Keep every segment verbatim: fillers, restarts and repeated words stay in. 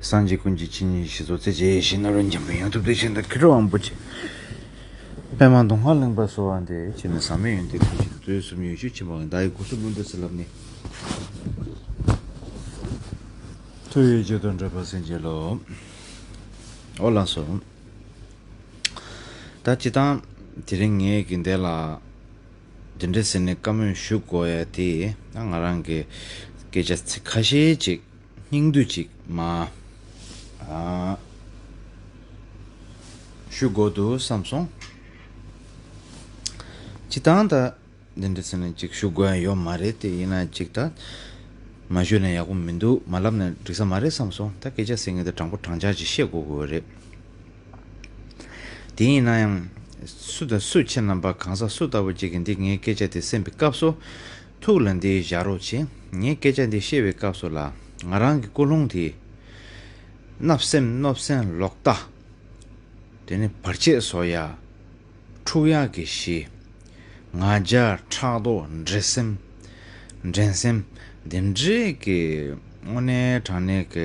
སངས་རྒྱས་ཀུན་གྱི་ཆོས་ཉིད་ཞེས་སོགས་ཚེ་རྗེས་ཞིང་ནོར་བུ་འཇམ་པའི་ཡང་ཐུབ་བདེ་ཆེན་དང་མཁས་གྲུབ་དབང་པོ་ཆེ། པདྨ་མདོ་སྔགས་གླིང་པ་སོགས་པ་འདི་ཆེ་ནས་ཟག་མེད་ཡོན་ཏན་ཐམས་ཅད་དུས་གསུམ་ཡུལ་ཤུལ་ཕྱིན་པ་ཡང་བདག་ཡི་སྐུ་གསུང་ཐུགས་འདི་ཟེར་ལབ་ནས། ཐུགས་ཡིད་དཔྱོད་དུ་འགྲོ་བ་སེམས་ཅན་ལོ། ཨོ་ལགས་སོ། ད་སྤྱིར་བཏང་དེ་རིང་ངས་ཀྱི་འདི་ལ་འདི་འདྲ་ཟེར་ནས་བཀའ་མོལ་ཞུ་དགོས་ཡ་དེ་ད་ང་རང་གི་སྐད་ཆ་ཚིག་ཁ་ཤས་ཅིག་སྙིང་བསྡུས་ཅིག་མ། ཨ། ཞུ་དགོས་འདུག་བསམ་སོང་། སྤྱིར་བཏང་ད་འདི་འདྲ་ཟེར་ནས་ཅིག་ཞུ་དགོས་ཡ་ཡོད་མ་རེད་དེ། ཡིན་ན་ཅིག་ད་མ་ཞུས་ན་ཡག་པོ་མི་འདུག་མ་ལབ་ན་འགྲིག་ས་མ་རེད་བསམ་སོང་། ད་སྐད་ཆ་ཟེར་མཁན་དེ་དྲང་པོ་དྲང་བཞག་ཅིག་བཤད་དགོས་དགོས་རེད། དེ་ཡིན་ན་ཡང་སུ་དང་སུ་ཁྱེད་རྣམ་པ་གང་ཟག་སུ་ལྟ་བུ་ཅིག་གིས་འདི་ངའི་སྐད་ཆ་དེ་གསན་པའི་སྐབས་སུ་ཐུགས་ལ་འདི་བཞག་རོགས་བྱེད། ངའི་སྐད་ཆ་འདི་བཤད་པའི་སྐབས་སུ་ལ་ང་རང་གི་ཀུན་སློང་དེ་བརྣབ་སེམས་གནོད་སེམས་ལོག་ལྟ། དེ་ནས་བར་ཆད་བཟོ་ཡ། འཁྲུག་ཡག་གི་གཞི། ང་རྒྱལ་ཕྲག་དོག་འགྲན་སེམས། འགྲན་སེམས། འདི་འདྲའི་གི་དངོས་གནས་དྲང་གནས་ཀྱི་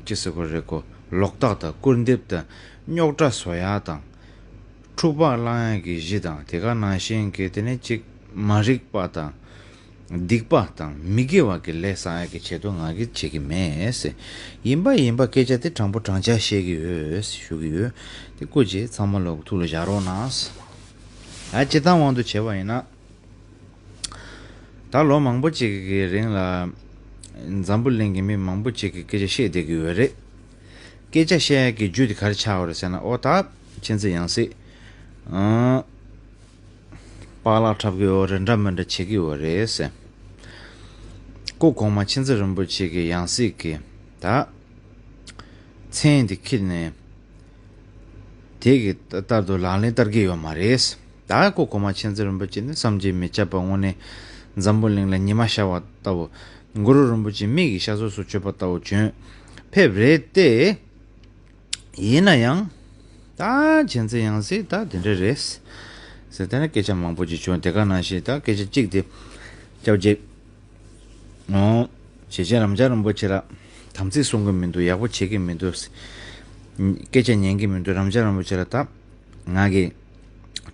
ཅི་ཟེར་དགོས་རེད་གོ། ལོག་ལྟ་དང་སྐུར་འདེབས་དང་རྙོག་དྲ་བཟོ་ཡག་དང་། འཁྲུག་པ་བསླང་ཡག་གི་གཞི་དང་དེ་ག་ནང་བཞིན་གྱི་དེ་ནས་ཅིག་མ་རིག་པ་དང་། སྡིག་པ་དང་མི་དགེ་བ་གི་ལས་བསགས་ཡག་གི་ཆེད་དུ་ང་གིས་བྱེད་ཀྱི་མེད་ཟེར། ཡིན་པ་ཡིན་པ་སྐད་ཆ་དེ་དྲང་པོ་དྲང་བཞག་བཤད་ཀྱི་ཡོད་ཞུ་གི་ཡོད། དེ་སྐུ་མཁྱེན་ཚང་མ་ལོག་ཐུགས་ལ་བཞག་རོགས་གནང་། ད་སྤྱིར་བཏང་དབང་དུ་བྱས་པ་ཡིན་ན། ད་ལོ་མང་པོ་ཅིག་གི་རིང་ལ་འཛམ་བུ་གླིང་གི་མི་མང་པོ་ཅིག་གིས་སྐད་ཆ་བཤད་བསྡད་ཀྱི་ཡོད་རེད། སྐད་ཆ་བཤད་ཡག་གི་རྒྱུ་དེ་ག་རེ་ཆགས་ཡོད་རེད་ཟེར་ན། ཨོ་ད་མཁྱེན་བརྩེ་ཡང་སྲིད། ཨང་། པགས་ལག་འཁྲབ་ཀྱི་ཡོད་རེད། འདྲ་མི་འདྲ་བྱེད་ཀྱི་ཡོད་རེད་ཟེར། སྐུ་གོང་མ་མཁྱེན་བརྩེ་རིན་པོ་ཆེ་གི་ཡང་སྲིད་ཀྱི་ད་མཚན་འདི་ཁྱེར་ནས་དེ་གི་ལྟར་དུ་ལག་ལེན་བསྟར་གྱི་ཡོད་མ་རེད། ད་སྐུ་གོང་མ་མཁྱེན་བརྩེ་རིན་པོ་ཆེ་ནི་བསམ་གྱིས་མི་ཁྱབ་པ་དངོས་གནས་འཛམ་བུ་གླིང་ལ་ཉི་མ་ཤར་བ་ལྟ་བུ། གུ་རུ་རིན་པོ་ཆེ་མིག་གི་ཤར་ཕྱོགས་སུ་བསྐྱོད་པ་ལྟ་བུ་བྱོན་ཕེབས་རེད་དེ། ཡིན་ན་ཡང་། ད་མཁྱེན་བརྩེ་ཡང་སྲིད་ད་དེ་འདྲ་རེད་ཟེར། དེ་ནས་སྐད་ཆ་མང་པོ་ཅིག་བྱུང་། དེ་ག་ནང་བཞིན་ད་སྐད་ཆ་གཅིག་དེ་སྐྱབས་རྗེ། ཨོ། ཞེ་ཆེན་རབ་འབྱམས་རིན་པོ་ཆེ་ལ་དམ་ཚིག་སྲུང་གི་མི་འདུག་ཡག་པོ་བྱེད་ཀྱི་མི་འདུག་སྐད་ཆ་ཉན་གྱི་མི་འདུག་རབ་འབྱམས་རིན་པོ་ཆེ་ལ་ད་ང་གི་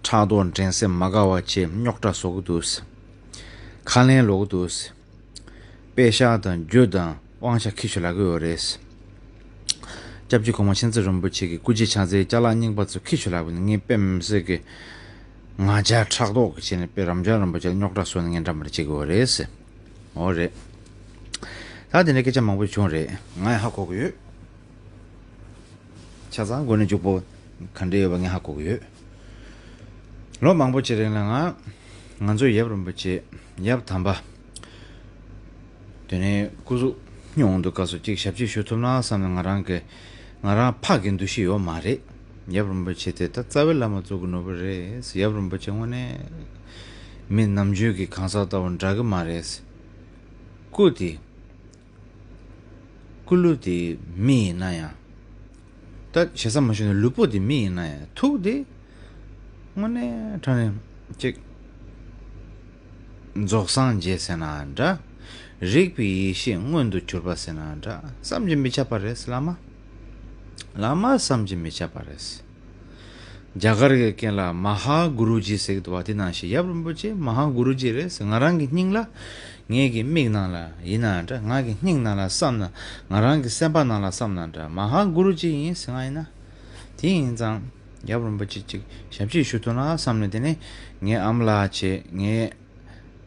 ཕྲག་དོག་འགྲན་སེམས་མ་དགའ་བ་བྱས་རྙོག་དྲ་བཟོ་གི་འདུག་ཁ་ལན་སློག་གི་འདུག་དཔེ་ཤག་དང་རྒྱུ་དང་དབང་ཆ་ཁྱེར་ཤོག་ལབ་ཀྱི་ཡོད་རེད། སྐྱབས་རྗེ་གོང་མ་མཁྱེན་བརྩེ་རིན་པོ་ཆེ་གི་སྐུ་རྗེས་ཕྱག་འཚལ་ཅ་ལག་རྙིང་པ་ཚོ་ཁྱེར་ཤོག་ལབ་ནས་ངས་དཔེ་མི་སྲིད་ཀྱི་ང་རྒྱལ་ཕྲག་དོག་གི་བྱས་ནས་དཔེ་རབ་འབྱམས་རིན་པོ་ཆེ་ལ་རྙོག་དྲ་བཟོས་ནས་ངས་འདྲ་མི་འདྲ་བྱེད་ཀྱི་ཡོད་རེད་ཟེར། འོ་རེད། ད་དེ་འདྲའི་སྐད་ཆ་མང་པོ་བྱུང་རེད། ང་ཡང་ཧ་གོ་གི་ཡོད། ཆ་ཚང་མགོ་ནས་མཇུག་པོ་ག་འདྲ་ཡོད་པ་ངས་ཧ་གོ་གི་ཡོད། ལོ་མང་པོ་ཅིག་རིང་ལ་ང་ང་ཚོའི་ཡབ་རིན་པོ་ཆེ་ཡབ་དམ་པ་དེ་ནས་སྐུ་གཟུགས་སྙུང་འདུག་སྐབས་སུ་ཅིག་ཞབས་ཕྱི་ཞུ་ཐུབ་ན་བསམ་ནས། ང་རང་གི་ང་རང་ཕག་གི་འདུ་ཤེས་ཡོད་མ་རེད། ཡབ་རིན་པོ་ཆེ་དེ་ད་རྩ་བའི་བླ་མ་གཙོ་གི་ནོར་བུ་རེད། ཡབ་རིན་པོ་ཆེ་དངོས་གནས་མི་ནམ་རྒྱུན་གྱི་གང་ཟག་ལྟ་བུ་འདྲ་གི་མ་རེད། སྐུ་དེ། སྐུ་ལུས་དེ་མི་ཡིན་ན་ཡང་། ད་ཞེ་ས་མ་ཞུ་ན་ལུས་པོ་དེ་མི་ཡིན་ན་ཡང་ཐུགས་དེ་དངོས་གནས་དྲང་གནས་ཅིག་རྫོགས་སངས་རྒྱས་ཟེར་ན་འདྲ། རིག་པའི་ཡེ་ཤེས་མངོན་དུ་གྱུར་པ་ཟེར་ན་འདྲ། བསམ་གྱིས་མི་ཁྱབ་པ་རེད་བླ་མ། བླ་མ་བསམ་གྱིས་མི་ཁྱབ་པ་རེད། རྒྱ་གར་གྱི་སྐད་ལ་མ་ཧཱ་གུ་རུ་ཇི་ཟེར་གྱི་འདུག་བ། དེ་ནང་བཞིན་ཡབ་རིན་པོ་ཆེ་མ་ཧཱ་གུ་རུ་ཇི་རེད་ཟེར། ང་རང་གི་སྙིང་ལ། ངའི་གི་མིག་ནང་ལ་ཡིན་ན་འདྲ། ང་གི་སྙིང་ནང་ལ་བསམ་ན། ང་རང་གི་སེམས་པ་ནང་ལ་བསམ་ན་འདྲ། མ་ཧཱ་གུ་རུ་ཇི་ཡིན་ཟེར་ང་ཡིན་ན། དེ་ཡིན་ཙང་ཡབ་རིན་པོ་ཆེ་ཅིག་ཞབས་ཕྱི་ཞུ་ཐུབ་ན་བསམ་ནས། དེ་ནས་ངའི་ཨ་མ་ལགས་བྱས། ངའི་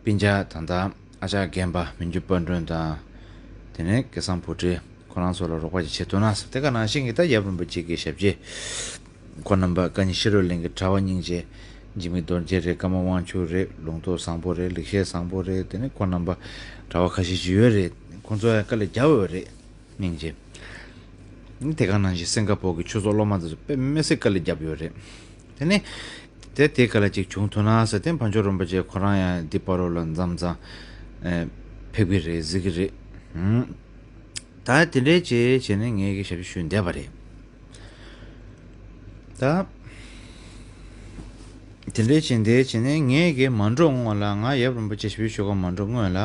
སྤུན་ཀྱག་ད་ལྟ་ཨ་ཅག་རྒན་པ་མི་འགྱུར་དཔལ་སྒྲོན་དང་། དེ་ནས་སྐལ་བཟང་བུ་ཁྲིད། ཁོ་རང་ཚོ་ལ་རོགས་པ་ཅིག་བྱེད་ཐུབ་ན་བསམ། དེ་ག་ནང་བཞིན་གྱི་ད་ཡབ་རིན་པོ་ཆེ་གི་ཞབས་རྗེས་ཁོང་རྣམ་པ་བཀའ་ཉིད་ཤེས་རབ་གླིང་གི་གྲྭ་པ་སྙིང་རྗེ། འཇིགས་མེད་རྡོ་རྗེ་རེད། ཀརྨ་དབང་ཕྱུག་རེད། ལུང་རྟོགས་བཟང་པོ་རེད། ལེགས་བཤད་བཟང་པོ་རེད། དེ་ནས་ཁོང་རྣམ་པ་གྲྭ་པ་ཁ་ཤས་ཅིག་ཡོད་རེད། ཁོང་ཚོ་ཡང་དཀའ་ལས་བརྒྱབ་ཡོད་རེད། སྙིང་རྗེ། དེ་ག་ནང་བཞིན་སིང་ག་པོར་གྱི་ཆོས་ཚོགས་སློབ་མ་དེ་ཚོ་དཔེ་མི་སྲིད་དཀའ་ལས་བརྒྱབ་ཡོད་རེད། དེ་ནས་དེ་དེ་ག་ལ་ཅིག་བྱུང་ཐུབ་ན་ཟེར། དེ་ཕ་ཇོ་རིན་པོ་ཆེ་ཁོ་རང་ཡང་འདི་བར་དུ་ལ་མཚམས་མཚམས་ཨེ་ཕེབས་ཀྱི་རེད། གཟིགས་ཀྱི་རེད། ཧུམ། ད་དེ་འདྲའི་བྱས་བྱས་ནས་ངས་ཀྱི་ཞབས་ཕྱི་ཞུས་བསྡད་པ་རེད། ད་དེ་འདྲའི་བྱས་བསྡད་བྱས་ནས་ངས་ཀྱི་མ་འགྲོ་སྔོན་ལ། ང་ཡབ་རིན་པོ་ཆེ་ཞབས་ཕྱི་ཞུ་ག་མ་འགྲོ་སྔོན་ལ།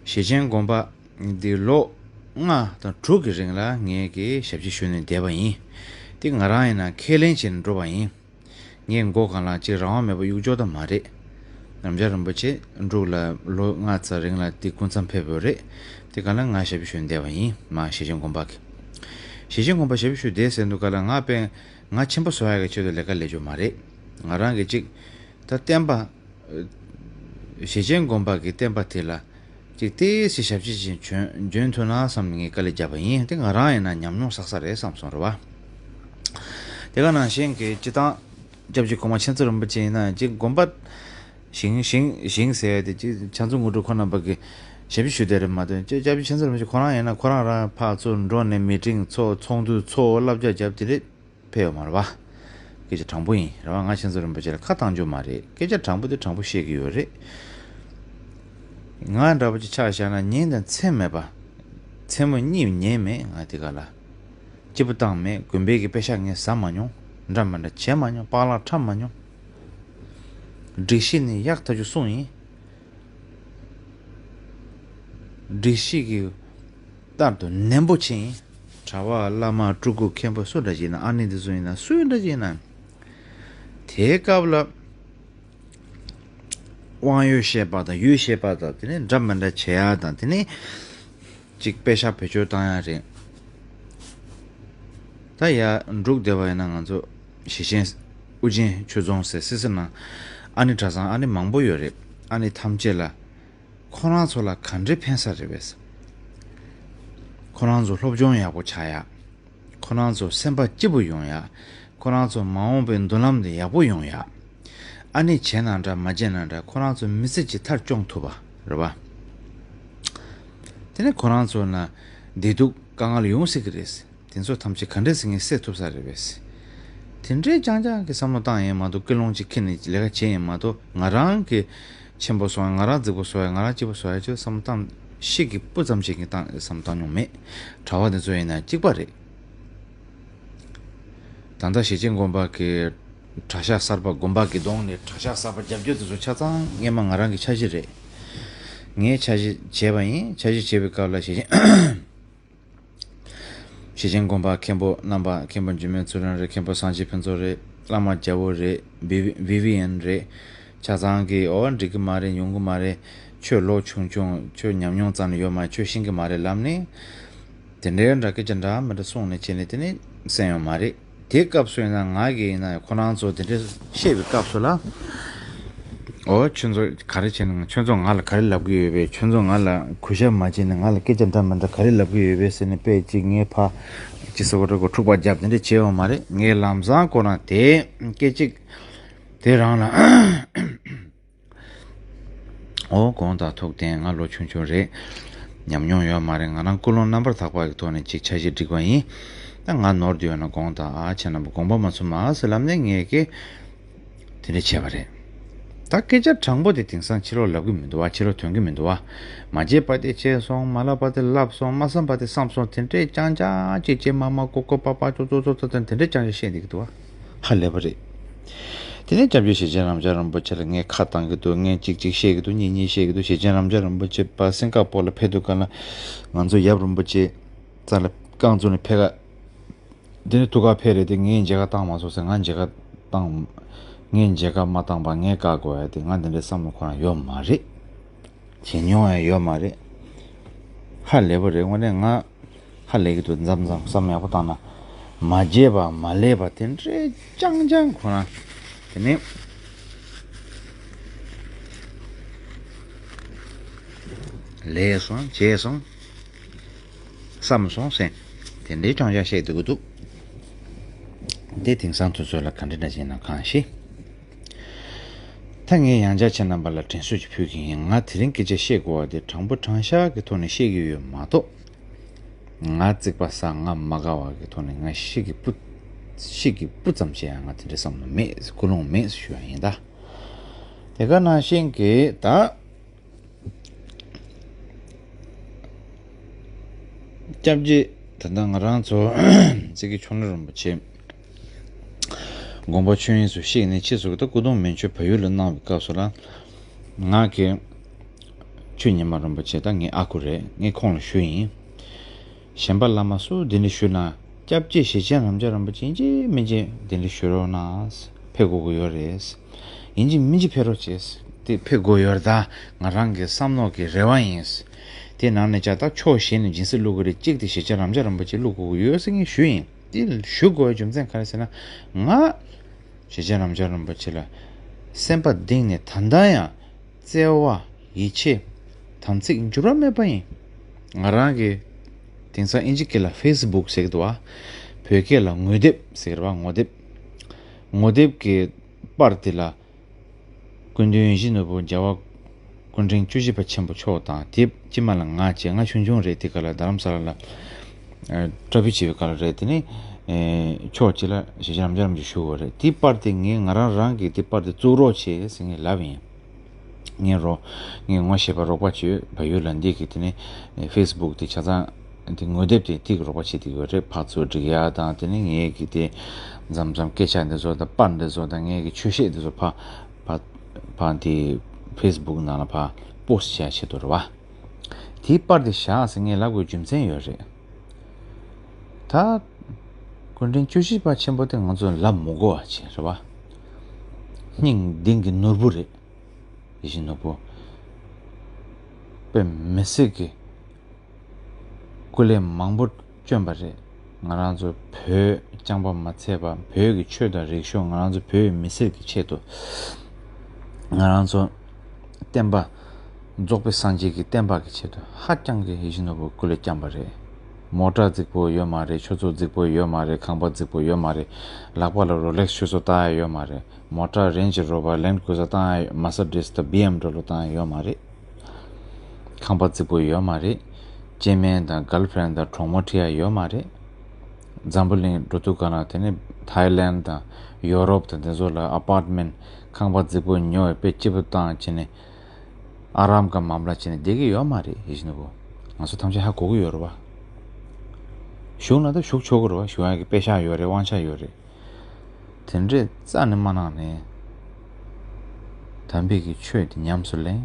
ཞེ་ཆེན་དགོན་པ་འདི་ལོ་ ལྔ་དང་དྲུག་གི་རིང་ལ་ངས་ཀྱི་ཞབས་ཕྱི་ཞུས་ནས་བསྡད་པ་ཡིན། དེ་ང་རང་ཡིན་ན་ཁས་ལེན་བྱས་ནས་འགྲོ་བ་ཡིན། ངས་མགོ་གང་ལ་ཅིག་རང་དབང་མེད་པ་གཡུག་འཇོག་ད་མ་རེད། རབ་འབྱམས་རིན་པོ་ཆེ་འབྲུག་ལ་ལོ་ལྔ་ཙམ་རིང་ལ་དེ་སྐུ་མཚམས་ཕེབས་ཡོད་རེད། དེ་ག་ལ་ང་ཞབས་ཞུ་བསྡད་པ་ཡིན། མ་ཞེ་ཆེན་དགོན་པ་གི། ཞེ་ཆེན་དགོན་པ་ཞབས་ཞུ་བསྡད་ཟེར་འདུག་ག་ལ། ང་དཔེ་ང་ཆེན་པོ་བཟོ་ཡག་གི་ཆེད་དུ་ལས་ཀ་ལས་རྒྱུ་མ་རེད། ང་རང་གི་ཅིག་ད་བསྟན་པ། ཞེ་ཆེན་དགོན་པ་གི་བསྟན་པ་དེ་ལ་ཅིག་ཏོག་ཙམ་ཞབས་ཕྱི་ཅིག་འཇོན་འཇོན་ཐུབ་ན་བསམ་ནས་ངས་དཀའ་ལས་བརྒྱབ་པ་ཡིན། དེ་ང་རང་ཡིན་ན་ཉམས་མྱོང་བསགས་ས་རེད་བསམ་སོང་རེད་བ། དེ་ག་ནང་བཞིན་གྱི་སྤྱི་བཏང་སྐྱབས་རྗེ་གོང་མ་མཁྱེན་བརྩེ་རིན་པོ་ཆེ་ཡིན་ན་ཅིག་དགོན་པ་བཞེངས་བཞེངས་བཞེངས་ཟེར་ཡ་དེ་ཅིག་ཕྱག་མཛོད་དངོས་གྲུབ་ཁོང་རྣམ་པ་གི་ཞབས་ཕྱི་ཞུ་བསྡད་རེད་མ་གཏོགས། སྐྱབས་རྗེ་མཁྱེན་བརྩེ་རིན་པོ་ཆེ་ཁོ་རང་ཡིན་ན་ཁོ་རང་རང་ཕར་ཚུར་འགྲོ་ནས་མི་ཊིང་ཚོགས། ཚོགས་འདུ་ཚོགས། བསླབ་བྱ་བརྒྱབ། དེ་འདྲས་ཕེབས་ཡོད་མ་རེད་བ། སྐད་ཆ་དྲང་པོ་ཡིན་རེད་བ། ང་མཁྱེན་བརྩེ་རིན་པོ་ཆེ་ལ་ཁ་བཏང་རྒྱུ་མ་རེད། སྐད་ཆ་དྲང་པོ་དེ་དྲང་པོ་བཤད་ཀྱི་ཡོད་རེད། ང་འདྲ་པོ་ཅིག་ཆ་བཞག་ན་ཉིན་དང་མཚན་མེད་པ། མཚན་མོ་གཉིད་ཉལ་མེད། ང་དེ་ག་ལ་སྐྱིད་པོ་བཏང་མེད། དགོན་པའི་གི་པེ་ཤག་ངས་ཟ་མ་མྱོང་། འདྲ་མི་འདྲ་བྱས་མ་མྱོང་། པགས་ལག་འཁྲབ་མ་མྱོང་། སྒྲིག་གཞི་ནི་ཡག་ཐག་ཆོད་སྲུང་ཡིན། སྒྲིག་གཞི་གི་ལྟར་དུ་ནན་པོ་བྱེད་ཡིན། གྲྭ་པ་བླ་མ་སྤྲུལ་སྐུ་མཁན་པོ་སུ་འདྲ་ཞིག་ཡིན་ན། ཨ་ནེ་འདི་ཚོ་ཡིན་ན་སུ་འདྲ་ཞིག་ཡིན་ན། དེའི་སྐབས་ལ་དབང་ཡོད་བཤད་པ་དང་ཡོད་བཤད་པ་དང་། དེ་ནས་འདྲ་མི་འདྲ་བྱེད་ཡ་དང་། དེ་ནས་ཅིག་པེ་ཤག་བེད་སྤྱོད་བཏང་ཡ་རེད། ད་ཡ་འབྲུག་སྡེ་བ་ཡིན་ན་ང་ཚོ་ཞེ་ཆེན་ཨུ་རྒྱན་ཆོས་རྫོང་ཟེར་སི་སི་ནང་ཨ་ནེ་གྲྭ་ཚང་ཨ་ནེ་མང་པོ་ཡོད་རེད། ཨ་ནེ་ཐམས་ཅད་ལ་ཁོ་རང་ཚོ་ལ་ག་འདྲའི་ཕན་ས་རེད་པས། ཁོ་རང་ཚོ་སློབ་སྦྱོང་ཡག་པོ་ཆགས་ཡ། ཁོ་རང་ཚོ་སེམས་པ་སྐྱིད་པོ་ཡོང་ཡ། ཁོ་རང་ཚོ་མ་འོངས་པའི་མདུན་ལམ་དེ་ཡག་པོ་ཡོང་ཡ། ཨ་ནེ་བྱས་ན་འདྲ་མ་བྱས་ན་འདྲ་ཁོ་རང་ཚོ་མི་ཚེ་གཅིག་མཐར་སྐྱོང་ཐུབ་པ་རེད་བ། དེ་ནས་ཁོ་རང་ཚོ་ན་བདེ་སྡུག་དཀའ་ངལ་ཡོང་སྲིད་ཀྱི་རེད། དེ་ཚོ་ཐམས་ཅད་ག་འདྲས་སེ་ངས་སེལ་ཐུབ་ས་རེད་པས། དེ་འདྲའི་རྐྱང་རྐྱང་གི་བསམ་བློ་བཏང་ཡིན་མ་གཏོགས། ཀུན་སློང་ཅིག་འཁྱེར་ནས་ལས་ཀ་བྱས་ཡིན་མ་གཏོགས། ང་རང་གི་ཆེན་པོ་བཟོ་ཡ། ང་རང་རྫིག་པོ་བཟོ་ཡ། ང་རང་སྐྱིད་པོ་བཟོ་ཡ་ཅིག་བསམ་བློ་བཏང་། ཤིག་གི་སྤུ་ཙམ་ཅིག་གི་བཏང་བསམ་བློ་བཏང་མྱོང་མེད། གྲྭ་པ་དེ་ཚོ་ཡིན་ན་གཅིག་པ་རེད། ད་ལྟ་ཞེ་ཆེན་དགོན་པ་གི་གྲྭ་ཤག་གསར་པ། དགོན་པ་གི་གདོང་ནས་གྲྭ་ཤག་གསར་པ་རྒྱབ་སྐྱོར་དེ་ཚོ་ཆ་ཚང་སྔས་མ་ང་རང་གི་འཆར་གཞི་རེད། ངས་འཆར་གཞི་བྱས་པ་ཡིན། འཆར་གཞི་བྱས་པའི་སྐབས་ལ་ཞེ་ཆེན། ཞེ་ཆེན་དགོན་པ་མཁན་པོ་རྣམ་པ། མཁན་པོ་འཇིགས་མེད་ཚུལ་ཁྲིམས་རེད། མཁན་པོ་སངས་རྒྱས་ཕུན་ཚོགས་རེད། བླ་མ་རྒྱལ་པོ་རེད། བི་བི་ཝི་ཝི་ཡན་རེད། ཆ་ཚང་གིས་ཨོ་འགྲིག་གི་མ་རེད། ཡོང་གི་མ་རེད། ཁྱོད་ལོ་ཆུང་ཆུང་། ཁྱོད་ཉམས་མྱོང་ཙམ་ཡོད་མ། ཁྱོད་ཤེས་ཀྱི་མ་རེད་ལབ་ནས། དེ་འདྲའི་འདྲ་སྐད་ཆ་འདྲ་མི་འདྲ་གསུངས་ནས་བྱས་ནས་དེ་ནས་གསན་ཡོད་མ་རེད། དེ་སྐབས་སུ་ཡིན་ན་ང་གིས་ཡིན་ན་ཁོ་རང་ཚོ་དེ་འདྲའི་བཤད་པའི་སྐབས་སུ་ལ། ཨོ་ཁྱོད་ཚོ་ག་རེ་བྱས་ནས། ཁྱོད་ཚོ་ང་ལ་ག་རེ་ལབ་ཀྱི་ཡོད་པས། ཁྱོད་ཚོ་ང་ལ་གུས་ཞབས་མ་བྱས་ནས་ང་ལ་སྐད་ཆ་འདྲ་མི་འདྲ་ག་རེ་ལབ་ཀྱི་ཡོད་པས་ཟེར་ནས་དཔེ་ཅིག་ངས་ཕ་ཅི་ཟེར་བ་འདྲ་གོ་འཁྲུག་པ་བརྒྱབ་དེ་འདྲ་བྱས་ཡོད་མ་རེད། ངས་ལམ་སང་ཁོ་རང་དེ་སྐད་ཅིག་དེ་རང་ལ། ཨོ་དགོངས་དག། ཐུགས་བདེན། ང་ལོ་ཆུང་ཆུང་རེད། ཉམས་མྱོང་ཡོད་མ་རེད། ང་རང་ཀུན་སློང་རྣམ་པར་དག་པ་གི་ཐོག་ནས་ཅིག་འཆར་གཞི་བསྒྲིགས་པ་ཡིན། ད་ང་ནོར་བསྡད་ཡོད་ན་དགོངས་དག། ཨ་ཁྱེད་རྣམ་པ་དགོངས་པ་མ་ཚོམ་ཨ་ཟེར་ལབ་ནས་ངས་ཀྱི་དེ་འདྲ་བྱས་པ་རེད། ད་སྐད་ཆ་དྲང་པོ་དེ་དེང་སང་ཕྱི་ལོགས་ལབ་གི་མི་འདུག་བ། ཕྱི་ལོགས་ཐོན་གི་མི་འདུག་བ། མ་བརྗེད་པ་དེ་བྱས་སོང་། མ་ལབ་པ་དེ་ལབ་སོང་། མ་བསམ་པ་དེ་བསམ་སོང་། དེ་འདྲས་རྐྱང་རྐྱང་ཅིག་ཅིག་མ་མ་ཀོ་ཀོ་པ་པ་ཅོ་ཅོ་ཅོ་ཅོ་དེ་འདྲས་རྐྱང་རྐྱང་བཤད་བསྡད་ཀྱི་འདུག་བ། ཧ་ལས་པ་རེད། དེ་ནས་སྐྱབས་རྗེ་ཞེ་ཆེན་རབ་འབྱམས་རིན་པོ་ཆེ་ལ་ངས་ཁ་བཏང་གི་འདུག། ངས་གཅིག་གཅིག་བཤད་ཀྱི་འདུག། གཉིས་གཉིས་བཤད་ཀྱི་འདུག། ཞེ་ཆེན་རབ་འབྱམས་རིན་པོ་ཆེ་ཕར་སིང་ག་པོར་ལ་ཕེབས་དུས་སྒང་ལ་ང་ཚོ་ཡབ་རིན་པོ་ཆེ་རྩ་ལ་རྐང་བཙུགས་ནས་ཕེབས་ཀ། དེ་ནས་ཐུགས་ཁ་ཕེབས་རེད་དེ། ངས་མཇལ་ཁ་བཏང་མ་སོང་ཟེར། ང་མཇལ་ཁ་བཏང་། ངས་མཇལ་ཁ་མ་བཏང་པ་ངས་བཀག་དགོས་ཡ་དེ། ང་དེ་འདྲའི་བསམ་བློ་ཁོ་རང་ཡོད་མ་རེད། བྱེད་མྱོང་ཡང་ཡོད་མ་རེད། ཧ་ལས་པ་རེད། དངོས་གནས་ང་ཧ་ལས་ཀྱི་འདུག། མཚམས་མཚམས་བསམ་ཡག་པོ་བཏང་ན་མ་བརྗེད་པ་མ་ལས་པ་དེ་འདྲའི་རྐྱང་རྐྱང་ཁོ་རང་དེ་ནས་ལས་སོང་བྱས་སོང་བསམ་སོང་ཟེར། དེ་འདྲའི་རྐྱང་རྐྱང་བཤད་འདུག་གི་འདུག། དེ་དེང་སང་དུས་ཚོད་ལ་ག་འདྲ་འདྲ་བྱས་ན་གང་ཤེས། ད་ངས་ཡང་བསྐྱར་ཁྱེད་རྣམ་པ་ལ་དྲན་གསོ་ཅིག་ཕུལ་གྱི་ཡིན། ང་དེ་རིང་སྐད་ཆ་བཤད་དགོས་པ་དེ་དྲང་པོ་དྲང་བཞག་གི་ཐོག་ནས་བཤད་ཀྱི་ཡོད་མ་གཏོགས། ང་རྩིག་པ་ཟ་ང་མ་དགའ་བ་གི་ཐོག་ནས་ང་ཤིག་གི་སྤུ། ཤིག་གི་སྤུ་ཙམ་བྱས་ཡང་ང་དེ་འདྲའི་བསམ་བློ་མེད། ཀུན་སློང་མེད་ཞུ་ཡ་ཡིན་ད། དེ་ག་ནང་བཞིན་གྱི་ད། སྐྱབས་རྗེ་ད་ལྟ་ང་རང་ཚོ་ཙི་གི་ཆོ་ནོར་རིན་པོ་ཆེ། དགོངས་པ་ཆོས་དབྱིངས་སུ་གཤེགས་ནས་ཕྱིས་སུ་ད་སྐུ་གདུང་མན་ཆད་བལ་ཡུལ་ལ་གནང་བའི་སྐབས་སུ་ལ། ང་གི་ཆོས་ཉི་མ་རིན་པོ་ཆེ་ད་ངའི་ཨ་ཁུ་རེད། ངས་ཁོང་ལ་ཞུས་ཡིན། གཞན་པ་བླ་མ་སུ་གདན་འདྲེན་ཞུ་ན། སྐྱབས་རྗེ་ཞེ་ཆེན་རབ་འབྱམས་རིན་པོ་ཆེ་ཡིན་གཅིག་མིན་གཅིག་གདན་འདྲེན་ཞུ་རོགས་གནང་། ཕེབས་དགོས་ཀྱི་ཡོད་རེད། ཡིན་གཅིག་མིན་གཅིག་ཕེབས་རོགས་བྱེད། དེ་ཕེབས་དགོས་ཡོད་རེད་ད། ང་རང་གི་བསམ་མནོ་གི་རེ་བ་ཡིན། དེ་ནང་ནས་ཀྱང་ད་ཕྱོགས་གཞན་ནས་སྦྱིན་སྲེག་བླུག་གི་རེད། གཅིག་དེ་ཞེ་ཆེན་རབ་འབྱམས་རིན་པོ་ཆེ་བླུག་དགོས་ཀྱི་ཡོད་ཟེར་ངས་ཞུས་ཡིན། དེ་ཞུ་དགོས་པའི་རྒྱུ་མཚན་ག་རེ་ཟེར་ན། ང་ཞེ་ཆེན་རབ་འབྱམས་རིན་པོ་ཆེ་ལ་སེམས་པ་གཏིང་ནས་ད་ལྟ་ཡང་བརྩེ་བ་ཡིད་ཆེས་དམ་ཚིག་འགྱུར་བ་མེད་པ་ཡིན། ང་རང་གི་དེང་སང་ཨིན་ཇི་སྐད་ལ་ཕེ་སི་བུག་ཟེར་གི་འདུག་བ། བོད་སྐད་ལ་ངོ་དེབ་ཟེར་གི་རེད་བ། ངོ་དེབ། ངོ་དེབ་ཀྱི་པར་དེ་ལ། སྐུ་མདུན་ཡིད་བཞིན་ནོར་བུ་རྒྱལ་བ་སྐུ་ཕྲེང་བཅུ་བཞི་པ་ཆེན་པོ་མཆོག་དང་། དེ་ཕྱི་མ་ལ་ང་བྱས། ང་ཆུང་ཆུང་རེད། དེ་ག་ལ་རྡ་རམ་ས་ལ་ལ་ཨ་བཀྲ་ཤིས་བྱེད་པའི་སྐབས་ལ་རེད། དེ་ནས་ཨེ་ཕྱོགས་གཅིག་ལ་ཞེ་ཆེན་རབ་འབྱམས་རིན་པོ་ཆེ་བཞུགས་ཡོད་རེད། དེ་པར་དེ་ངས་ང་རང་རང་གིས་དེ་པར་དེ་བཙུགས་རོགས་བྱེད་ཟེར་ངས་ལབ་ཡིན། ངས་རོ། ངས་ངོ་ཤེས་པ་རོགས་པ་ཅིག་ཡོད། བལ་ཡུལ་ལ་འདི་གི་དེ་ནས་ཕེ་སི་བུག་དེ་ཆ་ཚང་དེ་ངོ་དེབ་དེ་ཏིག་རོགས་པ་བྱེད་དེ་ཡོད་རེད། ཕར་ཚུར་སྒྲིག་ཡ་དང་། དེ་ནས་ངས་གི་དེ་མཚམས་མཚམས་སྐད་ཆ་འདི་ཚོ་དང་པར་འདི་ཚོ་དང་ངས་གི་ཆོས་བཤད་འདི་ཚོ་ཕར་ཕར་ཕར་དེ་ཕེ་སི་བུག་ནང་ལ་ཕར་པོ་སི་བྱེད་ཡ་ཆེད་དུ་རེད་བ། དེའི་པར་དེ་བཞག་ཟེར་ངས་ལབ་དགོས་རྒྱུ་མཚན་ཡོད་རེད། ད་སྐུ་ཕྲེང་བཅུ་བཞི་པ་ཆེན་པོ་དེ་ང་ཚོ་ལབ་མི་དགོས་པ་ཅིག་རེད་བ། སྙིང་གཏིང་གི་ནོར་བུ་རེད། ཡིད་བཞིན་ནོར་བུ། དཔེ་མི་སྲིད་ཀྱི་སྐུ་ལས་མང་པོ་བསྐྱོན་པ་རེད། ང་རང་ཚོ་བོད་རྐྱང་པ་མ་ཚད་པ། བོད་ཀྱི་ཆོས་དང་རིག་གཞུང་། ང་རང་ཚོ་བོད་མི་སེར་གྱི་ཆེད་དུ། ང་རང་ཚོ་བསྟན་པ། རྫོགས་པའི་སངས་རྒྱས་ཀྱི་བསྟན་པ་གི་ཆེད་དུ་ཧ་ཅང་གི་ཡིད་བཞིན་ནོར་བུ་སྐུ་ལས་བསྐྱངས་པ་རེད། མོ་ཊ་རྫིག་པོ་ཡོད་མ་རེད། ཆུ་ཚོད་རྫིག་པོ་ཡོད་མ་རེད། ཁང་པ་རྫིག་པོ་ཡོད་མ་རེད། ལག་པ་ལ་རོ་ལེགས་ཆུ་ཚོད་བཏགས་ཡ་ཡོད་མ་རེད། མོ་ཊ་རེན་ཇི་རོ་བར་ལེན་ཀུ་ཟར་བཏགས་ཡ། མར་སི་ཌི་སི་དང་བི་ཨེམ་ཌབ་ལུ་བཏགས་ཡ་ཡོད་མ་རེད། ཁང་པ་རྫིག་པོ་ཡོད་མ་རེད། སྐྱེ་དམན་དང་གར་ལི་ཕི་རེན་ཌི་དང་གྲོགས་མོ་ཁྲིད་ཡ་ཡོད་མ་རེད། འཛམ་བུ་གླིང་འགྲོ་དུས་ག་ན་དེ་ནི་ཐའི་ལན་དང་ཡོ་རོབ་དང་དེ་ཚོ་ལ་ཨ་པར་ཊི་མེན་ཊི་ཁང་པ་རྫིག་པོ་ཉོ་བའི་དཔེ་སྐྱིད་པོ་བཏང་བྱས་ནས། ཨ་རམ་ག་མམ་ལ་བྱས་ནས་བསྡད་ཀྱི་ཡོད་མ་རེད། ཡིད་བཞིན་ནོར་བུ། ང་ཚོ་ཐམས་ཅད་ཧ་གོ་གི་ཡོད་རེད་བ། བཞུགས་ན་ད་བཞུགས་ཆོག་གི་རེད་བ། བཞུགས་ཡ་གི་དཔེ་ཤག་ཡོད་རེད། དབང་ཆ་ཡོད་རེད། དེ་འདྲས་རྩ་ནས་མ་གནང་ནས། དམ་པའི་གི་ཆོས་དེ་ཉམས་སུ་ལེན།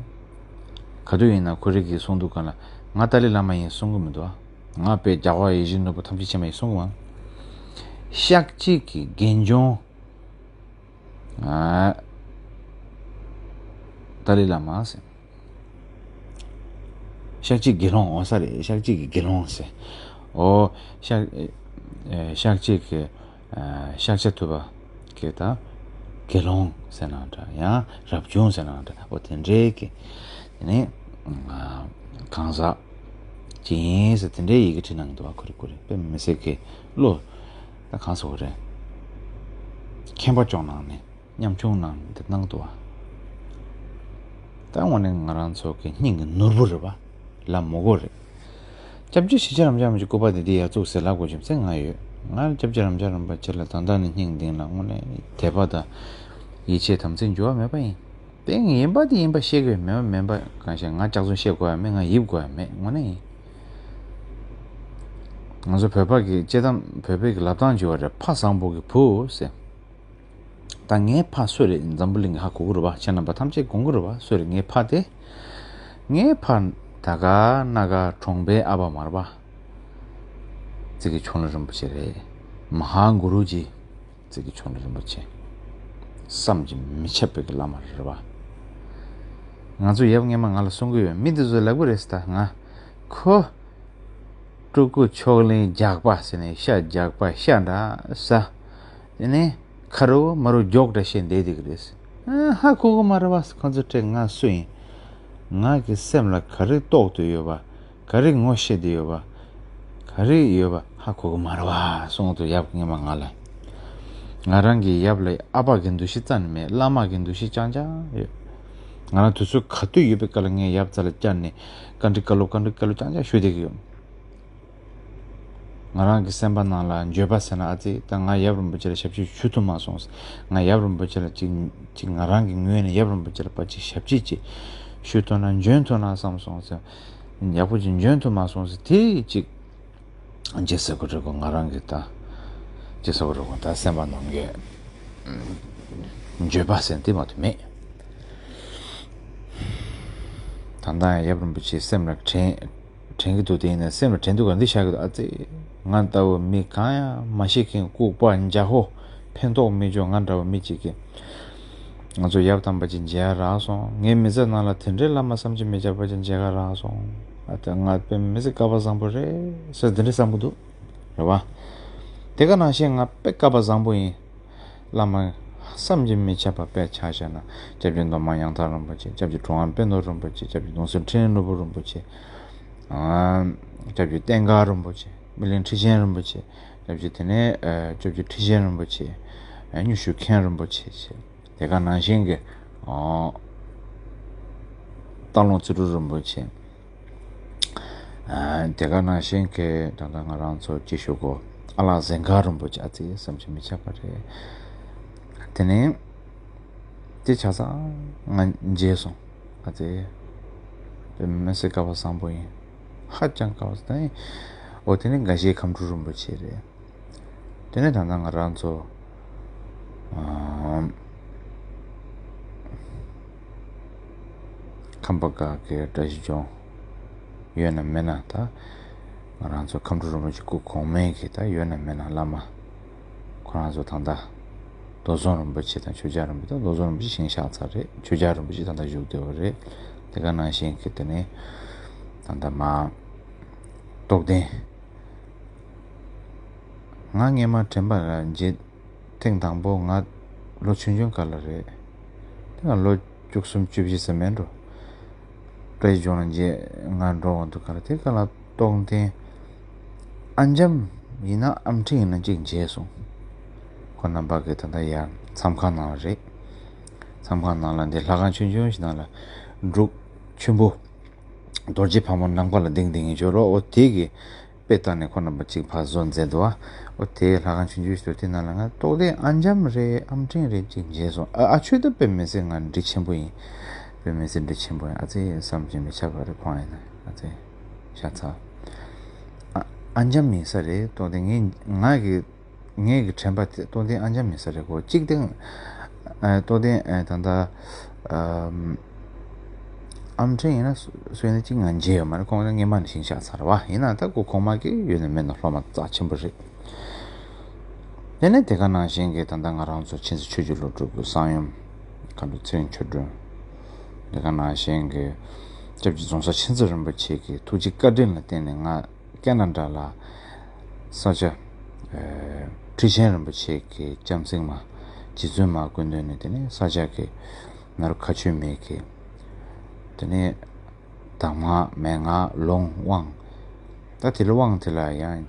ག་དུས་ཡིན་ན་ཁོ་རང་གིས་གསུང་དུས་ག་ལ་ང་ཏཱ་ལའི་བླ་མ་ཡིན་གསུང་གི་མི་འདུག་ཨ། ང་དཔེ་རྒྱལ་བ་ཡིད་བཞིན་ནོར་བུ་ཐམས་ཅད་མཁྱེན་པ་ཡིན་གསུང་གི་མ། ཤཱཀྱའི་གི་དགེ་སྦྱོང་། ཨ། ཏཱ་ལའི་བླ་མ་ཟེར། ཤཱཀྱའི་དགེ་སློང་འོ་ས་རེད། ཤཱཀྱའི་གི་དགེ་སློང་ཟེར། འོ། ཤཱཀ་ཨེ། ཤཱཀྱའི་གི་ཨ། ཤཱཀྱ་ཐུབ་པ་གི་ད་དགེ་སློང་ཟེར་ན་འདྲ། ཡང་རབ་བྱུང་ཟེར་ན་འདྲ། འོ་དེ་འདྲའི་གི་དེ་ནས་ཨ། གང་ཟག་ཅིག་ཡིན་ཟེར། དེ་འདྲའི་ཡི་གེ་བྲིས་གནང་འདུག་བ། ཁོ་རེ་ཁོ་རེ་དཔེ་མི་སྲིད་གི་བློ་ད་གང་ཟེར་དགོས་རེད། མཁྱེན་པ་སྐྱོང་གནང་ནས། ཉམ་ཆུང་ནང་འདི་གནང་འདུག་བ། ད་དངོས་གནས་ང་རང་ཚོ་གི་སྙིང་གི་ནོར་བུ་རེད་བ། ལབ་མི་དགོས་རེད། སྐྱབས་རྗེ་ཞེ་ཆེན་རབ་འབྱམས་རིན་པོ་ཆེའི་སྐུ་པར་དེ་འདི་ཡར་བཙུགས་ཟེར་ལབ་དགོས་རྒྱུ་མཚན་ང་ཡོད། ང་སྐྱབས་རྗེ་རབ་འབྱམས་རིན་པོ་ཆེ་ལ་ད་ལྟ་ནས་སྙིང་གཏིང་ལ་དངོས་གནས་དད་པ་དང་ཡིད་ཆེས་དམ་ཚིག་འགྱུར་བ་མེད་པ་ཡིན། དེ་ཡིན་པ་དེ་ཡིན་པ་བཤད་དགོས་མེད་པ་མིན་པ། གང་ཤེས་ང་ལྕགས་རྫུན་བཤད་དགོས་ཡ་མེད། ང་ཡིབ་དགོས་ཡ་མེད། དངོས་གནས་ཡིན། ང་ཚོ་བོད་པ་གི་དཔྱེ་གཏམ། བོད་པའི་གི་ལབ་སྟངས་བྱས་པ་རེད། ཕ་བཟང་པོ་གི་བུ་ཟེར། ད་ངའི་ཕ་སུ་རེད། འཛམ་བུ་གླིང་གི་ཧ་གོ་གི་རེད་བ། ཁྱེད་རྣམ་པ་ཐམས་ཅད་དགོངས་ཀྱི་རེད་བ། སུ་རེད་ངའི་ཕ་དེ། ངའི་ཕ་ད་ག་ན་ག་གྲོང་པའི་ཨ་ཕ་མ་རེད་བ། ཙི་གི་ཆོ་ལོ་རིན་པོ་ཆེ་རེད། མ་ཧཱ་གུ་རུ་ཇི་ཙི་གི་ཆོ་ལོ་རིན་པོ་ཆེ། བསམ་གྱིས་མི་ཁྱབ་པའི་གི་བླ་མ་རེད་བ། ང་ཚོ་ཡབ་སྔོན་མ་ང་ལ་གསུང་གི་ཡོད། མི་འདི་ཚོ་ལབ་གི་རེད་ཟེར། ད་ང་ཁོ། སྤྲུལ་སྐུ་མཆོག་གླིང་རྒྱགས་པ་ཟེར་ནས་ཤ་རྒྱགས་པ་ཤ་འདྲ་ཟ། དེ་ནས་ཁ་རུ་མ་རུ་རྒྱོག་འདྲ་བཤད་བསྡད་དེ་གི་རེད། ཨ། ཧ་གོ་གི་མ་རེད་བ། ཁོ་ཚོ་སྤྲད་ང་སུ་ཡིན། ང་གི་སེམས་ལ་ག་རེ་རྟོགས་བསྡད་ཡོད་པ། ག་རེ་ངོ་ཤེས་བསྡད་ཡོད་པ། ག་རེ་ཡོད་པ་ཧ་གོ་གི་མ་རེད་བ་གསུངས་འདུག་ཡབ་སྔོན་མ་ང་ལ། ང་རང་གི་ཡབ་ལ་ཨ་ཕ་གི་འདུ་ཤེས་རྩ་ནས་མེད། བླ་མ་གི་འདུ་ཤེས་རྐྱང་རྐྱང་ཡོད། ང་རང་དུས་ཚོད་ག་དུས་ཡོད་པའི་སྐབས་ལ་ངས་ཡབ་རྩ་ལ་བཅར་ནས་བཀའ་འདྲི་བཀའ་སློབ་བཀའ་འདྲི་བཀའ་སློབ་རྐྱང་རྐྱང་ཞུས་བསྡད་ཀྱི་ཡོད། ང་རང་གི་སེམས་པ་ནང་ལ་འགྱོད་པ་ཟེར་ན་ཨ་ཙི། ད་ང་ཡབ་རིན་པོ་ཆེ་ལ་ཞབས་ཕྱི་ཞུ་ཐུབ་མ་སོང་། ང་ཡབ་རིན་པོ་ཆེ་ལ་ཅིག་ཅིག་ང་རང་གི་ངོས་ནས་ཡབ་རིན་པོ་ཆེ་ལ་ཕར་ཅིག་ཞབས་ཕྱི་ཅིག་ཞུ་ཐུབ་ན་འཇོན་ཐུབ་ན་བསམ་སོང་ཟེར། ཡག་པོ་ཅིག་འཇོན་ཐུབ་མ་སོང་ཟེར། དེ་ཅིག་ཅི་ཟེར་དགོས་རེད་གོ། ང་རང་གི་ད་ཅི་ཟེར་དགོས་རེད་གོ། ད་སེམས་པ་ནང་གི་འགྱོད་པ་ཟེར་དེ་མ་གཏོགས་མེད། ད་ལྟ་ཡང་ཡབ་རིན་པོ་ཆེ་སེམས་ལ་དྲན། དྲན་གྱི་འདུག་དེ་ཡིན་ན་སེམས་ལ་དྲན་འདུག་ག་འདི་བཞག་གི་འདུག་ཨ་ཙི། ང་ལྟ་བུ་མི་གང་ཡང་མ་ཤེས་མཁན་ལྐུགས་པ་འཇའ་ཧོ་ཕན་ཐོགས་མི་འཇོག་ང་འདྲ་བ་མི་གཅིག་གིས་ང་ཚོ་ཡབ་དམ་པ་ཅིག་མཇལ་རག་སོང་། ངའི་མི་ཚེ་ནང་ལ་དེ་འདྲའི་བླ་མ་བསམ་གྱིས་མི་ཁྱབ་པ་ཅིག་མཇལ་ག་རག་སོང་། ཨ་ཙི་ང་དཔེ་མི་སྲིད་སྐལ་བ་བཟང་པོ་རེད་ཟེར་དེ་འདྲ་བསམ་གྱི་འདུག་རེད་བ། དེ་ག་ནང་བཞིན་ང་དཔེ་སྐལ་བ་བཟང་པོ་ཡིན། བླ་མ་བསམ་གྱིས་མི་ཁྱབ་པ་དཔེ་ཆ་བཞག་ན་སྐྱབས་རྗེ་མདོ་སྨད་ཡང་ཐང་རིན་པོ་ཆེ། སྐྱབས་རྗེ་གྲུབ་དབང་དཔལ་མོ་རིན་པོ་ཆེ། སྐྱབས་རྗེ་གདུང་སྲས་ཁྲི་རིན་ནོར་བུ་རིན་པོ་ཆེ། ཨ། སྐྱབས་རྗེ་བསྟན་དགའ་རིན་པོ་ཆེ། སྨིན་གླིང་ཁྲི་ཆེན་རིན་པོ་ཆེ། སྐྱབས་རྗེ་དེ་ནས་ཨ། སྐྱབས་རྗེ་ཁྲི་ཆེན་རིན་པོ་ཆེ། ཨ། སྨྱོ་ཤུལ་མཁན་རིན་པོ་ཆེ་ཞེས། དེ་ག་ནང་བཞིན་གྱི་ཨ། སྟག་ལུང་རྩེ་སྤྲུལ་རིན་པོ་ཆེ། ཨ། དེ་ག་ནང་བཞིན་གྱི་ད་ལྟ་ང་རང་ཚོ་སྐྱིད་ཤོད་གོ་ཨ་ལགས་གཟན་དཀར་རིན་པོ་ཆེ། ཨ་ཙི་བསམ་གྱིས་མི་ཁྱབ་པ་རེད། དེ་ནས་དེ་ཆ་ཚང་ང་མཇལ་སོང་། ཨ་ཙི། དཔེ་མི་སྲིད་སྐལ་བ་བཟང་པོ་ཡིན། ཧ་ཅང་སྐལ་བ་བཟང་ཡིན། འོ་དེ་ནས་དགའ་བཞིའི་ཁམས་སྤྲུལ་རིན་པོ་ཆེ་རེད། དེ་ནས་ད་ལྟ་ང་རང་ཚོ་ཨམ། ཁམས་པ་ཁག་གི་བཀྲ་ཤིས་ལྗོངས་ཡོད་ན་མེད་ན། ད་ང་རང་ཚོ་ཁམས་སྤྲུལ་རིན་པོ་ཆེ་སྐུ་གོང་མའི་གི་ད་ཡོད་ན་མེད་ན་བླ་མ་ཁོ་རང་ཚོ་ད་ལྟ་རྡོར་འཛོམས་རིན་པོ་ཆེ་དང་ཆོས་རྒྱལ་རིན་པོ་ཆེ། ད་རྡོར་འཛོམས་རིན་པོ་ཆེ་ཞིང་གཤེགས་ཚར་རེད། ཆོས་རྒྱལ་རིན་པོ་ཆེ་ད་ལྟ་བཞུགས་བསྡད་པ་རེད། དེ་ག་ནང་བཞིན་གི་དེ་ནས་ད་ལྟ་མ་རྟོགས་ལྡན། ང་སྔས་མ་དྲན་པ་ལ་མཇལ་ཐེངས་དང་པོ་ང་ལོ་ཆུང་ཆུང་སྐབས་ལ་རེད། དེ་ང་ལོ་བཅུ་གསུམ་བཅུ་བཞི་ཙམ་མིན་འགྲོ། བཀྲ་ཤིས་ལྗོངས་ལ་མཇལ་ང་འགྲོ་འོང་དུས་སྐབས་ལ་དེ་སྐབས་ལ་རྟོགས་ལྡན་ཨ་འཇམ་ཡིན་ན་ཨམ་ཕྲིན་ཡིན་ན་གཅིག་མཇལ་སོང་། ཁོ་རྣམ་པ་གི་ད་ལྟ་ཡར་མཚམས་ཁང་ནང་ལ་རེད། མཚམས་ཁང་ནང་ལ་འདི་ལྷ་ཁང་ཆུང་ཆུང་ཞིག་ནང་ལ་འབྲུག་ཆེན་པོ་རྡོ་རྗེ་ཕག་མོ་ནམ་མཁའ་ལ་ལྡིང་ལྡིང་གི་འཇོག་རོགས། འོ་དེ་གི་དཔེ་བལྟས་ནས་ཁོ་རྣམ་པ་གཅིག་ཕར་བཟོ་མཛད་འདུག་བ། འོ་དེ་ལྷ་ཁང་ཆུང་ཆུང་ཞིག་འདུག་དེ་ནང་ལ་ང་རྟོགས་ལྡན་ཨ་འཇམ་རེད་ཨམ་ཕྲིན་རེད་གཅིག་མཇལ་སོང་། ཨ་ཨ་ཆོས་ད་དཔེ་མི་སྲིད་ང་འདྲི་ཆེན་པོ་ཡིན། དཔེ་མི་སྲིད་འདྲི་ཆེན་པོ་ཡིན། ཨ་ཙི་བསམ་གྱིས་མི་ཁྱབ་པ་རེད། ཁོང་ཡིན་ན་ཨ་ཙི་ཤ་ཚ། ཨ་ཨ་འཇམ་ཡིན་ས་རེད། རྟོགས་ལྡན་ངས་ང་གི་ངའི་གི་དྲན་པ་དེ་རྟོགས་ལྡན་ཨ་འཇམ་ཡིན་ས་རེད་གོ། གཅིག་དེ་ཨ་རྟོགས་ལྡན་ཨ་ད་ལྟ་ཨམ། ཨམ་ཕྲིན་ཡིན་ན་སུ་སུ་ཡིན་ན་གཅིག་ང་མཇལ་ཡོད་མ་རེད། ཁོང་ཚོ་སྔས་མ་ནས་ཞིང་གཤེགས་ཚར་བ་ཡིན་ན་ད་ཁོ་གོང་མ་གི་ཡོད་ན་མེད་ན་སློབ་མ་རྩ་ཆེན་པོ་རེད། དེ་ནས་དེ་ག་ནང་བཞིན་གྱི་ད་ལྟ་ང་རང་ཚོ་མཁྱེན་བརྩེ་ཆོས་ཀྱི་བློ་གྲོས་ཀྱི་གསང་ཡུམ་མཁའ་འགྲོ་ཚེ་རིང་ཆོས་སྒྲོན། དེ་ག་ནང་བཞིན་གྱི་སྐྱབས་རྗེ་རྫོང་གསར་མཁྱེན་བརྩེ་རིན་པོ་ཆེ་གི་ཐུགས་རྗེ་བཀའ་དྲིན་ལ་བརྟེན་ནས་ང་ཀེ་ན་ཌ་ལ་ས་སྐྱ་ཨེ་ཁྲི་ཆེན་རིན་པོ་ཆེ་གི་སྐྱབས་སེམས་མ་རྗེ་བཙུན་མ་སྐུ་མདུན་ནས་དེ་ནས་ས་སྐྱ་གི་ནཱ་རོ་མཁའ་སྤྱོད་མའི་གི་དེ་ནས་གདམས་ངག་མན་ངག་ལུང་དབང་། ད་དེ་ལ་དབང་དེ་ལ་ཡང་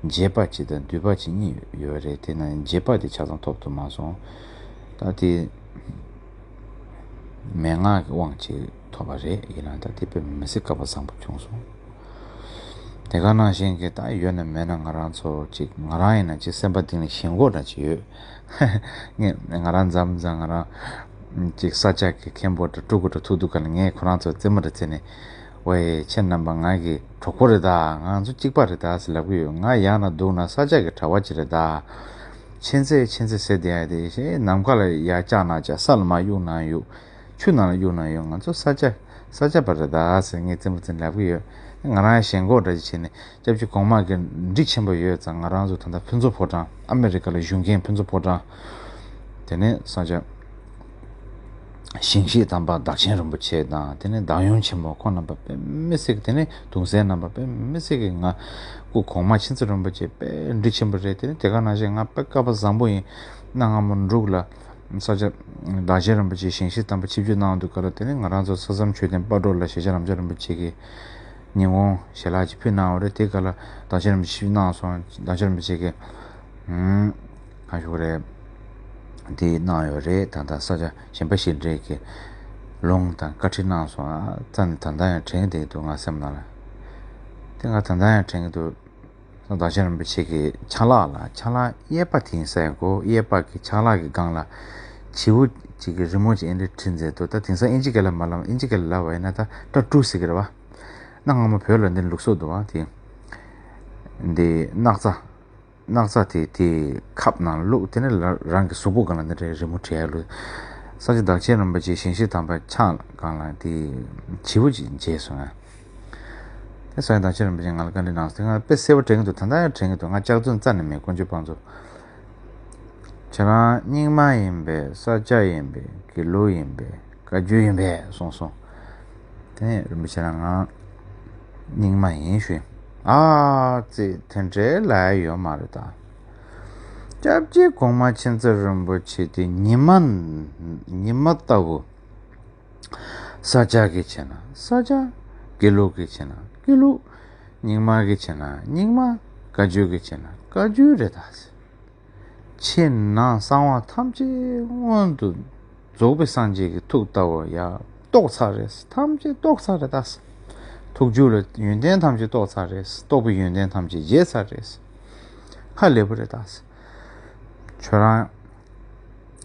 རྒྱས་པ་གཅིག་དང་བསྡུས་པ་གཅིག་གཉིས་ཡོད་རེད། དེ་ན་རྒྱས་པ་དེ་ཆ་ཚང་ཐོབ་ཐུབ་མ་སོང་། ད་དེ་མན་ངག་གི་དབང་གཅིག་ཐོབ་པ་རེད། ཡིན་ན་ད་དེ་དཔེ་མི་སྲིད་སྐལ་བ་བཟང་པོ་བྱུང་སོང་། དེ་ག་ནང་བཞིན་གྱི་ད་ཡོད་ན་མེད་ན་ང་རང་ཚོ་གཅིག་ང་རང་ཡིན་ན་གཅིག་སེམས་པ་གཏིང་ནས་ཞེན་ཁོག་འདྲ་ཅིག་ཡོད། ངས་ང་རང་མཚམས་མཚམས་ང་རང་གཅིག་ས་སྐྱ་གི་མཁན་པོ་འདྲ་སྤྲུལ་སྐུ་འདྲ་ཐུག་དུས་ག་ལ་ངས་ཁོ་རང་ཚོ་རྩེད་མོ་འདྲ་རྩེས་ནས། ཝེ་ཁྱེད་རྣམ་པ་ང་གི་གྲོགས་པོ་རེད་ད། ང་ཚོ་གཅིག་པ་རེད་ད་ཟེར་ལབ་གི་ཡོད། ང་ཡར་ན་འདུག་ན་ས་སྐྱ་གི་གྲྭ་པ་ཅིག་རེད་ད། མཁྱེན་བརྩེ་མཁྱེན་བརྩེ་ཟེར་བསྡད་ཡ་དེ་ཞེ་ནམ་མཁའ་ལ་ཡར་བཀྱག་ན་བཀྱག་ས་ལ་མར་གཡུག་ན་གཡུག་ཆུ་ནང་ལ་གཡུག་ན་གཡུག་ང་ཚོ་ས་སྐྱ་ས་སྐྱ་པ་རེད་ད་ཟེར་ངས་རྩེད་མོ་རྩེས་ནས་ལབ་གི་ཡོད། ང་རང་ཞེན་ཁོག་འདྲ་ཅིག་བྱས་ནས་སྐྱབས་རྗེ་གོང་མ་གི་འདྲི་ཆེན་པོ་ཡོད་ཙང་ང་རང་ཚོ་ད་ལྟ་ཕུན་ཚོགས་ཕོ་བྲང་ཨ་མེ་རི་ཀ་ལ་བཞུགས་མཁན་ཕུན་ཚོགས་ཕོ་བྲང་། དེ་ནས་ས་སྐྱ་ཞིང་གཤེགས་དམ་པ་བདག་ཆེན་རིན་པོ་ཆེ་དང་དེ་ནས་བདག་ཡོན་ཆེན་མོ་ཁོང་རྣམ་པ་དཔེ་མི་སྲིད་ཀྱི། དེ་ནས་གདུང་སྲས་རྣམ་པ་དཔེ་མི་སྲིད་ཀྱི། ང་སྐུ་གོང་མ་མཁྱེན་བརྩེ་རིན་པོ་ཆེ་དཔེ་འདྲི་ཆེན་པོ་རེད། དེ་ནས་དེ་ག་ནང་བཞིན་ང་དཔེ་སྐལ་བ་བཟང་པོ་ཡིན། གནའ་སྔ་མོ་འབྲུག་ལ་ས་སྐྱ་བདག་ཆེན་རིན་པོ་ཆེ་ཞིང་གཤེགས་དམ་པ་ཆིབས་བསྒྱུར་གནང་འདུག་ག་ལ། དེ་ནས་ང་རང་ཚོ་ས་མཚམས་མཆོད་རྟེན་སྤ་གྲོ་ལ་ཞེ་ཆེ་རབ་འབྱམས་རིན་པོ་ཆེ་གི་ཉིན་གུང་ཞལ་ལག་ཅིག་ཕུལ་གནང་བ་རེད། དེ་ག་ལ་བདག་ཆེན་རིན་པོ་ཆེ་ཆིབས་གནང་སོང་། བདག་ཆེན་རིན་པོ་ཆེ་གིས་ཧུམ། གང་ཞུ་རེད། དེ་གནང་ཡོད་རེད། ད་ལྟ་ས་སྐྱ་གཞན་པ་ཞིག་འདྲེས་ཀྱི་ལུང་དང་བཀའ་ཁྲིད་གནང་སོང་། ཨ་རྩ་ནས་ད་ལྟ་ཡང་དྲན་བསྡད་འདུག་ང་སེམས་ནང་ལ། དེ་ང་ད་ལྟ་ཡང་དྲན་གྱི་འདུག་བདག་ཆེན་རིན་པོ་ཆེ་གི་ཕྱག་ལག་ལ་ཕྱག་ལག་གཡས་པ་དེ་ཡིན་ས་ཡིན་གོ། གཡས་པ་གི་ཕྱག་ལག་གི་སྒང་ལ་བྱིའུ་གཅིག་གི་རི་མོ་གཅིག་ཨེ་འདྲ་བྲིས་མཛད་འདུག་ད་དེང་སང་ཨིན་ཇི་སྐད་ལ་མ་ལབ། ཨིན་ཇི་སྐད་ལ་ལབ་པ་ཡིན་ན་ད་ཊ་ཊུ་ཟེར་གི་རེད་བ། གནའ་སྔ་མོ་བོད་ལ་འདི་ལུགས་སྲོལ་འདུག་བ། དེ་འདི་སྣག་ཚ། སྣག་ཚ་དེ་དེ་ཁབ་ནང་བླུགས། དེ་ནས་ལ་རང་གི་གཟུགས་པོ་སྒང་ལ་འདི་འདྲའི་རི་མོ་བྲིས་ཡ་ལུགས། ས་སྐྱ་བདག་ཆེན་རིན་པོ་ཆེ་ཞིང་གཤེགས་དམ་པའི་ཕྱག་སྒང་ལ་དེ་བྱིའུ་ཅིག་མཇལ་སོང་ང་ ས་ཡ་དང་ཆེན་རིན་པོ་ཆེ་ང་ལ་བཀའ་འདྲི་གནང་སྟེ། ང་དཔེ་གསལ་པོ་དྲན་གྱི་འདུག་ད་ལྟ་ཡང་དྲན་གྱི་འདུག་ང་ལྕགས་རྫུན་རྩ་ནས་མེད། དཀོན་མཆོག་དཔལ་འཛོམས། ཁྱེད་རང་རྙིང་མ་ཡིན་པས། ས་སྐྱ་ཡིན་པས། དགེ་ལུགས་ཡིན་པས། བཀའ་བརྒྱུད་ཡིན་པས་གསུངས་སོང་། དེ་ནས་རིན་པོ་ཆེ་ལ་ང་རྙིང་མ་ཡིན་ཞུས། ཨ་ཙི། དེ་འདྲའི་ལབ་ཡ་ཡོད་མ་རེད་ད། སྐྱབས་རྗེ་གོང་མ་མཁྱེན་བརྩེ་རིན་པོ་ཆེ་དེ་ཉི་མ། ཉི་མ་ལྟ་བུ། ས་སྐྱ་གི་བྱས་ན་ས་སྐྱ། དགེ་ལུགས་ཀྱི་བྱས་ན་དགེ་ལུགས། རྙིང་མ་གི་བྱས་ན་རྙིང་མ། བཀའ་བརྒྱུད་ཀྱི་བྱས་ན་བཀའ་བརྒྱུད་རེད་ད། ཕྱི་ནང་གསང་བ་ཐམས་ཅད་སྔོན་དུ་རྫོགས་པའི་སངས་རྒྱས་ཀྱི་ཐུགས་ལྟ་བུ་ཡ་རྟོགས་ཚར་རེད། ཐམས་ཅད་རྟོགས་ཚར་རེད་ད། ཐུགས་རྒྱུད་ལ་ཡོན་ཏན་ཐམས་ཅད་རྟོགས་ཚར་རེད། རྟོགས་པའི་ཡོན་ཏན་ཐམས་ཅད་རྒྱས་ཚར་རེད། ཧ་ལས་པ་རེད་ད། ཁྱོད་རང་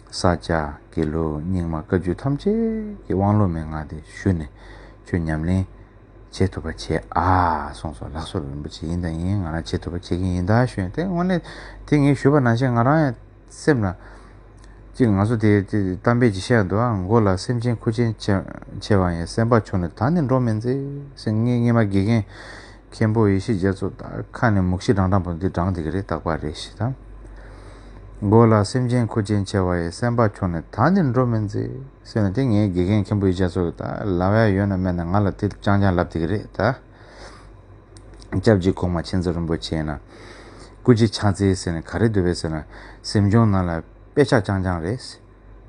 ས་སྐྱ། དགེ་ལུགས། རྙིང་མ། བཀའ་བརྒྱུད་ཐམས་ཅད་ཀྱི་དབང་ལུང་མན་ངག་དེ་ཞུས་ནས་ཁྱོད་ཉམས་ལེན་བྱེད་ཐུབ་པ་བྱེད་ཨ་གསུངས་སོ། ལགས་སོ། རིན་པོ་ཆེ། ཡིན་དང་ཡིན། ང་རང་བྱེད་ཐུབ་པ་བྱེད་ཀྱི་ཡིན་ད་ཞུས། དེ་དངོས་གནས་དེ་ངས་ཞུས་པ་ནང་བཞིན་ང་རང་ཡང་སེམས་ལ་ཅིག་ང་ཚོ་དེ་དེ་གཏམ་དཔེ་ཅིག་བཤད་འདུག་ཨ། མགོ་ལ་སེམས་ཅན་ཁུར་ཆེན་ཆེ་ཆེ་བ་ཡིན། སེམས་པ་ཆུང་ནས་ད་ནི་འགྲོ་མི་མཛད་ཟེར། ངས་སྔས་མ་དགེ་རྒན་མཁན་པོ་ཡེ་ཤེས་རྒྱ་མཚོ་ད་ཁ་ནས་མུག་ཤི་འགྲང་འགྲང་པོ་འདི་འགྲང་བསྡད་ཀྱི་རེད། རྟག་པར་རེ་ཞིག་ད། མགོ་ལ་སེམས་ཅན་ཁུར་ཆེན་ཆེ་བ་ཡི། སེམས་པ་ཆུང་ནས་ད་ནི་འགྲོ་མི་མཛད་ཟེར་ནས། དེ་ངའི་དགེ་རྒན་མཁན་པོ་ཡེ་ཤེས་རྒྱ་མཚོ་ད་ལབ་ཡ་ཡོད་ན་མེད་ན་ང་ལ་དེ་རྐྱང་རྐྱང་ལབ་བསྡད་ཀྱི་རེད་ད། སྐྱབས་རྗེ་གོང་མ་མཁྱེན་བརྩེ་རིན་པོ་ཆེ་ན་སྐུ་མཁྱེན་ཕྱག་འཚལ་ཟེར་ནས་ག་རེ་འདུག་པས་ཟེར་ན། སེམས་བྱུང་རྣམས་ལ་དཔེ་ཆ་རྐྱང་རྐྱང་རེད།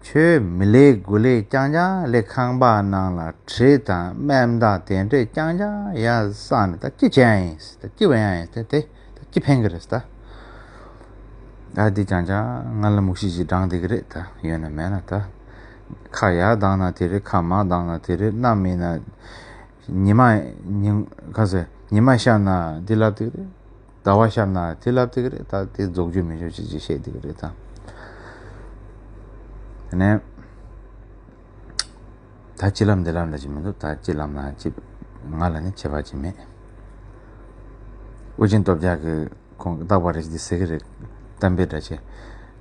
ཁྱོད་མི་ལེགས་དགུ་ལེགས་རྐྱང་རྐྱང་ལས་ཁང་པ་ནང་ལ་གྲི་དང་དམན་དང་དེ་འདྲས་རྐྱང་རྐྱང་ཡར་བསགས་ནས་ད་ཅི་བྱས་ཡིན། ད་ཅི་བས་ཡང་ཡིན། དེ་དེ་ད་ཅི་ཕན་གི་རེད་ད། ད་འདི་རྐྱང་རྐྱང་ང་ལ་མུག་ཤི་ཞིག་འགྲང་བསྡད་གི་རེད་ད། ཡོད་ན་མེད་ན་ད། ཁ་ཡར་བཏང་ན་དེ་རེད། ཁ་མར་བཏང་ན་དེ་རེད། གནམ་ཡིན་ན་ཉི་མ་ཉིན་ག་ཟེར། ཉི་མ་ཤར་ན་འདི་ལབ་བསྡད་གི་རེད། ཟླ་བ་ཤར་ན་དེ་ལབ་བསྡད་ཀྱི་རེད། ད་དེ་རྫོགས་རྒྱུ་མེད་རྒྱུ་ཅིག་ཅིག་བཤད་བསྡད་ཀྱི་རེད་ད། དེ་ནས་ད་ཅི་ལབ་འདི་ལབ་འདྲ་ཅིག་མི་འདུག་ད་ཅི་ལབ་ན་ཅི། ང་ལ་ནི་ཁྱད་པར་ཅིག་མེད། ཨུ་རྒྱན་སྟོབས་རྒྱལ་གྱིས་ཁོང་གིས་རྟག་པར་རེ་ཞིག་འདི་ཟེར་གྱི་རེད། གཏམ་དཔེ་འདྲ་ཅིག་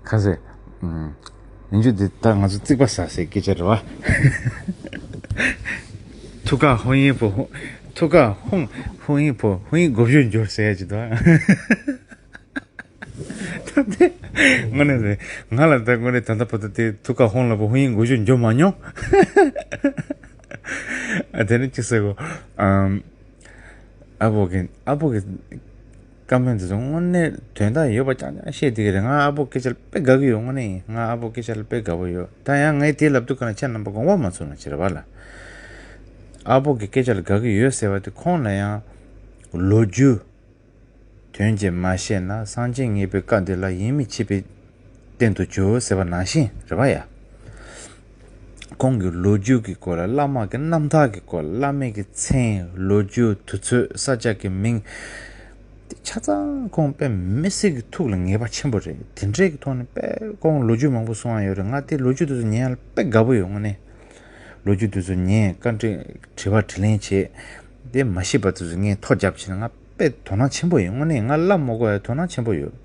ཁ་ཟེར། ཨུམ། ཡིན་རྒྱུ་འདི་ད་ང་ཚོ་རྩིག་པ་ཟ་སའི་སྐད་ཆ་རེད་བ། ཐུགས་ཁ་ཧོན་ཡིན་པོ་ཧོན། ཐུགས་ཁ་ཧོན། ཧོན་ཡིན་པོ་ཧོན་ཡིན་མགོ་བཞུ་འགྱུར་ཟེར་ཡ་ཅིག་འདུག་ཨ། ད་དེ་དངོས་གནས་རེད། ང་ལ་ད་དངོས་གནས་ད་ལྟ་བར་དུ་དེ་ཐུགས་ཁ་ཧོན་ལ་པོ་ཧོན་ཡིན་མགོ་བཞུ་འགྱུར་མ་མྱོང་། ཨ་དེ་ནི་ཅི་ཟེར་གོ། ཨམ། ཨ་པོ་གི་ཨ་པོ་གི་བཀའ་མོལ་འདི་ཚོ་དངོས་གནས་དོན་དག་ཡོད་པ་རྐྱང་རྐྱང་བཤད་བསྡད་ཀྱི་རེད། ང་ཨ་པོ་སྐད་ཆ་ལ་དཔེ་དགའ་གི་ཡོད། དངོས་གནས་ཡིན། ང་ཨ་པོ་སྐད་ཆ་ལ་དཔེ་དགའ་པོ་ཡོད། ད་ཡང་ངས་དེ་ལབ་དུས་ག་ན་ཁྱེད་རྣམ་པ་དགོངས་པ་མ་ཚོམ་ན་བྱེད་རེད་བ་ལ། ཨ་པོ་གི་སྐད་ཆ་ལ་དགའ་གི་ཡོད་ཟེར་བ་དེ་ཁོང་ལ་ཡང་ལོ་རྒྱུས་དོན་གྱིས་མ་བཤད་ན། སངས་རྒྱས་ངེས་པའི་བཀའ་འདི་ལ་ཡིད་མི་ཆེས་པའི་རྟེན་དུ་གྱུར་ཟེར་བ་ནང་བཞིན་རེད་བ་ཡ། ཁོང་གི་ལོ་རྒྱུས་ཀྱི་སྐོར་ལ། བླ་མ་གི་རྣམ་ཐར་གྱི་སྐོར་ལ། བླ་མའི་གི་མཚན། ལོ་རྒྱུས། དུས་ཚོད། ས་ཆ་གི་མིང་། དེ་ཆ་ཚང་ཁོང་དཔེ་མི་སྲིད་ཀྱི་ཐུགས་ལ་ངེས་པ་ཆེན་པོ་རེད། དེ་འདྲའི་གི་ཐོག་ནས་དཔེ་ཁོང་ལོ་རྒྱུས་མང་པོ་གསུང་ཡ་ཡོད་རེད། ང་དེ་ལོ་རྒྱུས་དེ་ཚོ་ཉན་ཡ་ལ་དཔེ་དགའ་པོ་ཡོད། དངོས་གནས་ལོ་རྒྱུས་དེ་ཚོ་ཉན། བཀའ་འདྲི་དྲི་བ་དྲིས་ལན་བྱེད། དེ་མ་ཤེས་པ་དེ་ཚོ་ངས་ཐོ་རྒྱབ་བྱས་ན་ང་དཔེ་དོ་སྣང་ཆེན་པོ་ཡོད། དངོས་གནས་ང་ལབ་མ་དགོས་ཡ་དོ་སྣང་ཆེན་པོ་ཡོད།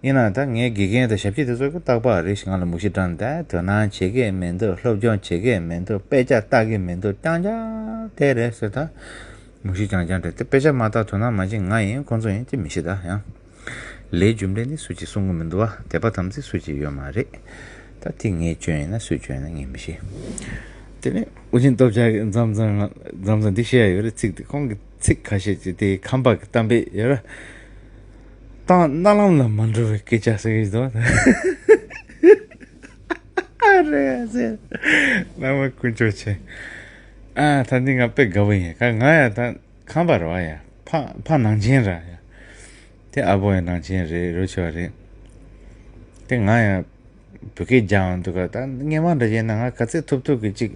ཡིན་ན་ད་ངའི་དགེ་རྒན་དང་ཞབས་ཕྱི་དེ་ཚོ་གི་རྟག་པར་རེ་ཞིག་ང་ལ་མུ་བཞི་དྲངས་ཏེ། དོ་སྣང་བྱེད་ཀྱི་མི་འདུག་སློབ་སྦྱོང་བྱེད་ཀྱི་མི་འདུག་དཔེ་ཆ་ལྟ་གི་མི་འདུག་རྐྱང་རྐྱང་དེ་རེད་ཟེར། ད་མུ་བཞི་རྐྱང་རྐྱང་རེད། དེ་དཔེ་ཆ་མ་ལྟ་དོ་སྣང་མ་བྱེད་ང་ཡིན་ཁོང་ཚོ་ཡིན་ཅི་མི་ཤེས་ད་ཡང་། ལས་རྒྱུ་འབྲས་ནི་སུ་གཅིག་གསུང་གི་མི་འདུག་བ། དད་པ་དམ་ཚིག་སུ་གཅིག་ཡོད་མ་རེད། ད་དེ་ངའི་སྐྱོན་ཡིན་ན་སུའི་སྐྱོན་ཡིན་ན་ངས་མི་ཤེས། དེ་ནས་ཨུ་རྒྱན་སྟོབས་རྒྱལ་གྱིས་མཚམས་མཚམས་མཚམས་མཚམས་འདི་བཤད་ཡ་ཡོད་རེད། ཚིག་དེ་ཁོང་གི་ཚིག་ཁ་ཤས་ཀྱི་དེ་ཁམས་པ་གི་གཏམ་དཔེ་ཡོད་ར། གཏམ་རྣ་ལམ་ལ་མ་འགྲོ་བའི་སྐད་ཆ་ཟེར་གྱི་འདུག་ཨ་རེད་ཟེར། བླ་མ་དཀོན་མཆོག་མཁྱེན། ཨ་ད་འདི་ང་དཔེ་དགའ་པོ་ཡིན། ཁ་ང་ཡ་ད་ཁམས་པ་རེད་བ་ཡ། ཕ་ཕ་ནང་ཆེན་ར་ཡ། དེ་ཨ་པོ་ཡང་ནང་ཆེན་རེད། རོ་ཆེ་བ་རེད། དེ་ང་ཡང་བོད་སྐད་སྦྱང་འདུག་ག་ད་སྔས་མ་འདྲ་བྱས་ན་ང་ག་ཚད་ཐུབ་ཐུབ་གི་ཅིག་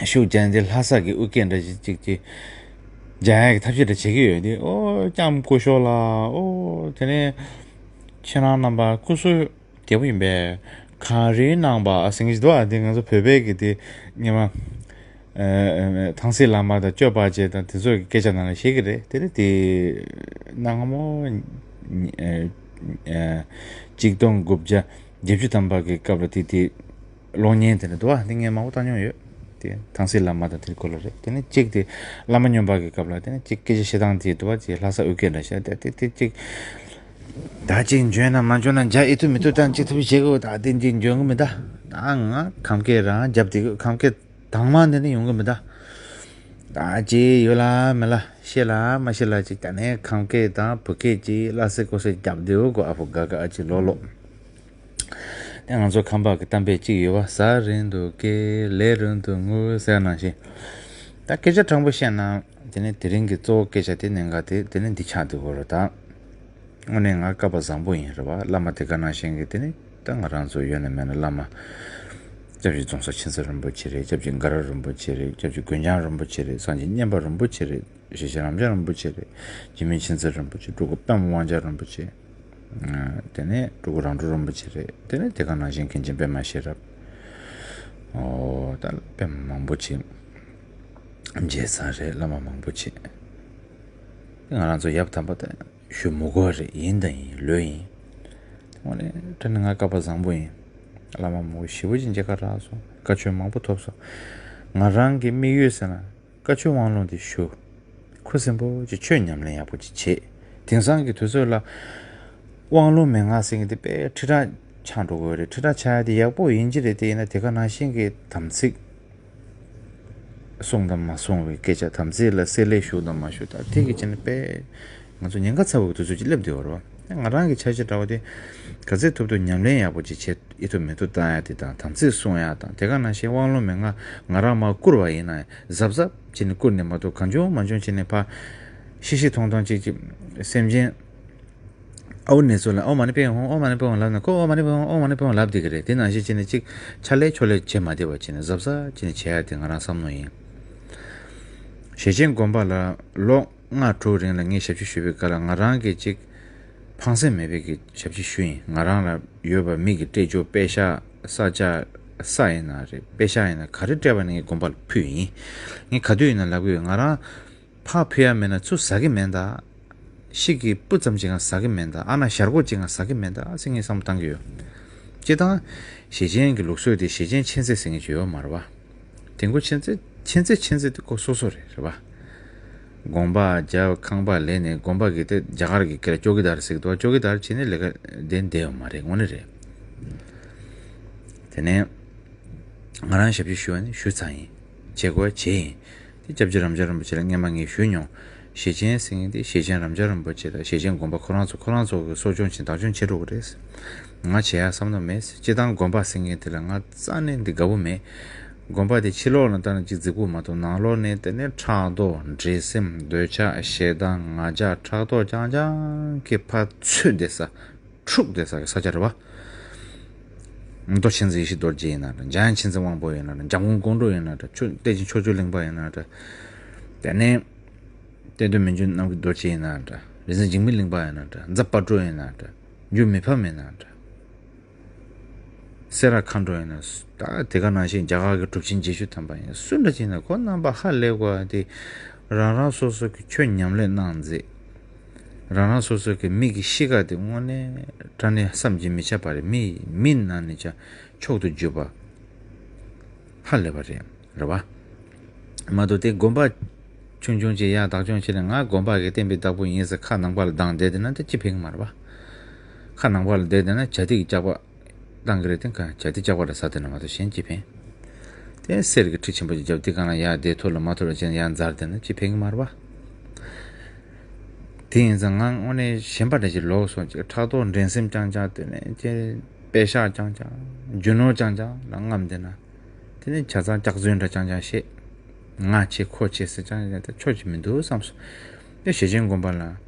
ཤུགས་རྒྱག་འདི་ལྷ་ས་གི་ཨུ་སྐད་འདྲ་ཅིག་ཅིག་ཅིག་སྦྱང་ཡག་གི་ཐབས་ཤེས་འདྲ་བྱེད་ཀྱི་ཡོད། དེ་ཨོ་ལྕམ་སྐུ་ཞབས་ལགས། ཨོ་དེ་ནས་ཁྱེད་རང་རྣམ་པ་སྐུ་གཟུགས་བདེ་པོ་ཡིན་པས། གངས་རིའི་ནང་པ་ཟེར་གྱི་འདུག་ཨ། དེ་ང་ཚོ་བོད་པའི་གི་དེ་སྔས་མ། ཨ། ཐང་སེ་བླ་མ་དང་གཅོད་པ་བྱེད་དང་དེ་ཚོ་གི་སྐད་ཆ་ནང་ལ་བཤད་ཀྱི་རེད། དེ་ནི་དེ་གནའ་སྔ་མོ། ཨ། ཨ། གཅིག་སྟོང་དགུ་བརྒྱ་བརྒྱད་ཅུ་ཐམ་པ་གི་སྐབས་ལ་དེ་དེ་གློག་བརྙན་དེ་འདྲ་འདུག་ཨ། དེ་ངས་མང་པོ་བལྟ་མྱོང་ཡོད། དེ་ཐང་སི་བླ་མ་དང་དེ་སྐོར་ལ་རེད། དེ་ནས་གཅིག་དེ་བླ་མ་སྨྱོན་པ་གི་སྐབས་ལ། དེ་ནས་གཅིག་སྐད་ཆ་བཤད་སྟངས་དེ་འདུག་བ། ཅིག་ལྷ་ས་ཨོ་སྐད་འདྲ་བཤད། དེ་དེ་དེ་གཅིག་ད་གཅིག་འཇོན་ན་མ་འཇོན་ན་འཇའ་ཨེ་ཐུབ་མི་ཐུབ་དང་ཅིག་ཐུབ་བྱེད་དགོས། ད་དེ་གཅིག་འཇོན་གི་མི་ད། ད་ང་ཁམས་སྐད་རང་རྒྱབ་དེ་གི་ཁམས་སྐད་དྭངས་མ་འདི་ནས་ཡོང་གི་མི་ད། ད་ཅི་ཡོད་ལ་མེད་ལ་ཤེས་ལ་མ་ཤེས་ལ་ཅིག་ད་ནས་ཁམས་སྐད་དང་བོད་སྐད་ཅིག་སླ་བསྲེ་ཀོ་བསྲེ་རྒྱབ་དེའོ་གོ། ཨ་ཕོ་དགའ་དགའ་ཨ་ཅིག་ལོག་ལོག་དེ་ང་ཚོ་ཁམས་པ་གི་གཏམ་དཔེ་ཅིག་ཡོད་བ། ཟ་རན་དུ་སྐད་ལས་རན་དུ་ངུ་ཟེར་ནང་བཞིན། ད་སྐད་ཆ་དྲང་པོ་བཤད་ན། དེ་ནས་དེ་རིང་གི་གཙོ་བོ་སྐད་ཆ་དེ་གནད་འགག་དེ་དེ་ནས་འདི་ཆགས་འདུག་གོ་ར་ད། དངོས་གནས་ང་སྐལ་པ་བཟང་པོ་ཡིན་རེད་བ། བླ་མ་དེ་ག་ནང་བཞིན་གྱི་དེ་ནི་ད་ང་རང་ཚོ་ཡོད་ན་མེད་ན་བླ་མ། སྐྱབས་རྗེ་རྫོང་གསར་མཁྱེན་བརྩེ་རིན་པོ་ཆེ་རེད། སྐྱབས་རྗེ་དགའ་རབ་རིན་པོ་ཆེ་རེད། སྐྱབས་རྗེ་མགོན་རྒྱལ་རིན་པོ་ཆེ་རེད། སངས་རྒྱས་མཉན་པ་རིན་པོ་ཆེ་རེད། ཞེ་ཆེན་རབ་འབྱམས་རིན་པོ་ཆེ་རེད། འཇིགས་མེད་མཁྱེན་བརྩེ་རིན་པོ་ཆེ། སྤྲུལ་སྐུ་པདྨ་དབང་རྒྱལ་རིན་པོ་ཆེ། དེ་ནས་སྤྲུལ་སྐུ་རང་གྲོལ་རིན་པོ་ཆེ་རེད། དེ་ནས་དེ་ག་ནང་བཞིན་མཁན་ཆེན་པད་མ་ཤེས་རབ། ཨོ་ད་པདྨ་མང་པོ་ཆེ། རྗེ་བཙུན་རེད། བླ་མ་མང་པོ་ཆེ། ང་རང་ཚོ་ཡབ་དམ་པ་དང་ཞུ་མི་དགོས་རེད། ཡིན་དང་ཡིན། ལོས་ཡིན། དངོས་གནས་དྲང་གནས་ང་སྐལ་པ་བཟང་པོ་ཡིན། བླ་མ་མང་པོ་ཞེ་པོ་ཅིག་མཇལ་ཁ་རག་སོང་། བཀའ་ཆོས་མང་པོ་ཐོབ་སོང་། ང་རང་གི་དམིགས་ཡུལ་ཟེར་ན། བཀའ་ཆོས་དབང་ལུང་དེ་ཞུ། ཁུ་སིམ་པོ་ཅིག་ཆོས་ཉམས་ལེན་ཡག་པོ་ཅིག་བྱེད། དེང་སང་གི་དུས་ཚོད་ལ་དབང་ལུང་མན་ངག་ཟེར་མཁན་དེ་དཔེ་ཁྲི་ཕྲག་ཆགས་འགྲོ་གི་ཡོད་རེད། ཁྲི་ཕྲག་ཆགས་ཡ་དེ་ཡག་པོ་ཡིན་གྱི་རེད། དེ་ཡིན་ན་དེ་ག་ནང་བཞིན་གྱི་དམ་ཚིག་སྲུང་དང་མ་སྲུང་བའི་སྐད་ཆ། དམ་ཚིག་ལ་བསྲེ་ལྷད་ཞུགས་དང་མ་ཞུགས། ད་དེ་གི་ཆ་ནས་དཔེ་ང་ཚོ་ཉེན་ཁ་ཚ་བོ་གི་དུས་ཚོད་ཅིག་སླེབས་བསྡད་ཡོད་རེད་བ། ང་རང་གི་འཆར་གཞི་འདྲ་བོ་དེ་ག་ཚོད་ཐུབ་ཐུབ་ཉམས་ལེན་ཡག་པོ་ཅིག་བྱེད། ཨེ་ཐུབ་མི་ཐུབ་བཏང་ཡ་དེ་དང་། དམ་ཚིག་སྲུང་ཡ་དང་། དེ་ག་ནང་བཞིན་དབང་ལུང་མན་ངག་ང་རང་མར་བསྐུར་བ་ཡིན་ན་ཡང་གཟབ་གཟབ་བྱས་ནས་བསྐུར་ནས་མ་གཏོགས། གང་བྱུང་མང་བྱུང་བྱས་ནས་ཕར་ཤི་ཤི་མཐོང་མཐོང་ཅིག་ཅིག་སེམས་ཅན་ཨའུ་ནེ་ཚོ་ལ་ཨོཾ་མ་ཎི་པདྨེ་ཧཱུྃ། ཨོཾ་མ་ཎི་པདྨེ་ཧཱུྃ་ལབ་ན་ཁོ་ཨོཾ་མ་ཎི་པདྨེ་ཧཱུྃ། ཨོཾ་མ་ཎི་པདྨེ་ཧཱུྃ་ལབ་བསྡད་ཀྱི་རེད། དེ་ནང་བཞིན་བྱས་ནས་ཅིག་ཕྱག་ལས་ཕྱོགས་ལས་བྱེད་མ་བདེ་བ་བྱས་ནས་གཟབ་གཟབ་བྱས་ནས་བྱེད་ཡ་དེ་ང་རང་བསམ་བློ་ཡིན། ཞེ་ཆེན་དགོན་པ་ལ་ལོ་ལྔ་དྲུག་རིང་ལ་ངས་ཞབས་ཕྱི་ཞུས་པའི་སྐབས་ལ་ང་རང་གིས་ཅིག་ཕངས་སེམས་མེད་པའི་གི་ཞབས་ཕྱི་ཞུས་ཡིན། ང་རང་ལ་ཡོད་པ་མི་གིས་སྤྲད་རྒྱུ་པེ་ཤག་ས་ཆ་ས་ཡིན་ན་རེད། པེ་ཤག་ཡིན་ན་ག་རེ་སྤྲད་པ་ནས་ངས་དགོན་པ་ལ་ཕུལ་ཡིན། ངས་ག་དུས་ཡིན་ན་ལབ་གི་ཡོད། ང་རང་ཕར་ཕུལ་ཡ་མེད་ན་ཚུར་ཟ་གི་མེད་ད། ཤི་གི་སྤུ་ཙམ་ཅིག་ང་ཟ་གི་མེད་ད། ཨ་ན་ཞར་གོ་ཅིག་ང་ཟ་གི་མེད་ད་ཟེར་ངས་བསམ་བློ་བཏང་གི་ཡོད། སྤྱིར་བཏང་ཞེ་ཆེན་གྱི་ལུགས་སྲོལ་དེ་ཞེ་ཆེན་མཁྱེན་བརྩེ་ཟེར་མཁན་ཅིག་ཡོད་མ་རེད་བ། དེ་ཁོ་མཁྱེན་བརྩེ་མཁྱེན་བརྩེ་མཁྱེན་བརྩེ་དེ་ཁོ་སོ་སོ་རེད། རེད་བ། དགོན་པ་རྒྱབ། ཁང་པ་ལས་ནས། དགོན་པ་གི་དེ་རྒྱ་གར་གྱི་སྐད་ལ་ཅོ་ཀི་དར་ཟེར་གི་འདུག་ཅོ་ཀི་དར་བྱས་ནས་ལས་ཀ་དེ་བསྡད་ཡོད་མ་རེད། དངོས་གནས་རེད། དེ་ནས་ང་རང་ཞབས་ཕྱི་ཞུ་བ་ནི་ཞུ་ཚར་ཡིན། བྱེད་དགོས་བྱས་ཡིན། དེ་སྐྱབས་རྗེ་རབ་འབྱམས་རིན་པོ་ཆེ་ལ་སྔས་མ་ངས་ཞུས་མྱོང་། ཞེ་ཆེན་ཟེར་མཁན་དེ་ཞེ་ཆེན་རབ་འབྱམས་རིན་པོ་ཆེ་དང་ཞེ་ཆེན་དགོན་པ་ཁོ་རང་ཚོ་ཁོ་རང་ཚོ་གི་གསོ་སྐྱོང་བྱེད་བདག་སྐྱོང་བྱེད་འགྲོ་གི་རེད། ང་བྱེད་ཡ་བསམ་བློ་མེད། སྤྱིར་བཏང་དགོན་པ་ཟེར་མཁན་དེ་ལ་ང་རྩ་ནས་འདི་དགའ་པོ་མེད། དགོན་པ་དེ་ཕྱི་ལོགས་ལ་ལྟ་ན་ཅིག་རྫིག་པོ་མ་གཏོགས། ནང་ལོགས་ནས་དེ་ནས་ཕྲག་དོག་འགྲན་སེམས་འདོད་ཆགས་ཞེ་སྡང་ང་རྒྱལ་ཕྲག་དོག་རྐྱང་རྐྱང་གིས་ཕར་ཚུད་བསྡད་ས། འཁྲུགས་བསྡད་ས་གི་ས་ཆ་རེད་བ། མདོ་མཁྱེན་བརྩེ་ཡེ་ཤེས་རྡོ་རྗེ་ཡིན་ན་འདྲ། འཇམ་དབྱངས་མཁྱེན་བརྩེ་དབང་པོ་ཡིན་ན་འདྲ། འཇམ་མགོན་ཀོང་སྤྲུལ་ཡིན་ན་འདྲ། ཆོས་བསྟན་འཛིན་ཕྱོགས་བཅུའི་གླིང་པ་ཡིན་ན་འདྲ། དེ་ནས་བསྟན་དོན་མི་འགྱུར་རྣམ་རྒྱལ་རྡོ་རྗེ་ཡིན་ན་འདྲ། རིག་འཛིན་འཇིགས་མེད་གླིང་པ་ཡིན་ན་འདྲ། རྫ་དཔལ་སྤྲུལ་ཡིན་ན་འདྲ། འགྱུར་མེད་ཕ་མ་ཡིན་ན་འདྲ། སེ་ར་མཁའ་འགྲོ་ཡིན་ན། ད་དེ་ག་ནང་བཞིན་རྒྱ་གར་གྱི་གྲུབ་ཆེན་བརྒྱད་ཅུ་ཐམ་པ་ཡིན། སུ་འདྲ་ཅིག་ཡིན་ན་ཁོ་རྣམ་པ་ཧ་ལས་དགོས་པ་དེ། རང་རང་སོ་སོ་གི་ཆོས་ཉམས་ལེན་གནང་མཛད། རང་རང་སོ་སོ་གི་མི་གི་གཤིས་ཀ་དེ་དངོས་གནས་དྲང་གནས་བསམ་གྱིས་མི་ཁྱབ་པ་རེད། མི་མི་ནང་ནས་ཀྱང་མཆོག་ཏུ་གྱུར་པ་ཧ་ལས་པ་རེད། རེད་བ། མ་གཏོགས་དེ་དགོན་པ་ཆུང་ཆུང་ཅིག་ཡར་བདག་སྐྱོང་བྱས་ནས། ང་དགོན་པ་གི་བསྟན་པའི་བདག་པོ་ཡིན་ཟེར་ཁ་ནང་པ་ལ་གདངས་བསྡད་བསྡད་ན་དེ་ཅི་ཕན་གི་མ་རེད་བ། ཁ་ནང་པ་ལ་བསྡད་བསྡད་ན་བྱ་དེ་གི་སྐྱག་པ་བཏང་གི་རེད། དེ་ག་བྱ་དེ་སྐྱག་པ་རེད་ཟེར་དེ་ན་མ་གཏོགས་གཞན་ཅི་ཕན། དེ་གསེར་གྱི་ཁྲི་ཆེན་པོ་ཅིག་བརྒྱབ། དེ་གང་ལ་ཡར་བསྡད་ཐུབ་ལ་མ་ཐུབ་ལ་བྱས་ནས་ཡར་འཛར་བསྡད་ན་ཅི་ཕན་གི་མ་རེད་བ། དེ་ཡིན་ཙང་ང་དངོས་གནས་ཞེན་པ་འདྲ་ཞིག་ལོག་སོང་། ཅིག་ཕྲག་དོག་འགྲན་སེམས་རྐྱང་རྐྱང་དེ་ནས་ཅིག་པད་ཤག་རྐྱང་རྐྱང་རྒྱུ་ནོར་རྐྱང་རྐྱང་ལ་རྔམ་བསྡད་ན། དེ་ནས་ཆ་ཚང་སྐྱག་རྫུན་འདྲ་རྐྱང་རྐྱང་བཤད། ང་ཆེ་ཁོ་ཆེ་ཟེར་རྐྱང་རྐྱང་དེ་ཆོ་ཅིག་མི་འདུག་བསམ་སོང་། དེ་ཞེ་ཆེན་དགོན་པ་ལ་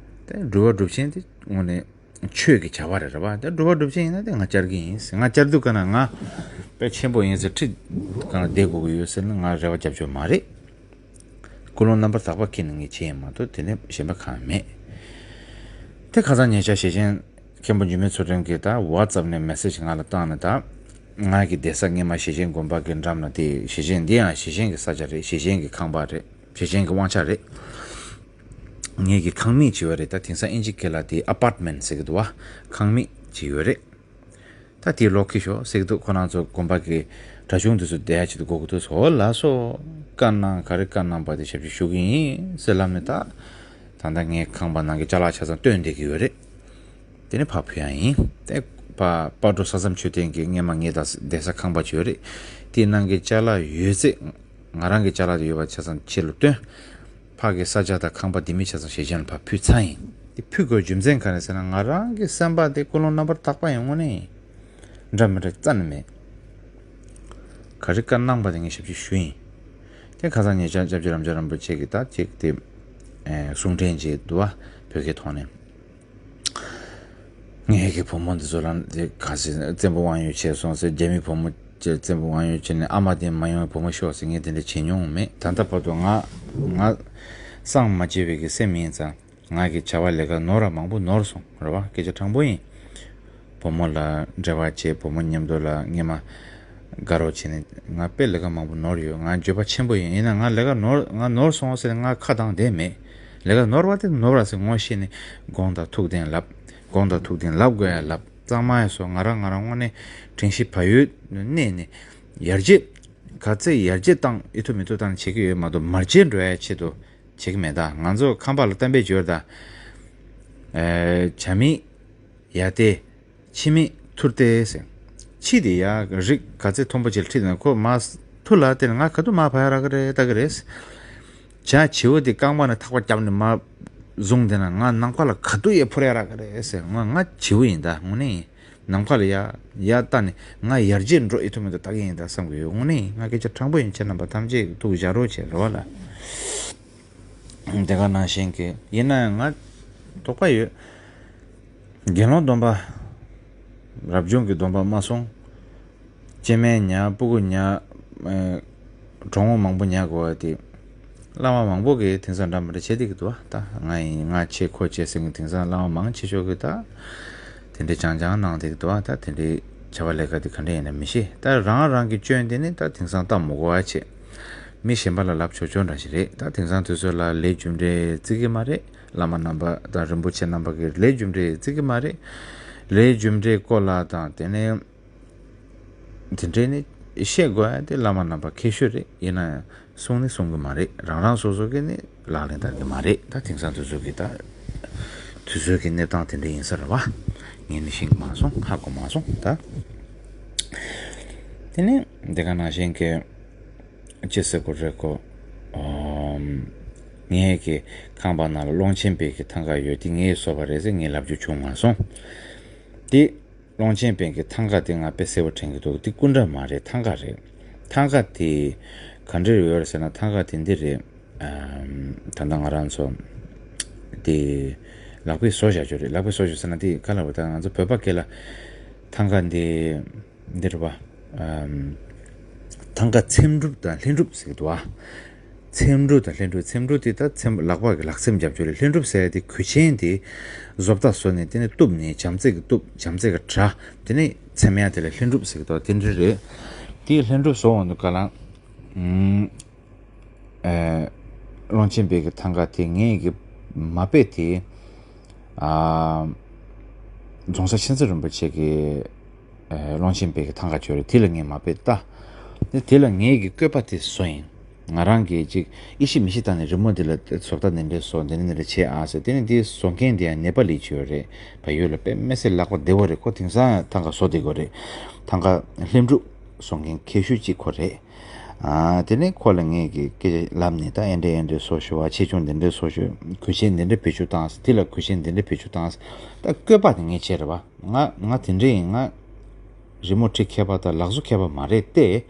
དེ་སྒྲུབ་པ་སྒྲུབ་ཆེན་དེ་དངོས་གནས་ཆོས་ཀྱི་བྱ་བ་རེད། རེད་བ། དེ་སྒྲུབ་པ་སྒྲུབ་ཆེན་ཡིན་ན་དེ་ང་བཅར་གི་ཡིན་ཟེར། ང་བཅར་དུས་ག་ན་ང་དཔེ་ཆེན་པོ་ཡིན་ཟེར། ཁྲི་ག་ན་བསྡད་དགོས་ཀྱི་ཡོད་ཟེར་ན་ང་རེ་བ་རྒྱབ་ཆོག་མ་རེད། ཀུན་སློང་རྣམ་པར་དག་པ་ཁྱེར་ནས་ངས་བྱས་ཡིན་མ་གཏོགས་དེ་ནས་གཞན་པ་གང་མེད། དེ་ཁ་སང་ཉེ་ཆར་ཞེ་ཆེན་མཁན་པོ་འཇིགས་མེད་ཚུལ་ཁྲིམས་ཀྱིས་ད་ཝ་ཙབ་ནས་མེ་སེ་ཇི་ང་ལ་བཏང་ནས། ད་ང་གི་བསྡད་ས་སྔས་མ་ཞེ་ཆེན་དགོན་པ་གི་འགྲམ་ལ། དེ་ཞེ་ཆེན་འདི་ཡང་ཞེ་ཆེན་གྱི་ས་ཆ་རེད། ཞེ་ཆེན་གྱི་ཁང་པ་རེད། ཞེ་ཆེན་གྱི་དབང་ཆ་རེད། ངེད་ཀྱི་ཁང་མིག་ཅིག་ཡོད་རེད། ད་དེང་སང་ཨིན་ཇི་སྐད་ལ་དེ་ཨ་པར་ཊི་མེན་ཊི་ཟེར་གི་འདུག་བ། ཁང་མིག་ཅིག་ཡོད་རེད། ད་དེའི་ལོག་ཁྱེར་ཤོག་ཟེར་གི་འདུག་ཁོ་རང་ཚོ་དགོན་པ་གི་ གྲྭ་ཆུང་དེ་ཚོ་བསྡད་ཡ་ཆེད་དུ་དགོས་ཀྱི་འདུག་ཟེར། འོ་ལགས་སོ། བཀའ་གནང་། ག་རེ་བཀའ་གནང་པ་དེ་ཞབས་ཕྱི་ཞུ་གི་ཡིན་ཟེར་ལབ་ནས། ད་ད་ལྟ་ངའི་ཁང་པ་ནང་གི་ཅ་ལག་ཆ་ཚང་སྟོན་བསྡད་ཀྱི་ཡོད་རེད། དེ་ནས་ཕར་ཕུལ་ཡ་ཡིན། དེ་ཕར་སྤ་གྲོ་ས་མཚམས་མཆོད་རྟེན་གྱི་སྔས་མ་ངའི་ད་བསྡད་ས་ཁང་པ་ཅིག་ཡོད་རེད། དེའི་ནང་གི་ཅ་ལག་ཡོད་ཚད། ང་རང་གི་ཅ་ལག་དེ་ཡོད་པ་ཆ་ཚང་ཁྱེད་ལ་སྟོན། ཕ་གི་ས་ཆ་དང་ཁང་པ་ལྡེ་མིག་ཆ་ཚང་ཞེ་ཆེན་ལ་ཕར་ཕུལ་ཚར་ཡིན། དེ་ཕུལ་དགོས་རྒྱུ་མཚན་ག་རེ་ཟེར་ན། ང་རང་གི་སེམས་པ་དེ་ཀུན་སློང་རྣམ་པར་དག་པ་ཡིན། དངོས་གནས་ཡིན། འདྲ་མི་འདྲ་རྩ་ནས་མེད། ག་རེ་བཀའ་གནང་པ་དེ་ངས་ཞབས་ཕྱི་ཞུ་ཡིན། དེ་ཁ་སང་ཉེ་ཆར་སྐྱབས་རྗེ་རབ་འབྱམས་རིན་པོ་ཆེ་གིས་ད་ཅིག་དེ་གསུང་འཕྲིན་ཅིག་འདུག་བ། བོད་སྐད་ཐོག་ནས། ངའི་གི་བུ་མོ་འདི་ཚོ་ལ་དེ་ག་ཟེར། བཙན་པོ་དབང་ཡོད་བྱས་སོང་ཟེར། རྒྱ་མི་བུ་མོ་བཙན་པོ་དབང་ཡོད་བྱས་ནས་ཨ་མ་དེ་མ་ཡོང་བའི་བུ་མོ་ཤོག་ཟེར། ངས་དེ་འདྲ་བྱེད་མྱོང་མེད། ད་ལྟ་བར་དུ་ང་ང་སངས་མ་རྒྱས་པའི་གི་སེམས་ཡིན་ཙང་། ང་གི་བྱ་བ་ལས་ཀ་ནོར་བ་མང་པོ་ནོར་སོང་རེད་བ། སྐད་ཆ་དྲང་པོ་ཡིན། བུ་མོ་ལ་འབྲེལ་བ་བྱས། བུ་མོ་མཉམ་དུ་ལ་སྔས་མ་དགའ་རོགས་བྱས་ནས། ང་དཔེ་ལས་ཀ་མང་པོ་ནོར་ཡོད། ང་འགྱོད་པ་ཆེན་པོ་ཡིན། ཡིན་ན་ང་ལས་ཀ་ནོར་ང་ནོར་སོང་ཟེར་ནས་ང་ཁ་གདངས་བསྡད་མེད། ལས་ཀ་ནོར་བ་དེ་ནོར་བ་ཟེར་ངོ་ཤེས་ནས་དགོངས་དག་ཐུགས་བདེན་ལབ། དགོངས་དག་ཐུགས་བདེན་ལབ་དགོས་ཡ་ལབ། གཙང་མ་ཡ་སོ། ང་རང་ང་རང་དངོས་གནས་དྲན་ཤེས་བག་ཡོད་གནས་ནས་ཡར་རྒྱས། ག་ཚད་ཡར་རྒྱས་བཏང་ཨེ་ཐུབ་མི་ཐུབ་བཏང་བྱེད་ཀྱི་ཡོད་མ་གཏོགས། མར་རྒྱས་འགྲོ་ཡ་ཆེད་དུ་བྱེད་ཀྱི་མེད། ད་ང་ཚོ་ཁམས་པ་ལ་གཏམ་དཔེ་ཅིག་ཡོད་རེད་ད། ཨེ། བྱ་མེད་ཡ་ཏས། ཁྱི་མེད་ཐུར་ཏས་ཟེར། ཁྱི་དེ་ཡ་རིགས་ག་ཚད་མཐོན་པོ་ཅིག་ལ་ཁྲིད་ན་ཁོ་མར་ཐུར་ལ་བལྟས་ན་ང་ག་དུས་མར་བབས་ཡ་རག་གི་རེད་ལྟ་གི་རེད། བྱ་བྱིའུ་དེ་རྐང་པ་ནས་ཐག་པ་བརྒྱབ་ནས་མར་བཟུང་བསྡད་ན་ང་ནམ་མཁའ་ལ་ག་དུས་ཡར་འཕུར་ཡ་རག་གི་རེད་ཟེར། ང་ང་བྱིའུ་ཡིན་ད། དངོས་གནས་ཡིན། ནམ་མཁའ་ལ་ཡར་ཡར་བལྟས་ནས་ང་ཡར་རྒྱས་འགྲོ་ཨེ་ཐུབ་མི་ཐུབ་ལྟ་གི་ཡིན་ད་བསམ་གི་ཡོད། དངོས་གནས་ཡིན། ང་སྐད་ཆ་དྲང་པོ་ཡིན། ཁྱེད་རྣམ་པ་ཐམས་ཅད་ཐུགས་བཞག་རོགས་བྱེད་རེད་བ་ལ། དེ་ག་ནང་བཞིན་གྱི་ཡིན་ན་ཡང་ང་དོགས་པ་ཡོད། དགེ་སློང་སྡོམ་པ། རབ་བྱུང་གི་སྡོམ་པ་མ་སྲུང་། སྐྱེ་དམན་ཉར། སྤུ་གུ་ཉར། ཨེ། གྲོགས་མོ་མང་པོ་ཉར་དགོས་པ་དེ། བླ་མ་མང་པོ་གིས་དེང་སང་འདྲ་མི་འདྲ་བྱེད་བསྡད་ཀྱི་འདུག་བ། ད་ང་ཡིན་ང་བྱེད་ཁོ་བྱེད་ཟེར་མཁན་དེང་སང་བླ་མ་མང་ཆེ་ཤོས་ཀྱིས་ད་དེ་འདྲའི་སྦྱང་སྦྱང་གནང་བསྡད་ཀྱི་འདུག་བ། ད་དེ་འདྲའི་བྱ་བ་ལས་ཀ་དེ་ག་འདྲ་ཡིན་ན་མི་ཤེས། ད་རང་རང་གི་སྐྱོན་དེ་ནི་ད་དེང་སང་ལྟ་མི་དགོས་པ་བྱེད། མི་གཞན་པ་ལ་ལབ་ཆོག་ཆོག་འདྲ་ཞིག་རེད། ད་དེང་སང་དུས་ཚོད་ལ་ལས་རྒྱུ་འབྲས་བརྩི་གི་མ་རེད། བླ་མ་རྣམ་པ་དང་རིན་པོ་ཆེ་རྣམ་པ་གིས་ལས་རྒྱུ་འབྲས་བརྩི་གི་མ་རེད། ལས་རྒྱུ་འབྲས་སྐོར་ལ་དང་དེ་ནས་དེ་འདྲས་ནི་བཤད་དགོས་ཡ་དེ་བླ་མ་རྣམ་པ་མཁས་ཤོས་རེད། ཡིན་ན་ཡང་གསུང་ནི་གསུང་གི་མ་རེད། རང་རང་སོ་སོ་གིས་ནི་ལག་ལེན་བསྟར་གི་མ་རེད། ད་དེང་སང་དུས་ཚོད་ཀྱི་ད་དུས་ཚོད་ཀྱི་གནས་སྟངས་དེ་འདྲ་ཡིན་ས་རེད་བ། ངས་ནི་ཤེས་ཀྱི་མ་སོང་། ཧ་གོ་མ་སོང་ད། དེ་ནས་དེ་ག་ནང་བཞིན་གྱི་ཅི་ཟེར་དགོས་རེད་གོ། ཨམ། ངའི་གི་ཁང་པ་ནང་ལ་ཀློང་ཆེན་པའི་གི་ཐང་ག་ཡོད། དེ་ངས་བཟོས་པ་རེད་ཟེར་ངས་ལབ་རྒྱུ་བྱུང་མ་སོང་། དེ་ཀློང་ཆེན་པའི་གི་ཐང་ག་དེ་ང་དཔེ་གསལ་པོ་དྲན་གྱི་འདུག་དེ་སྐུ་འདྲ་མ་རེད། ཐང་ག་རེད། ཐང་ག་དེ་ག་འདྲ་ཡོད་རེད་ཟེར་ན། ཐང་ག་དེ་འདི་རེད། ཨམ། ད་ལྟ་ང་རང་ཚོ་དེ་ལག་པས་བཟོ་བཞག་རྒྱུ་རེད། ལག་པས་བཟོ་རྒྱུ་ཟེར་ན་དེ་ག་ལབ་དགོས། ད་ང་ཚོ་བོད་པ་སྐད་ལ་ཐང་ག་འདི་འདི་རེད་བ། ཨམ། ཐང་ག་ཚེམ་དྲུབ་དང་ལྷུན་གྲུབ་ཟེར་གྱི་འདུག་བ། ཚེམ་དྲུབ་དང་ལྷུན་གྲུབ། ཚེམ་དྲུབ་དེ་ད་ཚེམ་ལག་པ་གི་ལག་ཚེམ་རྒྱབ་རྒྱུ་རེད། ལྷུན་གྲུབ་ཟེར་ཡ་དེ་གོས་ཆེན་དེ་བཟོ་ལྟ་བཟོས་ནས་དེ་ནས་གཏུབ་ནས་བྱམས་བརྩེ་གི་གཏུབ། བྱམས་བརྩེ་གི་དྲ། དེ་ནས་ཚེམ་ཡ་དེ་ལ་ལྷུན་གྲུབ་ཟེར་གྱི་འདུག་དེ་འདྲ་རེད། དེ་ལྷུན་གྲུབ་བཟོ་འོང་དུས་ག་ལ། ཨམ། ཨེ། ཀློང་ཆེན་པའི་གི་ཐང་ག་དེ་ངས་གི་མ་དཔེ་དེ། ཨ། རྫོང་སར་མཁྱེན་བརྩེ་རིན་པོ་ཆེ་གི། ཨེ། ཀློང་ཆེན་པའི་གི་ཐང་ག་ཅིག་ཡོད་རེད། དེ་ལ་ངས་མ་དཔེ་ལྟ། དེ་དེ་ལ་ངས་གི་བཀོད་པ་དེ་བཟོ་ཡིན། ང་རང་གིས་ཅིག་ཨི་ཤི་མི་ཤི་བཏང་ནས་རི་མོ་འདི་ལ་བཟོ་ལྟ་འདི་འདྲས་བཟོ། འདི་འདྲ་འདི་འདྲ་བྱེད་ཨ་ཟེར། དེ་ནས་འདི་བཟོ་མཁན་དེ་ཡང་ནེ་པ་ལི་ཅིག་ཡོད་རེད། བལ་ཡུལ་ལ་དཔེ་མི་སྲིད་ལག་པ་བདེ་བོ་རེད། ཁོ་དེང་སང་ཐང་ག་བཟོ་བསྡད་ཀྱི་ཡོད་རེད། ཐང་ག་ལྷུན་གྲུབ་བཟོ་མཁན་མཁས་ཤོས་གཅིག་ཁོ་རེད། ཨ། དེ་ནས་ཁོ་ལ་ངས་ཀྱི་སྐད་ཆ་ལབ་ནས། ད་ཨེ་འདྲས་ཨེ་འདྲས་བཟོ་ཤོག་ཨ། ཆེ་ཆུང་འདི་འདྲས་བཟོ་ཤོག་གོས་ཆེན་འདི་འདྲས་བེད་སྤྱོད་བཏང་། དེ་ལ་གོས་ཆེན་འདི་འདྲས་བེད་སྤྱོད་བཏང་། ད་བཀོད་པ་དེ་ངས་བྱས་རེད་བ། ང་ང་དེ་འདྲས་ཡིན། ང་རི་མོ་འབྲི་མཁས་པ་དང་ལག་བཟོ་མཁས་པ་མ་རེད་དེ།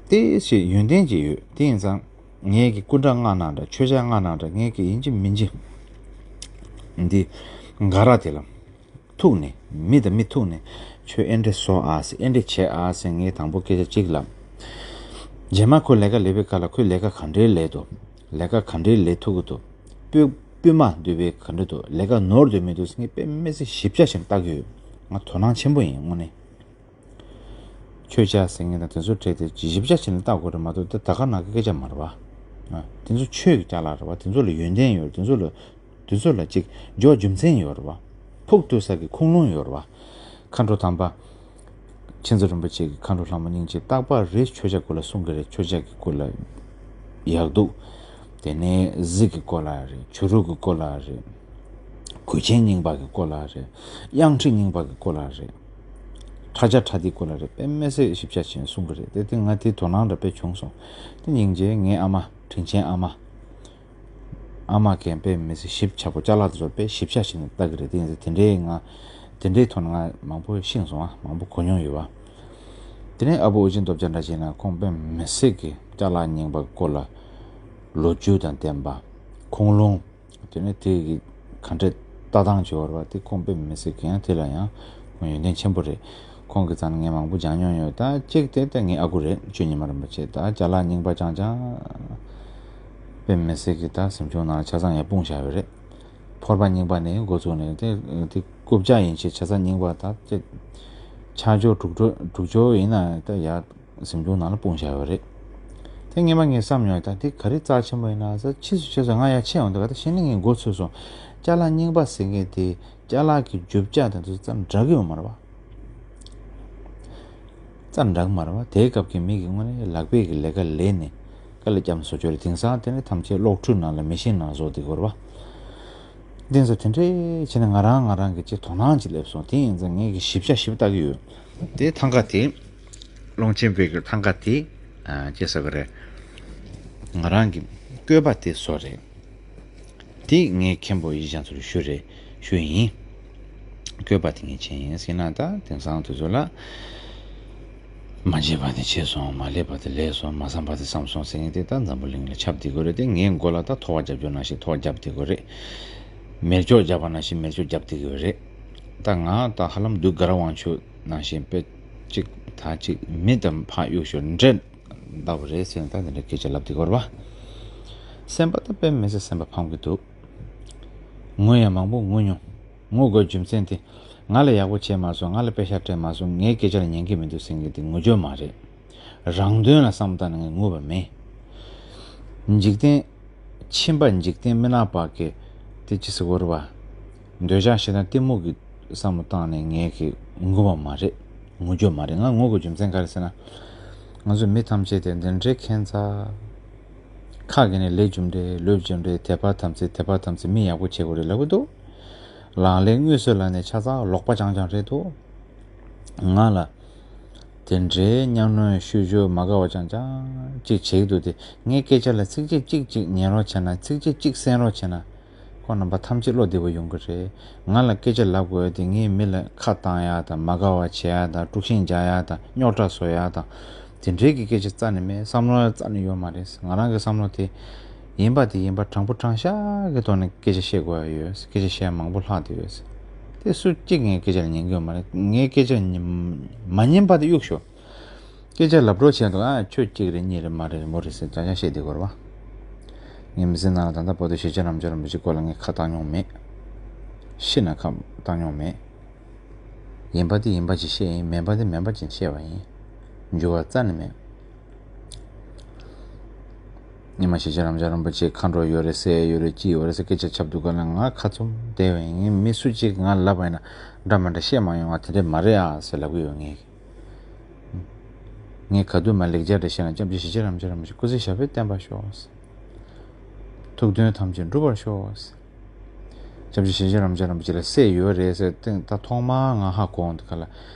དེ་ཞིག་ཡོན་ཏན་ཅིག་ཡོད། དེ་ཡིན་ཙང་ངས་ཀྱི་སྐུ་འདྲ་མངགས་གནང་འདྲ། མཆོད་ཆས་མངགས་གནང་འདྲ། ངས་ཀྱི་ཡིན་གཅིག་མིན་གཅིག་འདི་འགའ་ར་དེ་ལ་ཐུག་ནས། མི་དང་མི་ཐུག་ནས་ཁྱོད་ཨེ་འདྲས་བཟོ་ཨ་ཟེར། ཨེ་འདྲས་བྱེད་ཨ་ཟེར། ངས་དང་པོ་སྐད་ཆ་གཅིག་ལབ། རྗེས་མ་ཁོ་ལས་ཀ་ལས་པའི་སྐབས་ལ་ཁོས་ལས་ཀ་ག་འདྲས་ལས་འདུག་ལས་ཀ་ག་འདྲས་ལས་ཐུབ་ཀྱི་འདུག་སྤུས་སྤུས་མ་འདུག་པས་ག་འདྲས་འདུག་ལས་ཀ་ནོར་འདུག་མི་འདུག་ཟེར། ངས་དཔེ་མི་སྲིད་ཞིབ་ཆ་བྱས་ནས་ལྟ་གི་ཡོད། ང་དོ་སྣང་ཆེན་པོ་ཡིན་དངོས་གནས། མཆོད་ཆས་ཟེར་མཁན་དང་དེ་ཚོ་སྤྲད་དེ་ཞིབ་ཆ་བྱས་ནས་ལྟ་དགོས་རེད་མ་གཏོགས། དེ་ད་ག་ནང་གི་སྐད་ཆ་མ་རེད་བ། ཨ། དེ་ཚོ་ཆོས་ཀྱི་ཅ་ལག་རེད་བ། དེ་ཚོ་ལ་ཡོན་ཏན་ཡོད་རེད། དེ་ཚོ་ལ་དེ་ཚོ་ལ་ཅིག་འབྱོར་རྒྱུ་མཚན་ཡོད་རེད་བ། ཕུགས་གཏུགས་ས་གི་ཁུངས་ལུང་ཡོད་རེད་བ། མཁའ་འགྲོ་དམ་པ། མཁྱེན་བརྩེ་རིན་པོ་ཆེ་གི་མཁའ་འགྲོ་ལྷ་མོ་སྙིང་རྗེ་རྟག་པར་རེ་ཆོས་ཆ་སྐོར་ལ་གསུང་གི་རེད། ཆོས་ཆ་གི་སྐོར་ལ་ཡག་སྡུག་དེ་ནས་གཟིག་གི་སྐོར་ལ་རེད། བྱུ་རུ་གི་སྐོར་ལ་རེད། གོས་ཆེན་རྙིང་པ་གི་སྐོར་ལ་རེད། གཡང་ཁྲི་རྙིང་པ་གི་སྐོར་ལ་རེད། ཁྲ་ཆ་ཁྲ་ཐིག་སྐོར་ལ་རེད། དཔེ་མི་སྲིད་ཞིབ་ཆ་ཆེན་གསུང་གི་རེད། དེ་དེ་ང་དེ་དོ་སྣང་འདྲ་དཔེ་བྱུང་སོང་། དེ་སྙིང་རྗེ་ངའི་ཨ་མ་དྲིན་ཆེན་ཨ་མ། ཨ་མ་གན་དཔེ་མི་སྲིད་ཞིབ་ཆ་པོ། ཅ་ལག་དེ་ཚོ་དཔེ་ཞིབ་ཆ་ཞིག་ནས་ལྟ་གི་རེད། དེ་ཡིན་ཙང་དེ་འདྲའི་ང་དེ་འདྲའི་ཐོག་ནས་ང་མང་པོ་ཤེས་སོང་ཨ། མང་པོ་གོ་མྱོང་ཡོད་པ། དེ་ནས་ཨ་བུ་ཨོ་རྒྱན་སྟོབས་རྒྱལ་འདྲ་བྱས་ན་ཁོང་དཔེ་མི་སྲིད་ཀྱི་ཅ་ལག་རྙིང་པ་སྐོར་ལ་ལོ་རྒྱུས་དང་ལྡན་པ། ཁུངས་ལུང་། དེ་ནས་དེ་གི་ག་འདྲས་ལྟ་སྟངས་བྱེད་བར་བ་དེ་ཁོང་དཔེ་མི་སྲིད་ཀྱི་ཡང་དེ་ལ་ཡང་ཁོང་ཡོན་ཏན་ཆེན་པོ་རེད། ཁོང་གི་རྩ་ནས་ངས་མང་པོ་སྦྱང་མྱོང་ཡོད། ད་གཅིག་དེ་ད་ངའི་ཨ་ཁུ་རེད། ཆོས་ཉི་མ་རིན་པོ་ཆེ། ད་ཅ་ལག་རྙིང་པ་རྐྱང་རྐྱང་དཔེ་མི་སྲིད་ཀྱི་ད་གཟིམ་ཆུང་ནང་ལ་ཆ་ཚང་ཡང་སྤུངས་བཞག་ཡོད་རེད། ཕོར་པ་རྙིང་པ་ནས་འགོ་བཙུགས་ནས་དེ་དེ་རྐུབ་ཀྱག་ཡིན་ཕྱིར་ཆ་ཚང་རྙིང་པ་ད་ཅིག་ཆ་འཇོག་དྲུག་འཇོག་དྲུག་འཇོག་ཡིན་ན་ད་ཡ་གཟིམ་ཆུང་ནང་ལ་སྤུངས་བཞག་ཡོད་རེད། དེ་ངས་མ་ངས་བསམ་མྱོང་། ད་དེ་ག་རེ་རྩ་ཆེན་པོ་ཡིན་ན་ཟེར། ཕྱིས་སུ་ཕྱིས་སུ་ང་ཡ་ཆེ་ཡོང་དུས་ག་ད་གཞི་ནས་ངས་མགོ་ཚོས་སོང་། ཅ་ལག་རྙིང་པ་ཟེར་མཁན་དེ་ཅ་ལག་གི་རྒྱུ་ཆ་དེ་ཚོ་རྩ་འདྲ་གི་ཡོད་མ་རེད་པ། རྩ་འདྲ་གི་མ་རེད་པ། དེའི་སྐབས་ཀྱི་མི་གི་དངོས་གནས་ལག་པས་ཀྱི་ལས་ཀ་ལས་ནས་དཀའ་ལས་བརྒྱབ་ནས་བཟོ་རྒྱུ་རེད། དེང་སང་དེ་ནི་ཐམས་ཅད་གློག་འཕྲུལ་ནང་ལ་མེ་ཤིན་ནང་བཟོ་བསྡད་ཀྱི་ཡོད་རེད་པ། དེ་ཚོ་དེ་འདྲའི་བྱས་ནས་ང་རང་ང་རང་གི་ཅིག་དོ་སྣང་ཅིག་སླེབས་སོང་། དེ་ཡིན་ཙང་ངས་ཀྱི་ཞིབ་ཆ་ཞིབ་ལྟ་གི་ཡོད། དེ་ཐང་ག་དེ། ཀློང་ཆེན་པའི་གི་ཐང་ག་དེ། ཨ་ཅེས་ཟེར་གི་རེད། ང་རང་གི་བཀོད་པ་དེ་བཟོ་རེད། དེ་ངས་མཁན་པོ་ཡིན་ཞང་ཚོར་ཞུ་རེད། ཞུ་ཡིན། བཀོད་པ་དེ་ངས་བྱས་ཡིན་ཟེར་ན། ད་དེང་སང་དུས་ཚོད་ལ། མ་བྱས་པ་དེ་བྱས་སོང་། མ་ལས་པ་དེ་ལས་སོང་། མ་བསམ་པ་དེ་བསམ་སོང་ཟེར་མཁན་དེ་ད་འཛམ་བུ་གླིང་ལ་ཁྱབ་བསྡད་ཀྱི་རེད། དེ་ངའི་མགོ་ལ་ད་ཐོ་བ་རྒྱབ་རྒྱུ་ནང་བཞིན་ཐོ་བ་རྒྱབ་བསྡད་ཀྱི་རེད། མེ་སྒྱོགས་རྒྱབ་པ་ནང་བཞིན་མེ་སྒྱོགས་རྒྱབ་བསྡད་ཀྱི་རེད། ད་ང་ད་ཧ་ལམ་བདུད་དགའ་རབ་དབང་ཕྱུག་ནང་བཞིན་དཔེ་གཅིག་ད་གཅིག་མི་དང་ཕར་གཡུག་ཞོར་འདྲེ་ལྟ་བུ་རེད་ཟེར་ནས་ད་འདི་འདྲ་སྐད་ཆ་ལབ་བསྡད་ཀྱི་རེད་པ། སེམས་པ་ད་དཔེ་མི་སྲིད་སེམས་པ་ཕམ་གྱི་འདུག་ངུ་ཡ་མང་པོ་ངུ་མྱོང་། ངུ་དགོས་རྒྱུ་མཚན་དེ། ང་ལ་ཡག་པོ་བྱས་མ་སོང་། ང་ལ་པེ་ཤག་སྤྲད་མ་སོང་། ངའི་སྐད་ཆ་ལ་ཉན་གྱི་མི་འདུག་ཟེར་མཁན་དེ་ངུ་རྒྱུ་མ་རེད། རང་དོན་ལ་བསམ་བཏང་ནས་ངས་ངུ་བ་མེད། འཇིག་རྟེན། ཁྱིམ་པ་འཇིག་རྟེན་མི་ནག་པ་གི་དེ་ཅི་ཟེར་དགོས་རེད་པ། འདོད་ཆགས་ཞེ་སྡང་གཏི་མུག་གི་བསམ་བློ་བཏང་ནས་ངས་ཀྱི་ངུ་བ་མ་རེད། ངུ་རྒྱུ་མ་རེད། ང་ངུ་དགོས་རྒྱུ་མཚན་ག་རེ་ཟེར་ན། ང་ཚོ་མི་ཐམས་ཅད་དེ་འདི་འདྲའི་ཁྱད་མཚར། ཁ་གི་ནས་ལས་རྒྱུ་འབྲས་ལུས་རྒྱུ་འབྲས་དད་པ་དམ་ཚིག་དད་པ་དམ་ཚིག་མི་ཡག་པོ་བྱེད་དགོས་རེད་ལབ་ཀྱི་འདུག་ལག་ལེན་དངོས་སུ་ལ་ནས་ཆ་ཚང་ལོག་པ་རྐྱང་རྐྱང་རེད་འདུག་ང་ལ་དེ་འདྲའི་གཉའ་གནོན་ཤུ་ཤུ་མ་དགའ་བ་རྐྱང་རྐྱང་ཅིག་བྱེད་ཀྱི་འདུག་སྟེ། ངའི་སྐད་ཆ་ལ་ཚིགས་བཅད་གཅིག་གཅིག་ཉན་རོགས་བྱས་ན། ཚིགས་བཅད་གཅིག་གསན་རོགས་བྱས་ན། ཁོང་རྣམ་པ་ཐམས་ཅད་བློ་བདེ་པོ་ཡོང་གི་རེད། ང་ལ་སྐད་ཆ་ལབ་དགོས་ཏེ་ངས་མི་ལ་ཁ་བཏང་ཡ་དང་། མ་དགའ་བ་བྱེད་ཡ་དང་། དཀྲུག་ཤིང་རྒྱག་ཡ་དང་། རྙོག་དྲ་བཟོ་ཡ་དང་། དེ་འདྲའི་གི་སྐད་ཆ་རྩ་ནས་མེད། བསམ་བློ་རྩ་ནས་ཡོད་མ་རེད། ང་རང་གི་བསམ་བློ་དེ། ཡིན་པ་དེ་ཡིན་པ་དྲང་པོ་དྲང་བཞག་གི་ཐོག་ནས་སྐད་ཆ་བཤད་དགོས་ཡ་ཡོད། སྐད་ཆ་བཤད་ཡ་མང་པོ་ལྷག་བསྡད་ཡོད། དེ་སུ་གཅིག་ངའི་སྐད་ཆ་ལ་ཉན་གི་ཡོད་མ་རེད། ངའི་སྐད་ཆ་ཉན་མ་ཉན་པ་དེ་གཡུག་ཞོག་སྐད་ཆ་ལབ་རོགས་བྱས་འདུག་ཨ་ཁྱོད་གཅིག་རེད། གཉིས་རེད། མ་རེད། མོ་རེད་ཟེར་ཅང་ཅང་བཤད་བསྡད་དགོས་རེད་པ། ངས་མི་ཚེ་ནང་ལ་ད་ལྟ་བར་དུ་ཞེ་ཆེན་རབ་འབྱམས་རིན་པོ་ཆེའི་སྐོར་ལ་ངས་ཁ་བཏང་མྱོང་མེད། ཤི་ན་ཁ་བཏང་མྱོང་མེད། ཡིན་པ་དེ་ཡིན་པ་ཅིག་བཤད་ཡིན། མིན་པ་དེ་མིན་པ་ཅིག་བཤད་པ་ཡིན། འགྱུར་བ་རྩ་ནས་མེད། ཉི་མ་ཞེ་ཆེན་རབ་འབྱམས་རིན་པོ་ཆེ་མཁའ་འགྲོ་ཡོད་རེད་ཟེར་ཡོད་རེད། ཅི་ཡོད་རེད་ཟེར་སྐད་ཆ་ཁྱབ་འདུག་ག་ལ་ང་ཁ་བཙུམ་བསྡད་པ་ཡིན། ངས་མི་སུ་གཅིག་ང་ལབ་པ་ཡིན་ན་འདྲ་མི་འདྲ་བཤད་མ་ཡོང་བ་དེ་འདྲས་མ་རེད་ཨ་ཟེར་ལབ་གི་ཡོད། ངས། ངས་ག་དུས་མ་ལེགས་སྦྱར་འདྲ་བཤད་ན། སྐྱབས་རྗེ་ཞེ་ཆེན་རབ་འབྱམས་རིན་པོ་ཆེ་སྐུ་ཚེ་ཞབས་པད་བརྟན་པར་ཤོག །ཐུགས་དོན་ཐམས་ཅད་འགྲུབ་པར་ཤོག །སྐྱབས་རྗེ་ཞེ་ཆེན་རབ་འབྱམས་རིན་པོ་ཆེ་ལ་སྲས་ཡོད་རེད་ཟེར་ཏེ་ད་ཐོག་མར་ང་ཧ་གོ་འོང་དུས་ག་ལ།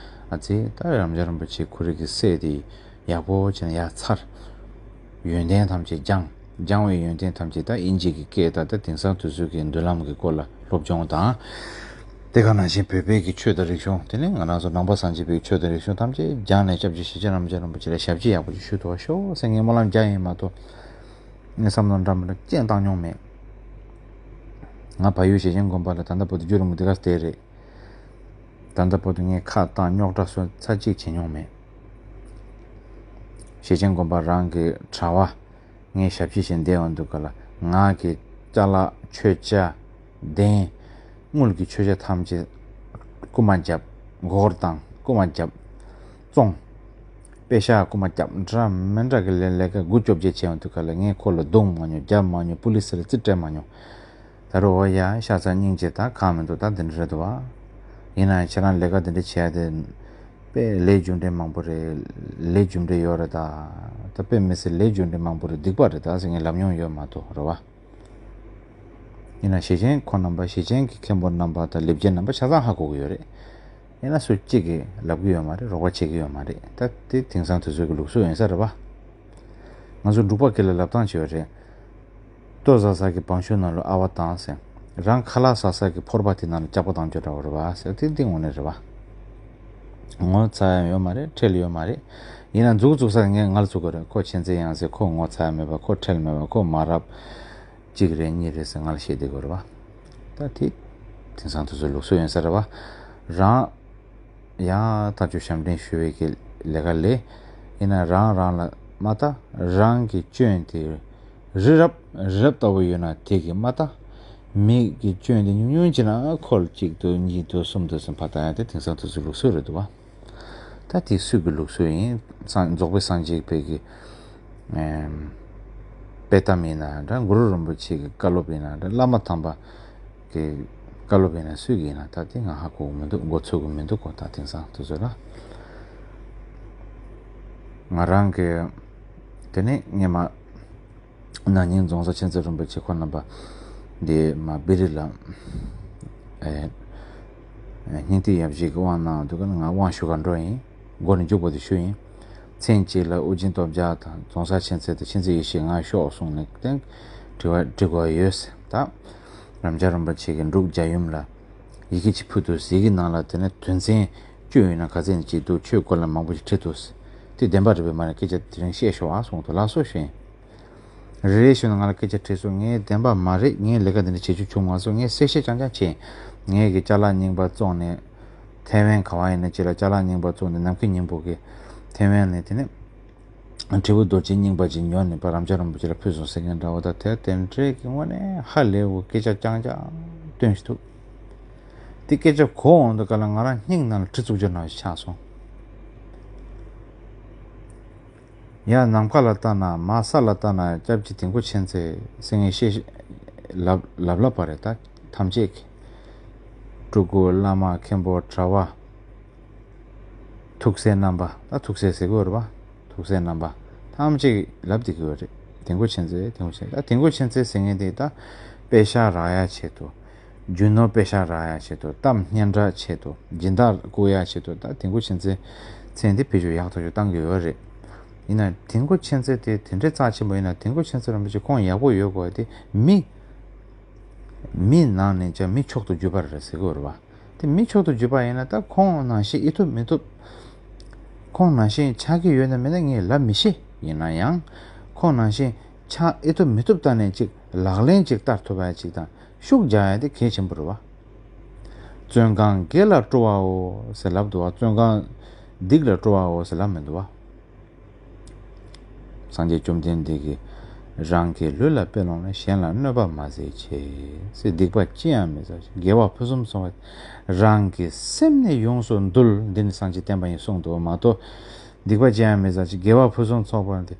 ཨ་ཙི་ད་རབ་འབྱམས་རིན་པོ་ཆེ་ཁོ་རང་གི་སྲས་དེ་ཡག་པོ་བྱས་ནས་ཡར་འཚར། ཡོན་ཏན་ཐམས་ཅད་སྦྱངས། སྦྱངས་པའི་ཡོན་ཏན་ཐམས་ཅད་ད་དབྱིན་ཇི་གི་སྐད་ད་ད་དེང་སང་དུས་ཚོད་ཀྱི་མདུན་ལམ་གྱི་སྐོར་ལ་སློབ་སྦྱོང་དང་། དེ་ག་ནང་བཞིན་བོད་པའི་གི་ཆོས་དང་རིག་གཞུང་། དེ་ནས་ང་རང་ཚོ་ནང་པ་སངས་རྒྱས་པའི་ཆོས་དང་རིག་གཞུང་ཐམས་ཅད་སྦྱངས་ནས་སྐྱབས་རྗེ་ཞེ་ཆེན་རབ་འབྱམས་རིན་པོ་ཆེ་ལ་ཞབས་ཕྱི་ཡག་པོ་ཞིག་ཞུ་ཐུབ་པ་ཤོག་ཟེར་ངས་སྨོན་ལམ་རྒྱག་ཡིན་མ་གཏོགས། ངས་བསམ་བློ་འདྲ་མི་འདྲ་ཅང་བཏང་མྱོང་མེད། ང་བལ་ཡུལ་ཞེ་ཆེན་དགོན་པ་ལ་ད་ལྟ་བར་དུ་རྒྱུན་རིང་པོ་འདི་ག་བསྡད་རེད། ད་ལྟ་བར་དུ་ངས་ཁ་བཏང་རྙོག་དྲ་བཟོ་ཚར་གཅིག་བྱེད་མྱོང་མེད། ཞེ་ཆེན་དགོན་པ་རང་གི་གྲྭ་པ་ངས་ཞབས་ཕྱི་བྱེད་བསྡད་ཡོང་དུས་ག་ལ་ང་གི་ཅ་ལག་མཆོད་ཆས་གདན་དངུལ་གྱི་མཆོད་ཆས་ཐམས་ཅད་རྐུ་མ་བརྒྱབ། སྒོར་དང་རྐུ་མ་བརྒྱབ། བཙོང་། པེ་ཤག་རྐུ་མ་བརྒྱབ། འདྲ་མི་འདྲ་གི་ལས་ལས་ཀ་དགུ་བཅོ་བརྒྱད་བྱས་ཡོང་དུས་ག་ལ་ངས་ཁོ་ལ་རྡུང་མ་མྱོང་། རྒྱབ་མ་མྱོང་། པུ་ལི་སི་ལ་རྩིས་སྤྲད་མ་མྱོང་། ད་རུང་འོ་ཡ་ཤ་ཚ་སྙིང་རྗེ་ད་གང་མི་འདུག་ད་འདི་འདྲ་རེད་འདུག་བ། ཡིན་ན་ཡང་ཁྱེད་རང་ལས་ཀ་འདི་འདྲ་བྱས་ཏེ། དཔེ་ལས་རྒྱུ་འབྲས་མང་པོ་རེད། ལས་རྒྱུ་འབྲས་ཡོད་རེད་ད། ད་དཔེ་མི་སྲིད་ལས་རྒྱུ་འབྲས་མང་པོ་རེད། སྡིག་པ་རེད་ད་ཟེར་ངས་ལབ་མྱོང་ཡོད་མ་གཏོགས་རེད་བ། ཡིན་ན་ཞེ་ཆེན་ཁོང་རྣམ་པ་ཞེ་ཆེན་གྱི་མཁན་པོ་རྣམ་པ་དང་ལེགས་སྦྱར་རྣམ་པ་ཆ་ཚང་ཧ་གོ་གི་ཡོད་རེད། ཡིན་ན་སུ་གཅིག་གིས་ལབ་གི་ཡོད་མ་རེད། རོགས་པ་བྱེད་ཀྱི་ཡོད་མ་རེད། ད་དེ་དེང་སང་དུས་ཚོད་ཀྱི་ལུགས་སྲོལ་ཡིན་ས་རེད་བ། ང་ཚོ་འབྲུག་པ་སྐད་ལ་ལབ་སྟངས་བྱས་པ་རེད། ལྟོ་ཟ་ས་གི་བང་ཆུང་ནང་ལ་ཨ་བ་བཏང་ཟེར། རང་ཁ་ལག་ཟ་ས་གི་ཕོར་པ་དེ་ནང་ལ་སྐྱག་པ་བཏང་རྒྱུ་འདྲ་བོ་རེད་བ་ཟེར། དེ་འདི་དངོས་གནས་རེད་བ། ངོ་ཚ་ཡ་ཡོད་མ་རེད། ཁྲེལ་ཡོད་མ་རེད། ཡིན་ན་འཛུགས་འཛུགས་ས་ངས་ངལ་འཛུགས་དགོས་རེད། ཁོ་མཁྱེན་བརྩེ་ཡངས་ཟེར། ཁོ་ངོ་ཚ་ཡ་མེད་པ། ཁོ་ཁྲེལ་མེད་པ། ཁོ་མ་རབས་གཅིག་རེད་གཉིས་རེད་ཟེར་ངལ་བཤད་བསྡད་དགོས་རེད་བ། ད་དེ་དེང་སང་དུས་ཚོད་ལུགས་སྲོལ་ཡིན་ས་རེད་བ། རང་ཡང་ཐག་ཆོད་ཞབས་འདྲེན་ཞུ་བའི་གི་ལས་ཀ་ལས། ཡིན་ན་རང་རང་ལ་མ་ལྟ། རང་གི་སྐྱོན་དེ་རི་རབ་རི་རབ་ལྟ་བུ་ཡོད་ན་དེ་གི་མ་ལྟ། མི་གི་སྐྱོན་དེ་ཉུང་ཉུང་ཅིག་ན་ཁོ་ལ་གཅིག་ཏུ་གཉིས་ཏུ་གསུམ་དུ་ཟིན་ཕ་ལྟ་ཡ་དེ་དེང་སང་དུས་ཚོད་ལུགས་སྲོལ་རེད་འདུག་བ། ད་དེ་སུས་གི་ལུགས་སྲོལ་ཡིན། སངས་རྫོགས་པའི་སངས་རྒྱས་པའི་གི་ཨེམ། དཔེ་གཏམ་ཡིན་ན་འདྲ། གུ་རུ་རིན་པོ་ཆེ་གི་བཀའ་སློབ་ཡིན་ན་འདྲ། བླ་མ་དམ་པ་གི་བཀའ་སློབ་ཡིན་ན་སུས་ཀྱི་ཡིན་ན་ད་དེ་ང་ཧ་གོ་གི་མི་འདུག་མགོ་ཚོད་གི་མི་འདུག་གོ། ད་དེང་སང་དུས་ཚོད་ལ་ང་རང་གི་དེ་ནས་སྔས་མ་ན་ནིང་རྫོང་སར་མཁྱེན་བརྩེ་རིན་པོ་ཆེ་ཁོང་རྣམ་པ་འདི་མ་བི་རི་ལ་ཨེ་སྙིང་ཐིག་ཡབ་གཞིས་ཀྱི་དབང་གནང་འདུག་ག་ང་དབང་ཞུ་གར་འགྲོ་ཡིན། མགོ་ནས་མཇུག་བར་དུ་ཞུ་ཡིན། མཚན་གཅིག་ལ་ཨོ་རྒྱན་སྟོབས་རྒྱལ་དང་རྫོང་སར་མཁྱེན་བརྩེ་དང་མཁྱེན་བརྩེ་ཡེ་ཤེས་ང་ཤོག་གསུངས་ནས་བསྟན་དྲི་བ་འདྲི་དགོས་ཡོད་ཟེར། ད་རབ་འབྱམས་རིན་པོ་ཆེ་གིས་འབྲུག་རྒྱལ་ཡུམ་ལ་ཡི་གེ་གཅིག་ཕུལ་འདུག་ཟེར། ཡི་གེ་ནང་ལ་དེ་ནས་དོན་ཚན་བཅུ་ཡོད་ན་ག་ཚད་ནས་གཅིག་འདུག་ཆོས་སྐོར་ལ་མང་པོ་ཞིག་བྲིས་འདུག་ཟེར། དེ་བདེན་པ་རེད་པས། མ་རེད་སྐད་ཆ་དེ་རིང་བཤད་ཤོག་ཨ་གསུངས་འདུག་ལགས་སོ་ཞུས། རེ་རེ་ཞུས་ན་ང་ལ་སྐད་ཆ་དྲིས་སོང་། ངས་བདེན་པ་མ་རེད། ངས་ལས་ཀ་འདི་འདྲ་བྱེད་རྒྱུ་བྱུང་མ་སོང་། ངས་གསལ་བཤད་རྐྱང་རྐྱང་བྱས། ངས་གི་ཅ་ལག་རྙིང་པ་བཙོངས་ནས་ཐའེ་ཝན་ག་བ་ཡིན་ན་ཅི་ལ་ཅ་ལག་རྙིང་པ་བཙོངས་ནས་ནམ་མཁའི་སྙིང་པོ་གི་ཐའེ་ཝན་ནས་དེ་ནས་དྲིལ་བུ་རྡོ་རྗེ་རྙིང་པ་ཅིག་ཉོ་ནས་ཕར་རབ་འབྱམས་རིན་པོ་ཆེ་ལ་ཕུལ་སོང་ཟེར་མཁན་འདྲ་བོ་དང་དེ་དེ་འདྲའི་གི་དངོས་གནས་ཧ་ལས་པའི་སྐད་ཆ་རྐྱང་རྐྱང་བཏོན་ཞིག་འདུག་དེ་སྐད་ཆ་གོ་འོང་དུས་ག་ལ་ང་རང་སྙིང་ནང་ལ་གྲི་བཙུགས་རྒྱུ་ནང་བཞིན་ཆགས་སོང་། ཡར་ནམ་མཁའ་ལ་ལྟ་ན་མར་ས་ལ་ལྟ་ན་སྐྱབས་རྗེ་དིལ་མགོ་མཁྱེན་བརྩེ་ཟེར་མཁན་བཤད་ལབ་ལབ་ལབ་པ་རེད། ད་ཐམས་ཅད་ཀྱིས་སྤྲུལ་སྐུ་བླ་མ་མཁན་པོ་གྲྭ་པ་ཐུགས་སྲས་རྣམ་པ། ད་ཐུགས་སྲས་ཟེར་གི་ཡོད་རེད་པ། ཐུགས་སྲས་རྣམ་པ་ཐམས་ཅད་ཀྱིས་ལབ་བསྡད་ཀྱི་ཡོད་རེད། དིལ་མགོ་མཁྱེན་བརྩེ་དིལ་མགོ་མཁྱེན། ད་དིལ་མགོ་མཁྱེན་བརྩེ་ཟེར་མཁན་དེ་ད་དཔེ་ཤག་རག་ཡ་ཆེད་དུ། རྒྱུ་ནོར་དཔེ་ཤག་རག་ཡ་ཆེད་དུ། གཏམ་སྙན་གྲགས་ཆེད་དུ། སྦྱིན་བདག་བསྐུར་ཡ་ཆེད་དུ། ད་དིལ་མགོ་མཁྱེན་བརྩེ་མཚན་འདི་བེད་སྤྱོད་ཡག་ཐག་ཆོད་བཏང་གི་ཡོད་རེད། ཡིན་ན་དིལ་མགོ་མཁྱེན་བརྩེ་དེ་དེ་འདྲའི་རྩ་ཆེན་པོ་ཡིན་ན། དིལ་མགོ་མཁྱེན་བརྩེ་རིན་པོ་ཆེ་ཁོང་ཡག་པོ་ཡོད་དགོས་དེ་མི། མི་ནང་ནས་ཀྱང་མི་མཆོག་ཏུ་གྱུར་པ་རེད་ཟེར་གི་ཡོད་རེད་བ། དེ་མི་མཆོག་ཏུ་གྱུར་པ་ཡིན་ན་ད་ཁོང་ནང་བཞིན་ཨེ་ཐུབ་མི་ཐུབ། ཁོང་ནང་བཞིན་ཆགས་ཀྱི་ཡོད་ན་མེད་ན་ངས་ལབ་མི་ཤེས། ཡིན་ན་ཡང་ཁོང་ནང་བཞིན་ཆགས་ཨེ་ཐུབ་མི་ཐུབ་ལྟ་ནས་ཅིག་ལག་ལེན་ཅིག་བསྟར་ཐུབ་པ་ཅིག་དང་། ཤུགས་རྒྱག་ཡ་དེ་གལ་ཆེན་པོ་རེད་བ། བཙོན་ཁང་བགེགས་ལ་སྤྲོ་བའོ་ཟེར་ལབ་འདུག་བ། བཙོན་ཁང་སྡིག་ལ་སྤྲོ་བའོ་ཟེར་ལབ་མི་འདུག་བ། སངས་རྒྱས་བཅོམ་ལྡན་འདས་ཀྱིས་རང་གི་ལུས་ལ་དཔེ་ལོངས་ནས། གཞན་ལ་གནོད་པ་མ་མཛད་ཅེས་ཟེར། སྡིག་པ་ཅི་ཡང་མི་བསགས་ཤིང་། དགེ་བ་ཕུན་སུམ་ཚོགས་པ། རང་གི་སེམས་ནི་ཡོངས་སུ་འདུལ། འདི་ནི་སངས་རྒྱས་བསྟན་པ་ཡིན་གསུངས་འདུག་བ་མ་གཏོགས། སྡིག་པ་ཅི་ཡང་མི་བསགས་ཅིང་། དགེ་བ་ཕུན་སུམ་ཚོགས་པ་འདི།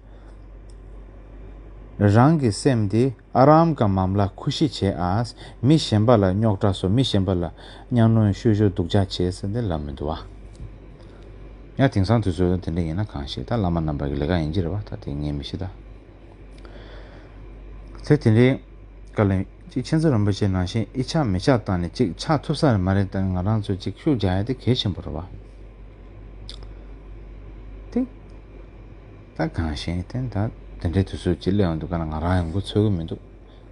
རང་གི་སེམས་འདི་ཨ་རམ་ཀ་མམ་ལ་ཁུ་ཤི་བྱེད་ཨ། མི་གཞན་པ་ལ་རྙོག་དྲ་བཟོ། མི་གཞན་པ་ལ་གཉའ་གནོན་ཤོད་ཤོད་སྡུག་ཅག་བྱེད་ཟེར་འདི་ལབ་མི་འདུག་བ། ཡང་དེང་སང་དུས་ཚོད་དེ་འདྲ་ཡིན་ན་གང་ཤེས། ད་བླ་མ་རྣམ་པ་གི་ལས་ཀ་ཡིན་གྱི་རེད་བ། ད་དེ་ངས་མི་ཤེས་ད། དེ་དེ་འདྲའི་བཀའ་ལན་ཅིག་མཁྱེན་བརྩེ་རིན་པོ་ཆེ་ནང་བཞིན་ཨི་ཆགས་མི་ཆགས་བཏང་ནས་ཅིག་ཆགས་ཐུབ་ས་རེད་མ་རེད། ད་ང་རང་ཚོ་ཅིག་ཤུགས་རྒྱག་ཡ་དེ་གལ་ཆེན་པོ་རེད་བ། དེ་ད་གང་ཤེས་དེ་ད་དེ་འདྲའི་དུས་ཚོད་ཅིག་སླེབས་ཡོང་དུས་ག་ལ་ང་རང་ཡང་མགོ་ཚོད་གི་མི་འདུག་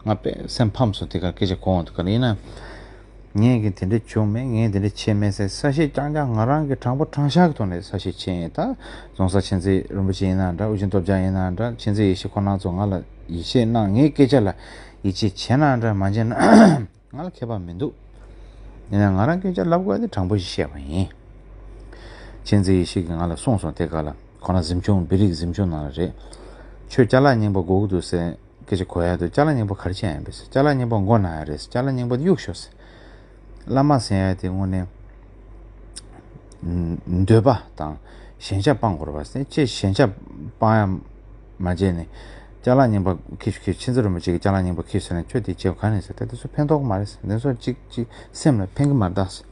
ང་དཔེ་སེམས་ཕམ་སོང་། དེ་གར་སྐད་ཆ་གོ་འོང་དུས་ག་ལ་ཡིན་ན། ངས་གི་དེ་འདྲ་བྱུང་མེད། ངས་དེ་འདྲ་བྱས་མེད་ཟེར་གསལ་བཤད་རྐྱང་རྐྱང་ང་རང་གི་དྲང་པོ་དྲང་བཞག་གི་ཐོག་ནས་གསལ་བཤད་བྱས་ཡིན། ད་རྫོང་སར་མཁྱེན་བརྩེ་རིན་པོ་ཆེ་ཡིན་ན་འདྲ། ཨོ་རྒྱན་སྟོབས་རྒྱལ་ཡིན་ན་འདྲ། མཁྱེན་བརྩེ་ཡེ་ཤེས་ཁོ་རང་ཚོ་ང་ལ་ཡིད་ཆེས་གནང་། ངའི་སྐད་ཆ་ལ་ཡིད་ཆེས་བྱས་ན་འདྲ་མ་བྱས་ན་ང་ལ་ཁྱད་པར་མི་འདུག་ཡིན་ན་ང་རང་སྐད་ཆ་ལབ་དགོས་དེ་དྲང་པོ་ཞིག་བཤད་པ་ཡིན། མཁྱེན་བརྩེ་ཡེ་ཤེས་ཀྱིས་ང་ལ་གསུངས་སོང་། དེ་ག་ལ་ཁོ་རང་གཟིམ་ཆུང་བི་རིག་གཟིམ་ཆུང་ནང་ལ་རེད། ཁྱོད་ཅ་ལག་རྙིང་པ་དགོས་ཀྱི་འདུག་ཟེར། སྐད་ཆ་གོ་ཡ་དུས་ཅ་ལག་རྙིང་པ་ག་རེ་བྱས་ཡིན་པས། ཅ་ལག་རྙིང་པ་མགོ་ན་ཡ་རེད། ཅ་ལག་རྙིང་པ་གཡུག་ཤོག་ཟེར། བླ་མ་ཟེར་ཡ་དེ་དངོས་གནས་འདོད་པ་དང་ཞེན་ཆགས་སྤང་དགོས་རེད་པ་ཟེར། ཅེས་ཞེན་ཆགས་སྤང་ཡ་མ་བྱས་ནས་ཅ་ལག་རྙིང་པ་ཁྱེར་ཤོག་ཁྱེར། མཁྱེན་བརྩེ་རིན་པོ་ཆེ་གིས་ཅ་ལག་རྙིང་པ་ཁྱེར་ཟེར་ནས་ཁྱོད་དེ་བྱས་ག་ནས་ཟེར། ད་དེ་ཚོ་ཕན་ཐོགས་མ་རེད་ཟེར། དེ་ཚོ་གཅིག་གཅིག་སེམས་ལ་ཕན་གི་མ་རེད་ད་ཟེར།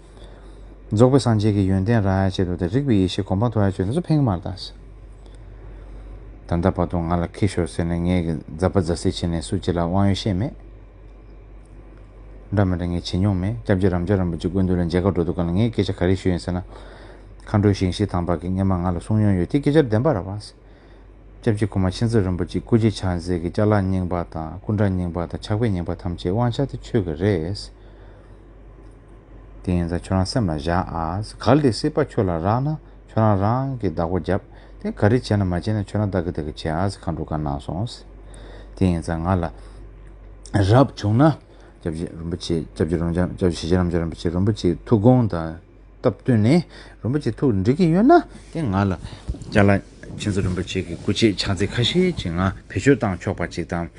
རྫོགས་པའི་སངས་རྒྱས་ཀྱི་ཡོན་ཏན་རག་ཡ་ཆེད་དུ་དང་རིག་པའི་ཡེ་ཤེས་གོ་འཕང་ཐོབ་ཡ་ཆེད་དུ་ཚོ་ཕན་གྱི་མ་རེད་ད། ད་ལྟ་བར་དུ་ང་ལ་ཁྱི་ཤོར་ཟེར་ནས་ངས་ཀྱི་མཛའ་པ་མཛའ་སྲིད་བྱས་ནས་སུ་གཅིག་ལ་དབང་ཡོད་ཤེས་མེད། འདྲ་མི་འདྲ་ངས་བྱེད་མྱོང་མེད། སྐྱབས་རྗེ་རབ་འབྱམས་རིན་པོ་ཆེ་སྐུ་མདུན་ལ་མཇལ་ཁ་འགྲོ་དུས་ག་ལ་ངས་སྐད་ཆ་ག་རེ་ཞུས་ཡིན་ཟེར་ན། མཁའ་འགྲོ་ཞིང་གཤེགས་དམ་པ་གིས་སྔོན་མ་ང་ལ་གསུང་མྱོང་ཡོད་དེ་སྐད་ཆ་བདེན་པ་རེད་བ། སྐྱབས་རྗེ་གོང་མ་མཁྱེན་བརྩེ་རིན་པོ་ཆེ་སྐུ་རྗེས་ཕྱག་འཚལ་གྱི་ཅ་ལག་རྙིང་པ་དང་སྐུ་འདྲ་རྙིང་པ་དང་ཕྱག་དཔེ་རྙིང་པ་ཐམས་ཅད་དབང་ཆ་དེ་ཁྱོད་ཀྱི་རེད། དེ་ཡིན་ཙང་ཁྱོད་རང་སེམས་ལ་བཞག་ཨ། གལ་ཏེ་སྲིད་པ་ཁྱོད་ལ་རག་ན་ཁྱོད་རང་རང་གི་བདག་པོ་རྒྱབ། དེ་ག་རེ་བྱས་ན་མ་བྱས་ན་ཁྱོད་རང་བདག་གི་བདག་གི་བྱེད་ཨ་ཟེར་མཁའ་འགྲོ་བཀའ་གནང་སོང་། དེ་ཡིན་ཙང་ང་ལ་རབ་བྱུང་ན་སྐྱབས་རྗེ་རིན་པོ་ཆེ་སྐྱབས་རྗེ་རབ་འབྱམས་སྐྱབས་རྗེ་ཞེ་རབ་འབྱམས་རིན་པོ་ཆེ་རིན་པོ་ཆེའི་ཐུགས་དགོངས་དང་སྟབས་བསྟུན་ནས་རིན་པོ་ཆེ་ཐུགས་འགྲིག་གི་ཡོད་ན་དེ་ང་ལ་ཅ་ལག་མཁྱེན་བརྩེ་རིན་པོ་ཆེ་གི་སྐུ་རྗེས་ཕྱག་འཚལ་ཁ་ཤས་ཅིག་ང་བེད་སྤྱོད་བཏང་ཆོག་པ་ཅིག་དང་།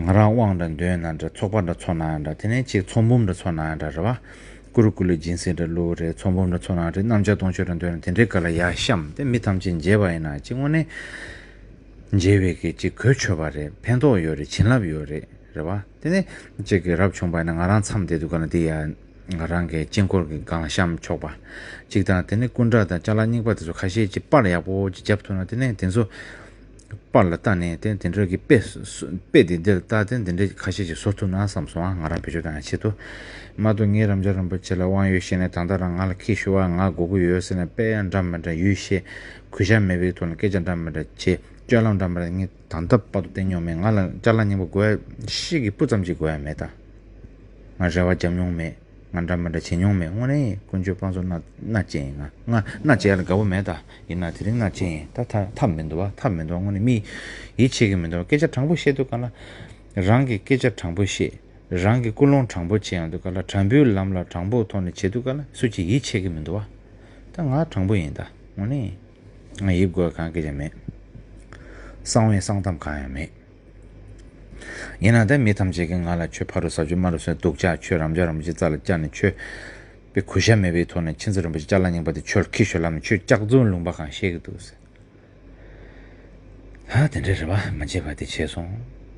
ང་རང་དབང་འདྲ་འདོན་ན་འདྲ་ཚོགས་པ་འདྲ་ཚོགས་ན་འདྲ་དེ་ནས་ཅིག་ཚོགས་འབུམ་འདྲ་ཚོགས་ན་འདྲ་རེད་བ། ཀུ་རུ་ཀུ་ལུ་སྦྱིན་སྲེག་འདྲ་བླུགས་རེད། ཚོགས་འབུམ་འདྲ་ཚོགས་ན་རེད། གནམ་ལྕགས་སྟོང་མཆོད་འདྲ་འདོན་ན་དེ་འདྲའི་སྐབས་ལ་ཡར་བཤམས་ཏེ་མི་ཐམས་ཅད་མཇལ་བ་ཡིན་ན་ཅིག་དངོས་གནས་མཇལ་བའི་གི་ཅིག་གོ་ཆོད་པ་རེད། ཕན་ཐོགས་ཡོད་རེད། བྱིན་རླབས་ཡོད་རེད། རེད་བ། དེ་ནས་ཅིག་གི་རབ་བྱུང་པ་ཡིན་ན་ང་རང་མཚམས་བསྡད་དུས་ག་ན་དེ་ཡ་ང་རང་གི་དཀྱིལ་འཁོར་གྱི་སྒང་ལ་བཤམས་ཆོག་པ་ཅིག་དང་དེ་ནས་སྐུ་འདྲ་དང་ཅ་ལག་རྙིང་པ་དེ་ཚོ་ཁ་ཤས་ཅིག་པར་ཡག་པོ་ཅིག་བརྒྱབ་ཐུབ་ན་དེ་ནས་དེ་ཚོ་པར་ལ་བལྟས་ནས་དེ་དེ་འདྲ་གི་དཔེ་སུ་དཔེ་དེ་འདིར་བལྟས་དེ་འདི་འདྲ་ཁ་ཤས་ཅིག་བཟོ་ཐུབ་ན་བསམ་སོང་ཨ། ང་རང་བེད་སྤྱོད་བཏང་ཡ་ཆེད་དུ་མ་གཏོགས་ངའི་རབ་འབྱམས་རིན་པོ་ཆེ་ལ་དབང་ཡོད་ཤེས་ནས་ད་ལྟ་རང་ང་ལ་ཁྱི་ཤོར་བ་ང་དགོས་ཀྱི་ཡོད་ཟེར་ནས་དཔེ་ཡང་འདྲ་མི་འདྲ་ཡུལ་ཤེས་གུས་ཞབས་མེད་པའི་ཐོག་ནས་སྐད་ཆ་འདྲ་མི་འདྲ་བྱེད། སྤྱོད་ལམ་འདྲ་མི་འདྲ་ངས་ད་ལྟ་བར་དུ་བསྟན་མྱོང་མེད། ང་ལ་ཅ་ལག་རྙིང་པ་དགོས་ཡ་ཤི་གི་སྤུ་ཙམ་ཅིག་དགོས་ཡ་མེད་ད། ང་རེ་བ་བརྒྱབ་མྱོང་མེད། ང་འདྲ་མི་འདྲ་བྱེད་མྱོང་མེད། དངོས་གནས་ཀུན་སྤྱོད་སྤངས་ཚོགས་མནའ་མནའ་བཅད་ཡིན། ང་ང་མནའ་བཅད་ཡ་ལ་དགའ་པོ་མེད་ད། ཡིན་ན་དེ་རིང་མནའ་བཅད་ཡིན་ད། ཐབས་ཐབས་མི་འདུག་བ། ཐབས་མི་འདུག་དངོས་གནས་མི་ཡིད་ཆེས་ཀྱི་མི་འདུག་སྐད་ཆ་དྲང་པོ་བཤད་དུས་ག་ལ་རང་གི་སྐད་ཆ་དྲང་པོ་བཤད། རང་གི་ཀུན་སློང་དྲང་པོ་བྱེད་ཡོང་དུས་ག་ལ་དྲང་པོའི་ལམ་ལ་དྲང་པོའི་ཐོག་ནས་བྱེད་དུས་ག་ལ་སུ་གཅིག་ཡིད་ཆེས་ཀྱི་མི་འདུག་བ། ད་ང་དྲང་པོ་ཡིན་ད་དངོས་གནས། ང་ཡིབ་དགོས་གང་སྐད་ཆ་མེད། གསང་བའི་གསང་གཏམ་གང་ཡང་མེད། ཡིན་ན་ད་མི་ཐམས་ཅད་ཀྱིས་ང་ལ་ཁྱོད་ཕ་རུ་ཟ་རྒྱུ་མ་རུ་སོན་སྡུག་ཅག་ཁྱོད་རབ་འབྱམས་རིན་པོ་ཆེ་རྩ་ལ་བཅག་ནས་ཁྱོད་དཔེ་གུས་ཞབས་མེད་པའི་ཐོག་ནས་མཁྱེན་བརྩེ་རིན་པོ་ཆེ་ཅ་ལག་རྙིང་པ་དེ་ཁྱོད་ལ་ཁྱི་ཤོར་ལབ་ནས་ཁྱོད་སྐྱག་རྫུན་ལུང་པ་གང་བཤད་ཀྱི་འདུག་ཟེར། ཧ་དེ་འདྲ་རེད་བ། མ་བྱས་པ་དེ་བྱས་སོང་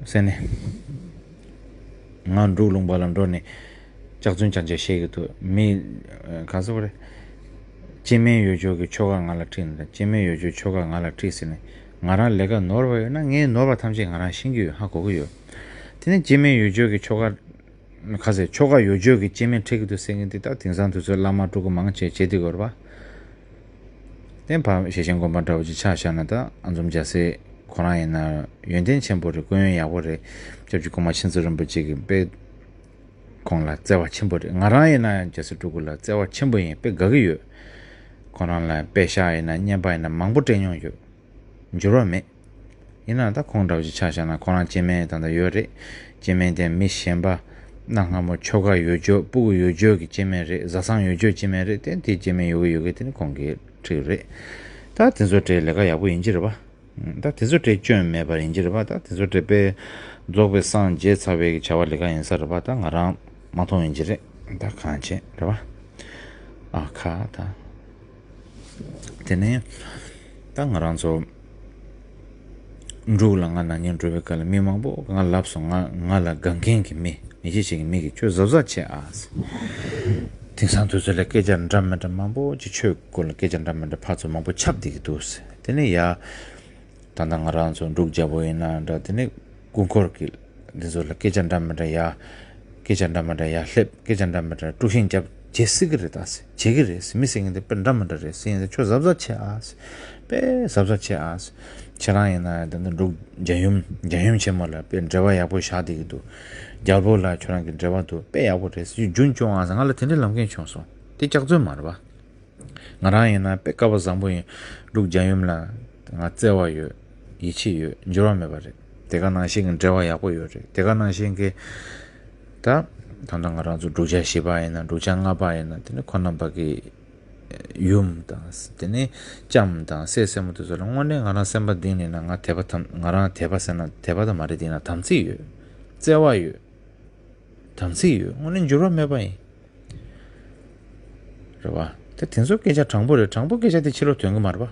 ཟེར་ནས། ང་འབྲུག་ལུང་པ་ལ་འགྲོ་ནས་སྐྱག་རྫུན་རྐྱང་རྐྱང་བཤད་ཀྱི་འདུག་མི་ག་ཟེར་བ་རེད། སྐྱེ་དམན་ཡོད་ཆོག་གི་ཆོ་ག་ང་ལ་ཁྲིད་ནས་སྐྱེ་དམན་ཡོད་ཆོག་ཆོ་ག་ང་ལ་ཁྲིད་ཟེར་ནས་ང་རང་ལས་ཀ་ནོར་བ་ཡོད་ན་ངའི་ནོར་བ་ཐམས་ཅད་ང་རང་ཤེས་ཀྱི་ཡོད། ཧ་གོ་གི་ཡོད། དེ་ནས་སྐྱེ་དམན་ཡོད་ཆོག་གི་ཆོ་ག་ཁ་ཟེར་ཆོ་ག་ཡོད་ཆོག་གི་སྐྱེ་དམན་ཁྲིད་ཀྱི་འདུག་ཟེར་མཁན་དེ་ད་དེང་སང་དུས་ཚོད་བླ་མ་སྤྲུལ་སྐུ་མང་ཆེ་བྱེད་དེ་དགོས་རེད་པ། དེ་ཕ་ཞེ་ཆེན་དགོན་པ་འདྲ་བོ་ཅིག་ཆ་བཞག་ན་ད་ཨ་འཛོམས་རྒྱལ་སྲས་ཁོ་རང་ཡིན་ན་ཡོན་ཏན་ཆེན་པོ་རེད། སྐུ་ཡོན་ཡག་པོ་རེད། སྐྱབས་རྗེ་གོང་མ་མཁྱེན་བརྩེ་རིན་པོ་ཆེ་གི་དཔེ་ཁོང་ལ་བརྩེ་བ་ཆེན་པོ་རེད། ང་རང་ཡིན་ན་ཡང་རྒྱལ་སྲས་སྤྲུལ་སྐུ་ལ་བརྩེ་བ་ཆེན་པོ་ཡིན། དཔེ་དགའ་གི་ཡོད། ཁོ་རང་ལ་དཔེ་ཤག་ཡིན་ན་བརྙན་པར་ཡིན་ན་མང་པོ་སྤྲད་མྱོང་ཡོད། འགྱུར་བ་མེད། ཡིན་ན་ད་ཁོང་འདྲ་བོ་ཅིག་ཆ་བཞག་ན་ཁོ་རང་སྐྱེ་དམན་ད་ལྟ་ཡོད་རེད། སྐྱེ་དམན་དེ་མི་གཞན་པ་གནའ་སྔ་མོ་ཆོ་ག་ཡོད་ཆོག་སྤུ་གུ་ཡོད་ཆོག་གི་སྐྱེ་དམན་རེད། བཟའ་ཚང་ཡོད་ཆོག་སྐྱེ་དམན་རེད། དེ་དེ་སྐྱེ་དམན་ཡོད་གི་ཡོད་གི་དེ་ནི་ཁོང་གིས་ཁྲིད་རེད། ད་དེ་ཚོ་སྤྲད་ལས་ཀ་ཡག་པོ་ཡིན་གྱི་རེད་པ། ད་དེ་ཚོ་སྤྲད་སྐྱོན་མེད་པ་ཡིན་གྱི་རེད་པ། ད་དེ་ཚོ་སྤྲད་པས་རྫོགས་པའི་སངས་རྒྱས་ཚར་བའི་བྱ་བ་ལས་ཀ་ཡིན་ས་རེད་པ། ད་ང་རང་མ་མཐོང་ཡིན་གྱི་རེད། ད་གང་བྱེད་རེད་པ། ཨ་ཁ་ད། དེ་ནས་ད་ང་རང་ཚོ་འབྲུག་ལ་ང་ན་ནིང་འགྲོ་བའི་སྐབས་ལ་མི་མང་པོ་ང་ལབ་སོང་། ང་ང་ལ་དགའ་མཁན་གྱི་མི་མི་ཤེས་ཤེས་ཀྱི་མི་གིས་ཁྱོད་གཟབ་གཟབ་བྱེད་ཨ། དེང་སང་དུས་ཚོད་ལ་སྐད་ཆ་འདྲ་མི་འདྲ་མང་པོ་ཅིག་ཆོས་སྐོར་ལ་སྐད་ཆ་འདྲ་མི་འདྲ་ཕར་ཚུར་མང་པོ་ཁྱབ་བསྡད་ཀྱི་འདུག་དེ་ནས་ཡ་ད་ལྟ་ང་རང་ཚོ་འབྲུག་རྒྱལ་པོ་ཡིན་ན་འདྲ་དེ་ནས་སྐུ་འཁོར་གྱི་འདི་ཚོ་ལ་སྐད་ཆ་འདྲ་མི་འདྲ་ཡ། སྐད་ཆ་འདྲ་མི་འདྲ་ཡ་སླེབས། སྐད་ཆ་འདྲ་མི་འདྲ་དཀྲུག་ཤིང་རྒྱབ་བྱེད་སྲིད་ཀྱི་རེད། ད་ཟེར་བྱེད་ཀྱི་རེད་ཟེར། མི་ཟེར་མཁན་དེ་དཔེ་འདྲ་མི་འདྲ་རེད་ཟེར་ཡིན་ཟེར། ཁྱོད་གཟབ་གཟབ་བྱེད་ཨ་ཟེར། དཔེ་གཟབ་གཟབ་བྱེད་ཨ་ཟེར། ཁྱེད་རང་ཡིན་ན་ད་ལྟ་འབྲུག་རྒྱལ་ཡུམ་རྒྱལ་ཡུམ་ཆེན་མོ་ལ་དཔེ་འབྲེལ་བ་ཡག་པོ་བཞག་བསྡད་ཀྱི་འདུག་རྒྱལ་པོ་ལ་ཁྱོད་རང་གི་འབྲེལ་བ་འདུག་དཔེ་ཡག་པོ་རེད་ཟེར། རྒྱུན་སྐྱོང་ཨ་ཟེར། ང་ལ་དེ་འདྲའི་ལབ་མཁན་བྱུང་སོང་། དེ་སྐྱག་རྫུན་མ་རེད་པ། ང་རང་ཡིན་ན་དཔེ་སྐལ་བ་བཟང་པོ་ཡིན། འབྲུག་རྒྱལ་ཡུམ་ལ་ང་བརྩེ་བ་ཡོད། ཡིད་ཆེས་ཡོད། འགྱུར་བ་མེད་པ་རེད། དེ་ག་ནང་བཞིན་གྱི་འབྲེལ་བ་ཡག་པོ་ཡོད་རེད། དེ་ག་ནང་བཞིན་གྱི་ད་ད་ལྟ་ང་རང་ཚོ་འབྲུག་ཆ་བཞི་པ་ཡིན་ན་འབྲུག་ཆ་ལྔ་པ་ཡིན་ན་དེ་ནི་ཁོང་རྣམ་པ་གི་ཡུམ་དང་དེ་ནི་ལྕམ་དང་སྲས་སྲས་མོ་དེ་ཚོ་ལ་དངོས་གནས་ང་རང་སེམས་པ་གཏིང་ནས་ན་ང་དད་པ་དམ། ང་རང་དད་པ་ཟེར་ན་དད་པ་དང་མ་རེད། དེ་ན་དམ་ཚིག་ཡོད། བརྩེ་བ་ཡོད། དམ་ཚིག་ཡོད། དངོས་གནས་འགྱུར་བ་མེད་པ་ཡིན། རེད་བ། ད་དེ་ཚོ་སྐད་ཆ་དྲང་པོ་རེད། དྲང་པོ་སྐད་ཆ་དེ་ཕྱི་ལོགས་ཐོན་གི་མ་རེད་བ།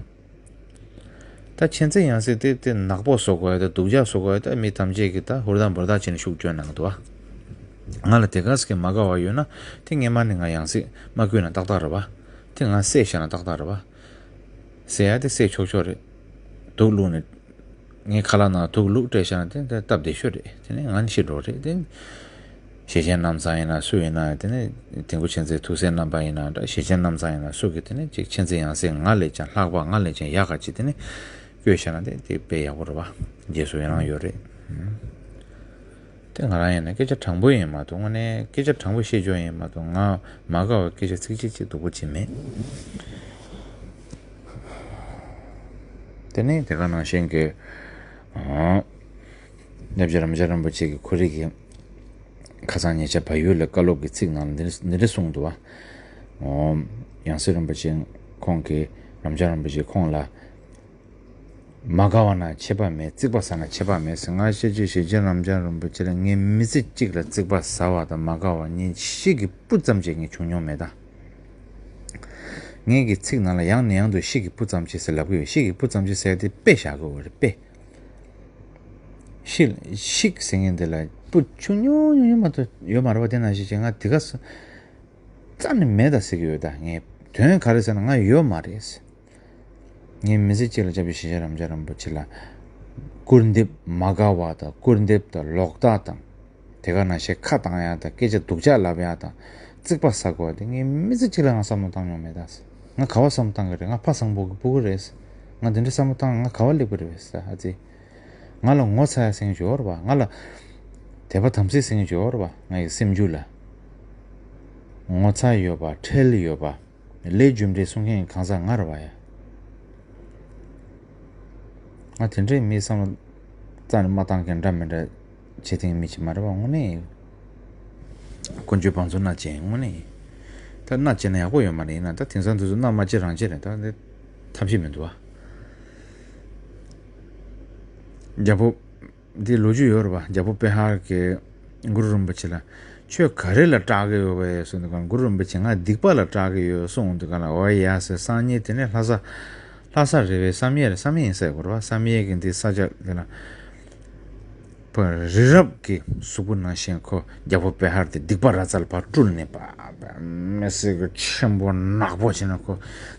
ད་མཁྱེན་བརྩེ་ཡང་སྲིད་དེ་དེ་ནག་པོ་བཟོ་དགོས་ཡ། ད་སྡུག་ཅག་བཟོ་དགོས་ཡ། ད་མི་ཐམས་ཅད་ཀྱིས་ད་ཧུར་ཐག་འབུར་ཐག་བྱས་ནས་ཤུགས་བསྐྱོན་གནང་གི་འདུག་བ། ང་ལ་དེ་ག་ཟེ་གི་མ་དགའ་བ་ཡོད་ན་དེ་སྔས་མ་ནས་ང་ཡང་སྲིད་མ་བསྐུལ་ན་ཏག་ཏག་རེད་པ། དེ་ང་བསད་བཞག་ན་ཏག་ཏག་རེད་པ། བསད་ཡ་དེ་བསད་ཆོག་ཆོག་རེད། དུག་བླུགས་ནས་ངའི་ཁ་ལག་ནང་དུག་བླུགས་སྤྲད་བཞག་ན་དེ་དེ་སྟབས་བདེ་ཤོས་རེད། དེ་ནས་ང་ནི་ཤི་འགྲོ་རེད། དེ་ཞེ་ཆེན་རྣམ་ཚང་ཡིན་ན་སུ་ཡིན་ན་དེ་ནས་དིལ་མགོ་མཁྱེན་བརྩེ་ཐུགས་སྲས་རྣམ་པ་ཡིན་ན་འདྲ། ཞེ་ཆེན་རྣམ་ཚང་ཡིན་ན་སུ་གིས་དེ་ནས་ཅིག་མཁྱེན་བརྩེ་ཡང་སྲིད་ང་ལས་ཀྱང་ལྷག་པ་ང་ལས་ཀྱང་ཡག་ག་ཅིག་དེ་ནས་བསྐོས་བཞག་ན་དེ་དེ་དཔེ་ཡག་པོ་རེད་པ། རྗེས་སུ་ཡི་རང་ཡོད་རེད། དེ་ང་རང་ཡིན་ན་སྐད་ཆ་དྲང་པོ་ཡིན་མ་གཏོགས་དངོས་གནས་སྐད་ཆ་དྲང་པོ་བཤད་རྒྱུ་ཡིན་མ་གཏོགས་ང་མ་དགའ་བའི་སྐད་ཆ་ཚིག་གཅིག་གཅིག་སྡུག་པོ་བྱེད་མེད། དེ་ནས་དེ་ག་ནང་བཞིན་གྱི་ཨ་སློབ་དཔོན་རབ་འབྱམས་རིན་པོ་ཆེ་གིས་ཁོ་རའི་གི་ཁ་སང་ཉེ་ཆར་བལ་ཡུལ་ལ་བཀའ་སློབ་ཀྱི་ཚིག་ནང་ལ་འདི་འདི་འདྲ་གསུངས་འདུག་པ། ཨོ། ཡང་སྲིད་རིན་པོ་ཆེ་ཁོང་གིས་རབ་འབྱམས་རིན་པོ་ཆེ་ཁོང་ལ། མ་དགའ་བ་ན་ཆད་པ་མེད། རྩིག་པ་ཟ་ན་ཆད་པ་མེད་ཟེར། ང་ཤེས་ཀྱི་ཞེ་ཆེན་རབ་འབྱམས་རིན་པོ་ཆེ་ལ་ངས་མི་ཚེ་གཅིག་ལ་རྩིག་པ་ཟ་བ་དང་མ་དགའ་བ་གཉིས་ཤིག་གི་སྤུ་ཙམ་ཅིག་ངས་བྱུང་མྱོང་མེད་ད། ངས་ཀྱི་ཚིག་ནང་ལ་ཡང་ནས་ཡང་དུ་ཤིག་གི་སྤུ་ཙམ་ཅིག་ཟེར་ལབ་གི་ཡོད། ཤིག་གི་སྤུ་ཙམ་ཅིག་ཟེར་དེ་དཔེ་བཞག་གི་ཡོད་རེད་དཔེ། ཤིག་ཤིག་ཟེར་མཁན་དེ་ལ་སྤུ་ཆུང་ཉུང་ཉུང་ཉུང་མ་གཏོགས་ཡོད་མ་རེད་པ། དེ་ནང་བཞིན་བྱས་ང་དེ་ག་ས་རྩ་ནས་མེད་ད་ཟེར་གི་ཡོད་ད། ངས་དོན་ག་རེ་ཟེར་ན་ང་ཡོད་མ་རེད། ངའི་མི་ཚེ་གཅིག་ལ་སྐྱབས་རྗེ་ཞེ་ཆེན་རབ་འབྱམས་རིན་པོ་ཆེ་ལ་སྐུར་འདེབས་མ་དགའ་བ་དང་སྐུར་འདེབས་དང་ལོག་ལྟ་དང་། དེ་ག་ནང་བཞིན་ཁ་བཏང་ཡ་དང་སྐད་ཆ་སྡུག་ཅག་ལབ་ཡ་དང་རྩིག་པ་ཟ་དགོས་པ་དེ་ངའི་མི་ཚེ་གཅིག་ལ་ང་བསམ་བློ་བཏང་མྱོང་མེད་ད། ང་ག་བ་བསམ་བློ་བཏང་གི་རེད། ང་ཕ་བཟང་པོ་གི་སྤུ་གུ་རེད། ང་དེ་འདྲ་བསམ་བློ་བཏང་ང་ག་བ་སླེབས་གི་རེད་ཟེར་ཨ་ཙི། ང་ལ་ངོ་ཚ་ཡ་ཟེར་མཁན་ཅིག་ཡོད་རེད་པ། ང་ལ་དད་པ་དམ་ཚིག་ཟེར་མཁན་ཅིག་ཡོད་རེད་པ། ང་ཡི་སེམས་རྒྱུད་ལ་ངོ་ཚ་ཡོད་པ་ཁྲེལ་ཡོད་པ། ལས་རྒྱུ་འབྲས་གསུང་མཁན་གང་ཟག་ང་རེད་པ་ཡ། ང་དེ་འདྲའི་མི་བསམ་བློ་རྩ་ནས་མ་བཏང་མཁན་འདྲ་མི་འདྲ་བྱེད་ཐེངས་མི་ཅིག་མ་རེད་པ། དངོས་གནས་ཀུན་སྤྱོད་བང་མཛོད་སྣ་བཅན་དངོས་གནས་ད་སྣ་བཅན་ན་ཡག་པོ་ཡོད་མ་རེད། ཡིན་ན་ད་དེང་སང་དུས་ཚོད་སྣ་མ་བཅན་རང་བཅན་རེད། ད་འདི་ཐབས་ཤེས་མི་འདུག་ཨ། རྒྱལ་པོ། འདི་ལོ་རྒྱུས་ཡོད་རེད་པ། རྒྱལ་པོ་པེ་ཧར་གྱིས་གུ་རུ་རིན་པོ་ཆེ་ལ་ཁྱོད་ག་རེ་ལ་སྐྲག་གི་ཡོད་པས་གསུངས་དུས་གང་གུ་རུ་རིན་པོ་ཆེ་ང་སྡིག་པ་ལ་སྐྲག་གི་ཡོད་གསུངས་དུས་གང་ལ་འོ་ཡ་ཟེར། སང་ཉིན་དེ་ནས་ལྷ་ས་ལྷ་ས་རེད་པས་བསམ་ཡས་རེད། བསམ་ཡས་ཡིན་ས་ཡོད་རེད་པ། བསམ་ཡས་ཀྱི་འདི་ས་ཆ་དེ་ལ་བ་རི་རབ་ཀྱི་གཟུགས་པོ་ནང་བཞིན་ཁོ་རྒྱལ་པོ་པེ་ཧར་དེ་སྡིག་པ་ར་ཙ་ལ་ཕར་སྤྲུལ་ནས་པ་མི་སྲིད་ཀྱི་ཆེན་པོ་ནག་པོ་བྱས་ནས་ཁོ་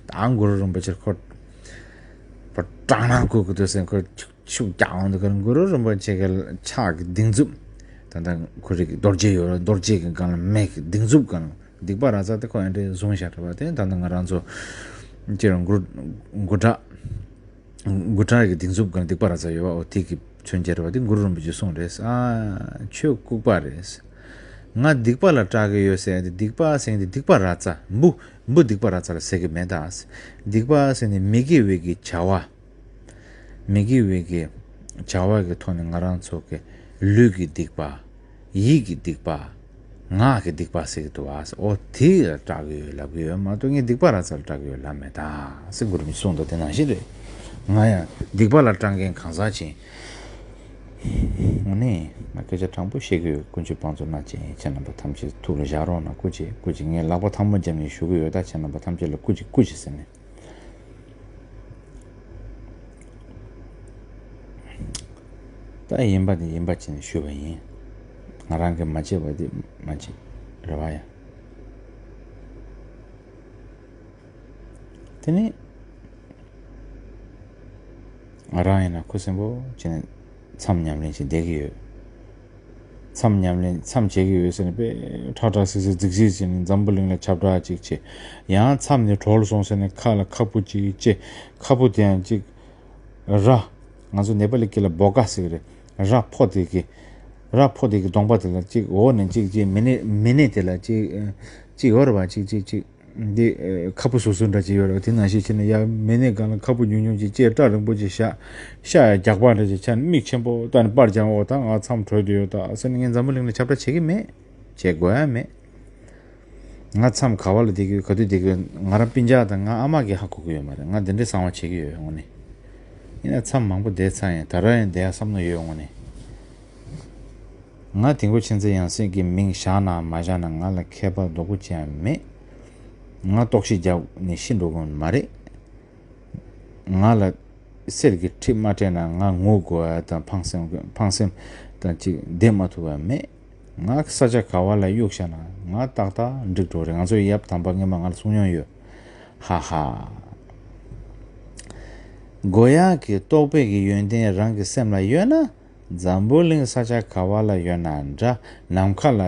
ད་གུ་རུ་རིན་པོ་ཆེ་ཁོ་པ་སྐྲག་སྣང་སྐུལ་གི་འདུག་ཟེར། ཁོ་ཤུགས་རྒྱག་འོང་དུས་ཀར་གུ་རུ་རིན་པོ་ཆེ་གི་ཕྱག་གི་གདིང་མཛུབ། ད་ལྟ་ཁོ་རིག་རྡོ་རྗེ་ཡོད་ར་རྡོ་རྗེ་གི་སྒང་ལ་མེ་གི་གདིང་མཛུབ་སྒང་ལ་སྡིག་པ་ར་ཙ་དེ་ཁོ་ཡང་འདྲེ་བཟུང་བཞག་རེད་པ། དེ་ད་ལྟ་ང་རང་ཚོ་སྤྱིར་འགུ་འགུ་དྲག་འགུ་དྲག་གི་གདིང་མཛུབ་སྒང་ལ་སྡིག་པ་ར་ཙ་ཡོད་པ། འོ་དེ་གི་མཚོན་བྱེད་རེད་པ། དེ་གུ་རུ་རིན་པོ་ཆེ་གསུངས་རེད། ཨ་ཁྱོད་ལྐུགས་པ་རེད། ང་སྡིག་པ་ལ་སྐྲག་གི་ཡོད་ཟེར་ཏེ་སྡིག་པ་ཟེར་ཏེ་སྡིག་པ་ར་ཙ་འབུ་འབུ་སྡིག་པ་ར་ཙ་ལ་ཟེར་གི་མེད་ད། སྡིག་པ་ཟེར་ནི་མི་དགེ་བའི་གི་བྱ་བ། མི་དགེ་བའི་གི་བྱ་བ་གི་ཐོག་ནས་ང་རང་ཚོ་གི་ལུས་ཀྱི་སྡིག་པ། ཡིད་ཀྱི་སྡིག་པ། ངག་གི་སྡིག་པ་ཟེར་གི་འདུག་བ། ཨོ་དེ་ལ་སྐྲག་གི་ཡོད་ལབ་གི་ཡོད་མ་གཏོགས་ངས་སྡིག་པ་ར་ཙ་ལ་སྐྲག་གི་ཡོད་ལབ་མེད་ད་ཟེར་གུ་རུ་མི་གསུངས་འདུག་དེ་ནང་བཞིན་རེད། ང་ཡང་སྡིག་པ་ལ་སྐྲག་མཁན་གང་ཟག་ཅིག་ཡིན། ངས་ནི་ང་སྐད་ཆ་དྲང་པོ་བཤད་གི་ཡོད། ཀུན་སྤྱོད་བང་མཛོད་སྣ་བཅན་ཡིན། ཁྱེད་རྣམ་པ་ཐམས་ཅད་ཐུགས་ལ་བཞག་རོགས་གནང་། སྐུ་མཁྱེན་སྐུ་མཁྱེན། ངས་ལག་པ་ཐལ་མོ་བརྒྱབ་ནས་ཞུ་གི་ཡོད། ད་ཁྱེད་རྣམ་པ་ཐམས་ཅད་ལ་སྐུ་མཁྱེན་སྐུ་མཁྱེན་ཟེར་ནས། ད་ཡིན་པ་དེ་ཡིན་པ་བྱས་ནས་ཞུས་པ་ཡིན། ང་རང་གིས་མ་བྱས་པ་དེ་མ་བྱས་རེད་བ་ཡ། དེ་ནི་ང་རང་ཡིན་ན་ཁུ་སིམ་པོ་བྱས་ནས་མཚམས་ཉམས་ལེན་བྱས་བསྡད་ཀྱི་ཡོད། མཚམས་ཉམས་ལེན་མཚམས་བྱེད་ཀྱི་ཡོད་ཟེར་ནས་དཔེ་ཁྲག་ཁྲག་སིག་སིག་རྫིག་རྫིག་བྱས་ནས་འཛམ་བུ་གླིང་ལ་ཁྱབ་བསྒྲགས་ཅིག་བྱས། ཡང་མཚམས་ནས་གྲོལ་སོང་ཟེར་ནས་ཁ་ལ་ཁ་སྤུ་ཅིག་བཅད། ཁ་སྤུ་དེ་ཡང་ཅིག་ར། ང་ཚོ་ནེ་པ་ལི་སྐད་ལ་བོ་ཀ་ཟེར་གི་རེད། ར་ཕོ་དེ་གི་ར་ཕོ་དེ་གི་གདོང་པ་དེ་ལ་ཅིག་འོག་ནས་ཅིག་ཅིག་མི་ནེ་མི་ནེ་དེ་ལ་ཅིག་ཅིག་ཡོད་རེད་བ། ཅིག་ཅིག་ཅིག་འདི་ཁ་སྤུ་སུ་སུ་འདྲ་ཅིག་ཡོད་རེད་བ། དེ་ནང་བཞིན་བྱས་ནས་ཡ་མི་ནེ་སྒང་ལ་ཁ་སྤུ་ཉུང་ཉུང་ཅིག་བཅད། སྐྲ་རིང་པོ་ཅིག་བཞག་ཤ་ཡ་རྒྱགས་པ་འདྲ་ཅིག་ཆགས་ནས་མིག་ཆེན་པོ་བལྟས་ནས་པར་རྒྱག་འོ་ད་ང་མཚམས་གྲོལ་དུ་ཡོད་ད་ཟེར་ནས་ངས་འཛམ་བུ་གླིང་ལ་ཁྱབ་བསྒྲགས་བྱེད་ཀྱི་མེད། བྱེད་དགོས་ཡ་མེད། ང་མཚམས་ག་བ་ལ་བསྡད་ཀྱི་ཡོད། ག་དུས་བསྡད་ཀྱི་ཡོད། ང་རང་སྤུན་ཀྱག་དང་ང་ཨ་མ་གིས་ཧ་གོ་གི་ཡོད་མ་རེད། ང་འདི་འདྲའི་གསང་བ་བྱེད་ཀྱི་ཡོད་དངོས་གནས། ཡིན་ན་མཚམས་མང་པོ་བསྡད་ཚར་ཡིན། ད་རུང་ཡང་བསྡད་ཡ་བསམ་བློ་ཡོད་དངོས་གནས། ང་དིལ་མགོ་མཁྱེན་བརྩེ་ཡང་སྲིད་ཀྱི་མིང་བཞག་ན་མ་བཞག་ན་ང་ལ་ཁྱད་པར་རྡོག་པོ་ཅི་ཡང་མེད། ང་ལྟོགས་ཤི་རྒྱབ་ནས་ཤི་འགྲོ་གི་མ་རེད། ང་ལ་གསེར་གྱི་ཁྲི་མ་སྤྲད་ན་ང་ངུ་དགོས་པ་དང་ཕངས་སེམས་ཕངས་སེམས་དང་ཅིག་བསྡད་མ་ཐུབ་པ་མེད། ང་ས་ཆ་ག་བ་ལ་གཡུགས་བཞག་ན་ང་ཏག་ཏག་འགྲིག་འགྲོ་རེད། ང་ཚོའི་ཡབ་དམ་པ་སྔོན་མ་ང་ལ་གསུང་མྱོང་ཡོད། ཧ་ཧ། མགོ་ཡག་གི་རྟོགས་པའི་གི་ཡོན་ཏན་རང་གི་སེམས་ལ་ཡོད་ན། འཛམ་བུ་གླིང་ས་ཆ་ག་བ་ལ་ཡོད་ན་འདྲ། ནམ་མཁའ་ལ་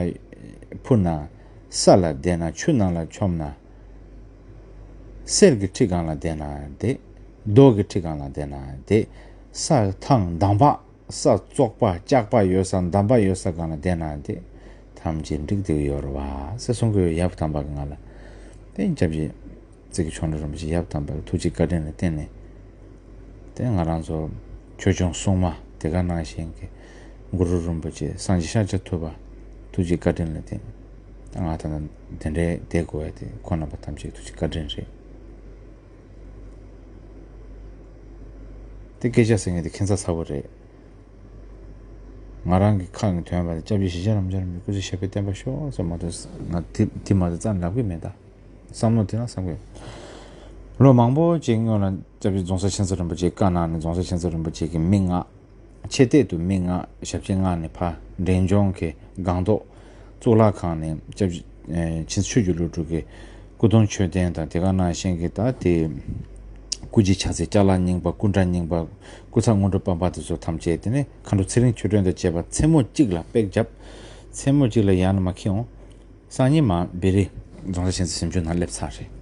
འཕུར་ན། ས་ལ་བསྡད་ན། ཆུ་ནང་ལ་མཆོངས་ན། གསེར་གྱི་ཁྲི་སྒང་ལ་བསྡད་ན་བསྡད། རྡོ་གི་ཁྲི་སྒང་ལ་བསྡད་ན་བསྡད། ས་ཐང་འདམ་བག་ས་བཙོག་པ་སྐྱག་པ་ཡོད་ས། འདམ་པ་ཡོད་ས་སྒང་ལ་བསྡད་ན་བསྡད། ཐམས་ཅད་འགྲིག་བསྡད་ཀྱི་ཡོད་རེད་བ་ཟེར་གསུང་གི་ཡོད། ཡབ་དམ་པ་གི་ང་ལ། དེ་སྐྱབས་རྗེ་ཙི་གི་ཆོ་འཕྲུལ་རིན་པོ་ཆེ་ཡབ་དམ་པ་གི་ཐུགས་རྗེ་བཀའ་དྲིན་ལ་བརྟེན་ནས། དེ་ང་རང་ཚོ་ཆོས་སྐྱོང་སྲུང་མ་དེ་ག་ནང་བཞིན་གྱི་གུ་རུ་རིན་པོ་ཆེ་སངས་རྒྱས་ཤཱཀྱ་ཐུབ་པ་ཐུགས་རྗེ་བཀའ་དྲིན་ལ་བརྟེན། ད་ང་ད་ལྟ་དེ་འདྲའི་བསྡད་དགོས་ཡ་དེ་ཁོང་རྣམ་པ་ཐམས་ཅད་ཐུགས་རྗེ་བཀའ་དྲིན་རེད། དེ་སྐད་ཆ་ཟེར་མཁན་དེ་ཁྱད་མཚར་ཚ་པོ་རེད། ང་རང་གི་ཁ་ནས་ཐོན་པ་དེ་སྐྱབས་རྗེ་ཞི་བྱེད་རབ་འབྱམས་རིན་པོ་ཆེ་ཞབས་པད་བརྟན་པར་ཤོག་ཟེར་མ་གཏོགས། ང་དེ་དེ་མ་གཏོགས་རྩ་ནས་ལབ་ཀྱི་མེད་ད། བསམ་བློ་དེ་ན་བསམ་གི་ཡོད། ལོ་མང་པོ་ཅིག་སྔོན་ལ་སྐྱབས་རྗེ་རྫོང་གསར་མཁྱེན་བརྩེ་རིན་པོ་ཆེ་བཀའ་གནང་ནས། རྫོང་གསར་མཁྱེན་བརྩེ་རིན་པོ་ཆེ་གི་མི་ལྔ། ཆེ་གཏད་དུ་མི་ལྔ་ཞབས་ཕྱི་མངགས་ནས་ཕར་འབྲས་ལྗོངས་ཀྱི་སྒང་ཏོག་གཙུག་ལག་ཁང་ནས་སྐྱབས་རྗེ་ཆེན་ཆོས་ཀྱི་ཀླུ་སྒྲུབ་ཀྱི་སྐུ་གདུང་མཆོད་རྟེན་དང་། དེ་ག་ནང་བཞིན་གྱི་ད་དེ་སྐུ་རྗེས་ཕྱག་འཚལ་ཅ་ལག་རྙིང་པ། སྐུ་འདྲ་རྙིང་པ། སྐུ་ཚ་སྔོན་འགྲོ་པད་མ་དེ་ཚོ་ཐམས་ཅད། དེ་ནས་མཁའ་འགྲོ་ཚེ་རིང་ཆོས་སྒྲོན་དང་བཅས་པ་མཚན་མོ་གཅིག་ལ་པེག་བརྒྱབ། མཚན་མོ་གཅིག་ལ་ཡར་ནས་མར་འཁྱེར་འོང་། སང་ཉིན་མར་བེ་རི་རྫོང་གསར་མཁྱེན་བརྩེ་གཟིམ་ཆུང་ནང་སླེབས་ཚར་རེད།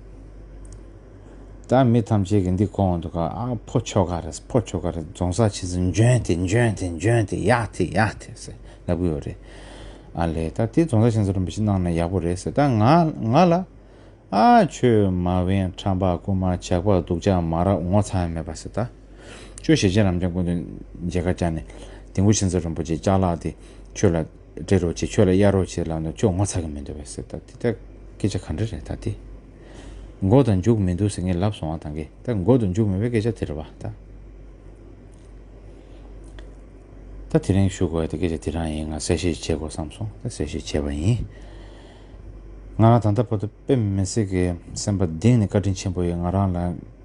ད་མི་ཐམས་ཅད་ཀྱིས་འདི་གོ་འོང་འདུག་ག་ཨ་ཕོ་ཁྱོ་ག་རེད། ཕོ་ཁྱོ་ག་རེད། རྫོང་གསར་མཁྱེན་བརྩེ་འཇོན་ཏེ་འཇོན་ཏེ་འཇོན་ཏེ་ཡག་ཏེ་ཡག་ཏེ་ཟེར་ལབ་གི་ཡོད་རེད། ཨ་ལས། ད་དེ་རྫོང་གསར་མཁྱེན་བརྩེ་རིན་པོ་ཆེ་གནང་ན་ཡག་པོ་རེད་ཟེར། ད་ང་ང་ལ། ཨ་ཁྱོད་མ་བན་ཁྲམ་པ་རྐུན་མ་ཇག་པ་སྡུག་ཅག་མ་རབས་ངོ་ཚ་ཡ་མེད་པ་ཟེར། ད་ཁྱོད་ཞེ་ཆེན་རབ་འབྱམས་སྐུ་མདུན་མཇལ་ཁ་བཅར་ནས་དིལ་མགོ་མཁྱེན་བརྩེ་རིན་པོ་ཆེ་ཅ་ལག་དེ་ཁྱོད་ལ་སྤྲད་རོགས་བྱེད། ཁྱོད་ལ་གཡར་རོགས་བྱེད་ལབ་ན་ཁྱོད་ངོ་ཚ་གི་མི་འདུག་པས་ཟེར། ད་དེ་ད་སྐད་ཆ་ག་འདྲ་རེད། ད་དེ་མགོ་དང་མཇུག་མི་འདུག་ཟེར་ངས་ལབ་སོང་བ། ད་གི་ད་མགོ་དང་མཇུག་མེད་པའི་སྐད་ཆ་དེ་རེད་བ། ད། ད་དེ་རིང་ཞུ་དགོས་ཡ་དེ་སྐད་ཆ་དེ་རང་ཡིན། ང་གསལ་བཤད་བྱེད་དགོས་བསམ་སོང་། ད་གསལ་བཤད་བྱས་པ་ཡིན། ང་རང་ད་ལྟ་བར་དུ་དཔེ་མི་སྲིད་ཀྱི་སེམས་པ་གཏིང་ནས་བཀའ་དྲིན་ཆེན་པོ་ཡོད། ང་རང་ལ་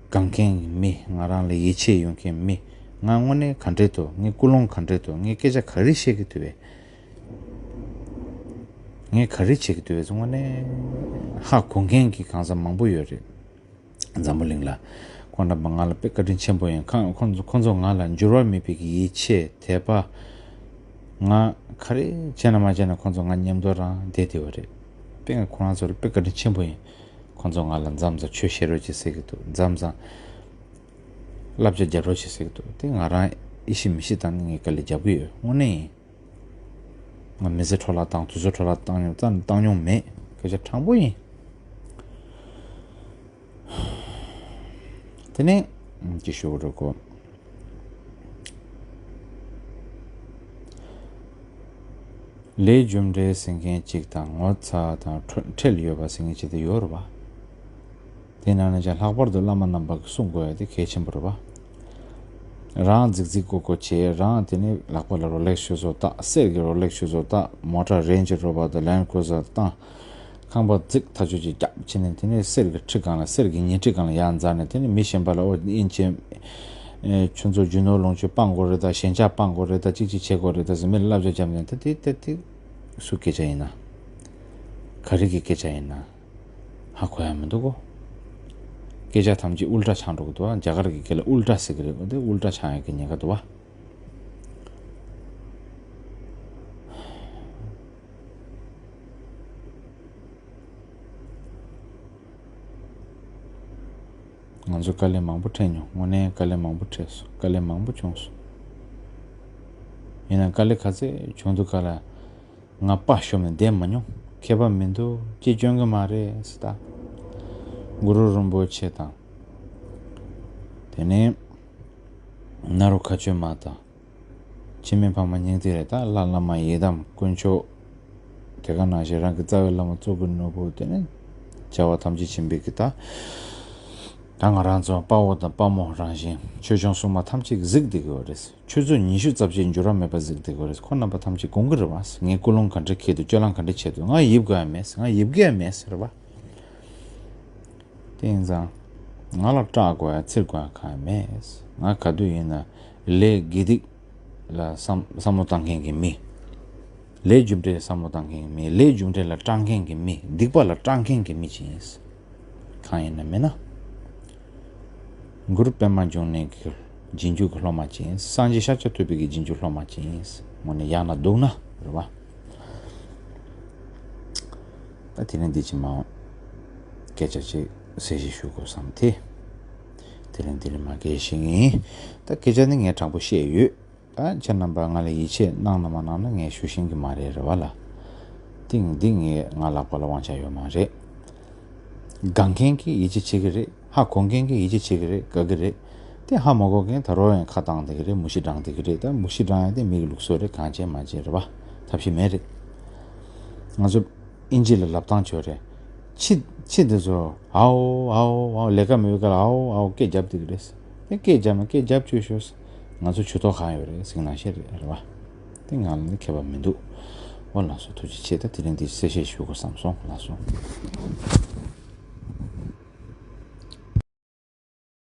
དགའ་མཁན་གྱི་མི། ང་རང་ལ་ཡིད་ཆེས་ཡོད་མཁན་མི། ང་དངོས་གནས་ག་འདྲས་འདུག་ངའི་ཀུན་སློང་ག་འདྲས་འདུག་ངས་སྐད་ཆ་ག་རེ་བཤད་ཀྱི་འདུག་པས། ངས་ག་རེ་བྱེད་ཀྱི་འདུག་པས་དངོས་གནས་ཧ་གོ་མཁན་གྱི་གང་ཟག་མང་པོ་ཡོད་རེད། འཛམ་བུ་གླིང་ལ། ཁོང་རྣམ་པ་ང་ལ་དཔེ་བཀའ་དྲིན་ཆེན་པོ་ཡིན། ཁོང་ཁོང་ཚོ་ཁོང་ཚོ་ང་ལ་འགྱུར་བ་མེད་པའི་གི་ཡིད་ཆེས་དད་པ། ང་ག་རེ་བྱས་ན་མ་བྱས་ན་ཁོང་ཚོ་ང་མཉམ་དུ་རང་བསྡད་བསྡད་པ་རེད། དཔེ་ང་ཁོ་རང་ཚོ་ལ་དཔེ་བཀའ་དྲིན་ཆེན་པོ་ཡིན། ཁོང་ཚོ་ང་ལ་མཚམས་མཚམས་ཆོས་བཤད་རོགས་བྱེད་ཟེར་གི་འདུག་མཚམས་མཚམས་བསླབ་བྱ་རྒྱབ་རོགས་བྱེད་ཟེར་གི་འདུག་དེ་ང་རང་ཡེ་ཤེས་མི་ཤེས་དང་ངས་དཀའ་ལས་རྒྱབ་གི་ཡོད། དངོས་གནས་ཡིན། ང་མི་ཚེ་འཕྲོ་བརླག་བཏང་། དུས་ཚོད་འཕྲོ་བརླག་བཏང་མྱོང་། རྩ་ནས་བཏང་མྱོང་མེད། སྐད་ཆ་དྲང་པོ་ཡིན། དེ་ནས་ཅི་ཞུ་དགོས་རེད་གོ། ལས་རྒྱུ་འབྲས་ཟེར་མཁན་གཅིག་དང་། ངོ་ཚ་དང་ཁྲེལ་ཡོད་པ་ཟེར་མཁན་གཅིག་དེ་ཡོད་རེད་བ། དེ་ནང་ནས་ཀྱང་ལྷག་པར་དུ་བླ་མ་རྣམ་པ་གིས་གསུང་དགོས་ཡ་དེ་གལ་ཆེན་པོ་རེད་བ། རང་རྫིག་རྫིག་ཀོ་ཀོ་བྱས། རང་དེ་ནས་ལག་པ་ལ་རོ་ལེགས་ཤུ་ཟོ་བཏགས། གསེར་གྱི་རོ་ལེགས་ཤུ་ཟོ་བཏགས། མོ་ཊ་རེན་ཇི་རོ་བར་དང་ལེན་ཀུ་ཟར་བཏང་། ཁང་པ་རྫིག་ཐག་ཆོད་ཅིག་རྒྱབ་བྱས་ནས། དེ་ནས་གསེར་གྱི་ཁྲི་སྒང་ལ། གསེར་གྱི་ཉལ་ཁྲི་སྒང་ལ་ཡར་འཛེགས་ནས། དེ་ནས་མི་གཞན་པ་ལ། ཨོ་དབྱིན་ཇི། ཨེ། ཁྱོད་ཚོ་རྒྱུ་ནོར་ལོངས་སྤྱོད་སྤང་དགོས་རེད་ད། ཞེན་ཆགས་སྤང་དགོས་རེད་ད། ཅིག་ཅིག་བྱེད་དགོས་རེད་ད་ཟེར་མི་ལ་བསླབ་བྱ་བརྒྱབ་ནས། ད་དེ་ད་དེ་སུ་སྐད་ཆ་ཡིན་ན། ག་རེ་གི་སྐད་ཆ་ཡིན་ན། ཧ་གོ་ཡ་མི་འདུག་གོ། སྐད་ཆ་ཐམས་ཅད་ཨུལ་ཊ་ཆགས་འགྲོ་གི་འདུག་བ། རྒྱ་གར་གྱི་སྐད་ལ་ཨུལ་ཊ་ཟེར་གི་རེད། འོ་དེ་ཨུལ་ཊ་ཆགས་ཡ་གི་ཉེན་ཁ་འདུག་བ། ང་ཚོ་དཀའ་ལས་མང་པོ་འཕྲད་མྱོང་། དངོས་གནས་དཀའ་ལས་མང་པོ་འཕྲད་སོང་། དཀའ་ལས་མང་པོ་བྱུང་སོང་། ཡིན་ནའང་དཀའ་ལས་ག་ཚད་བྱུང་དུས་ག་ལ་ང་དཔའ་ཞུམ་ནས་བསྡད་མ་མྱོང་། ཁྱད་པར་མི་འདུག་ཅི་སྐྱོན་གི་མ་རེད་ཟེར། ད་གུ་རུ་རིན་པོ་ཆེ་དང་། དེ་ནས་ནཱ་རོ་མཁའ་སྤྱོད་མ་དང་། འཆི་མེད་འཕགས་མ་སྙིང་ཐིག་རེད། ད་ལྷ་བླ་མ་ཡི་དམ་དཀོན་མཆོག་དེ་ག་ནང་བཞིན་རང་གི་རྩ་བའི་བླ་མ་གཙུག་གི་ནོར་བུ། དེ་ནས་བྱ་བ་ཐམས་ཅད་མཁྱེན་པའི་གི་ད། ད་ང་རང་ཚོ་དཔའ་བོ་དང་དཔའ་མོ་རང་བཞིན། ཆོས་སྐྱོང་སྲུང་མ་ཐམས་ཅད་གཟིགས་བསྡད་དགོས་པ་རེད། ཆུ་ཚོད་ཉི་ཤུ་རྩ་བཞིའི་འགྱུར་བ་མེད་པ་གཟིགས་བསྡད་དགོས་རེད། ཁོང་རྣམ་པ་ཐམས་ཅད་དགོངས་ཀྱི་རེད་བ། ངའི་ཀུན་སློང་ག་འདྲ་འཁྱེར་འདུག་སྤྱོད་ལམ་ག་འདྲ་བྱེད་འདུག་ང་ཡིབ་དགོས་ཡ་མེད། ང་ཡིབ་དགོས་ཡ་མེད་ཟེར་བ། དེ་ཡིན་ཙང་ང་ལ་སྐྲག་དགོས་ཡ་འཚེར་དགོས་ཡ་གང་ཡང་མེད། ང་ག་དུས་ཡིན་ན་ལས་དགེ་སྡིག་ལ་བསམ་བསམ་བློ་བཏང་མཁན་གྱི་མི། ལས་རྒྱུ་འབྲས་བསམ་བློ་བཏང་མཁན་གྱི་མི། ལས་རྒྱུ་འབྲས་ལ་སྤྲང་མཁན་གྱི་མི། སྡིག་པ་ལ་སྤྲང་མཁན་གྱི་མི་ཅིག་ཡིན། གང་ཡིན་ན་མིན་ན། གུ་རུ་པདྨ་འབྱུང་གནས་ཀྱི་རྗེས་འཇུག་གི་སློབ་མ་ཅིག་ཡིན། སངས་རྒྱས་ཤཱཀྱ་ཐུབ་པའི་གི་རྗེས་འཇུག་སློབ་མ་ཅིག་ཡིན། དངོས་གནས་ཡག་ན་སྡུག་ན་རེད་བ། ད་དེ་རིང་འདི་ཅི་མ་སྐད་ཆ་ཅིག་གསལ་བཤད་ཞུ་དགོས་བསམ་ཐེ། དེ་རིང་འདི་ལས་མ་སྐད་ཤེས་ངེས། ད་སྐད་ཆ་ནི་ངས་དྲང་པོ་བཤད་ཡོད། ད་ཁྱེད་རྣམ་པ་ང་ལ་ཡིད་ཆེས་གནང་ན་མ་གནང་ན་ངས་ཞུ་ཤེས་ཀྱི་མ་རེད་རེད་བ་ལ། ཏིང་འདི་ངས་ང་ལག་པ་ལ་དབང་ཆ་ཡོད་མ་རེད། དགའ་མཁན་གྱིས་ཡིད་ཆེས་བྱེད་ཀྱི་རེད། ཧ་གོ་མཁན་གྱིས་ཡིད་ཆེས་བྱེད་ཀྱི་རེད། དགའ་གི་རེད། དེ་ཧ་མ་གོ་མཁན་ད་རུང་ཡང་ཁ་བཏང་བསྡད་ཀྱི་རེད། མུ་བཞི་བགྲངས་བསྡད་ཀྱི་རེད། ད་མུ་བཞི་བགྲངས་ཡ་དེ་མི་གི་ལུགས་སྲོལ་རེད། གང་བྱེད་མ་བྱེད་རེད་བ། ཐབས་ཤེས་མེད་རེད། ང་ཚོ་ཨིན་ཇི་ལ་ལབ་སྟངས་བྱོས་རེད། ཕྱི་ཕྱི་འདི་ཚོ་ཨའོ་ཨའོ་ཨའོ་ལས་ཀ་མེད་པའི་སྐབས་ལ་ཨའོ་ཨའོ་སྐད་རྒྱབ་བསྡད་ཀྱི་རེད། དེ་སྐད་རྒྱབ་ན་སྐད་རྒྱབ་བཅུག་ཤོག། ང་ཚོ་ཇུས་གཏོགས་གང་ཡོད་རེད་ཟེར་གྱི་ནང་བཞིན་རེད་རེད་བ། དེ་ང་ལ་ནི་ཁྱད་པར་མི་འདུག། འོ་ལགས་སོ། ཐུགས་རྗེ་ཆེ། ད་དེ་རིང་འདི་གསལ་བཤད་ཞུ་དགོས་བསམ་སོང་། ལགས་སོ།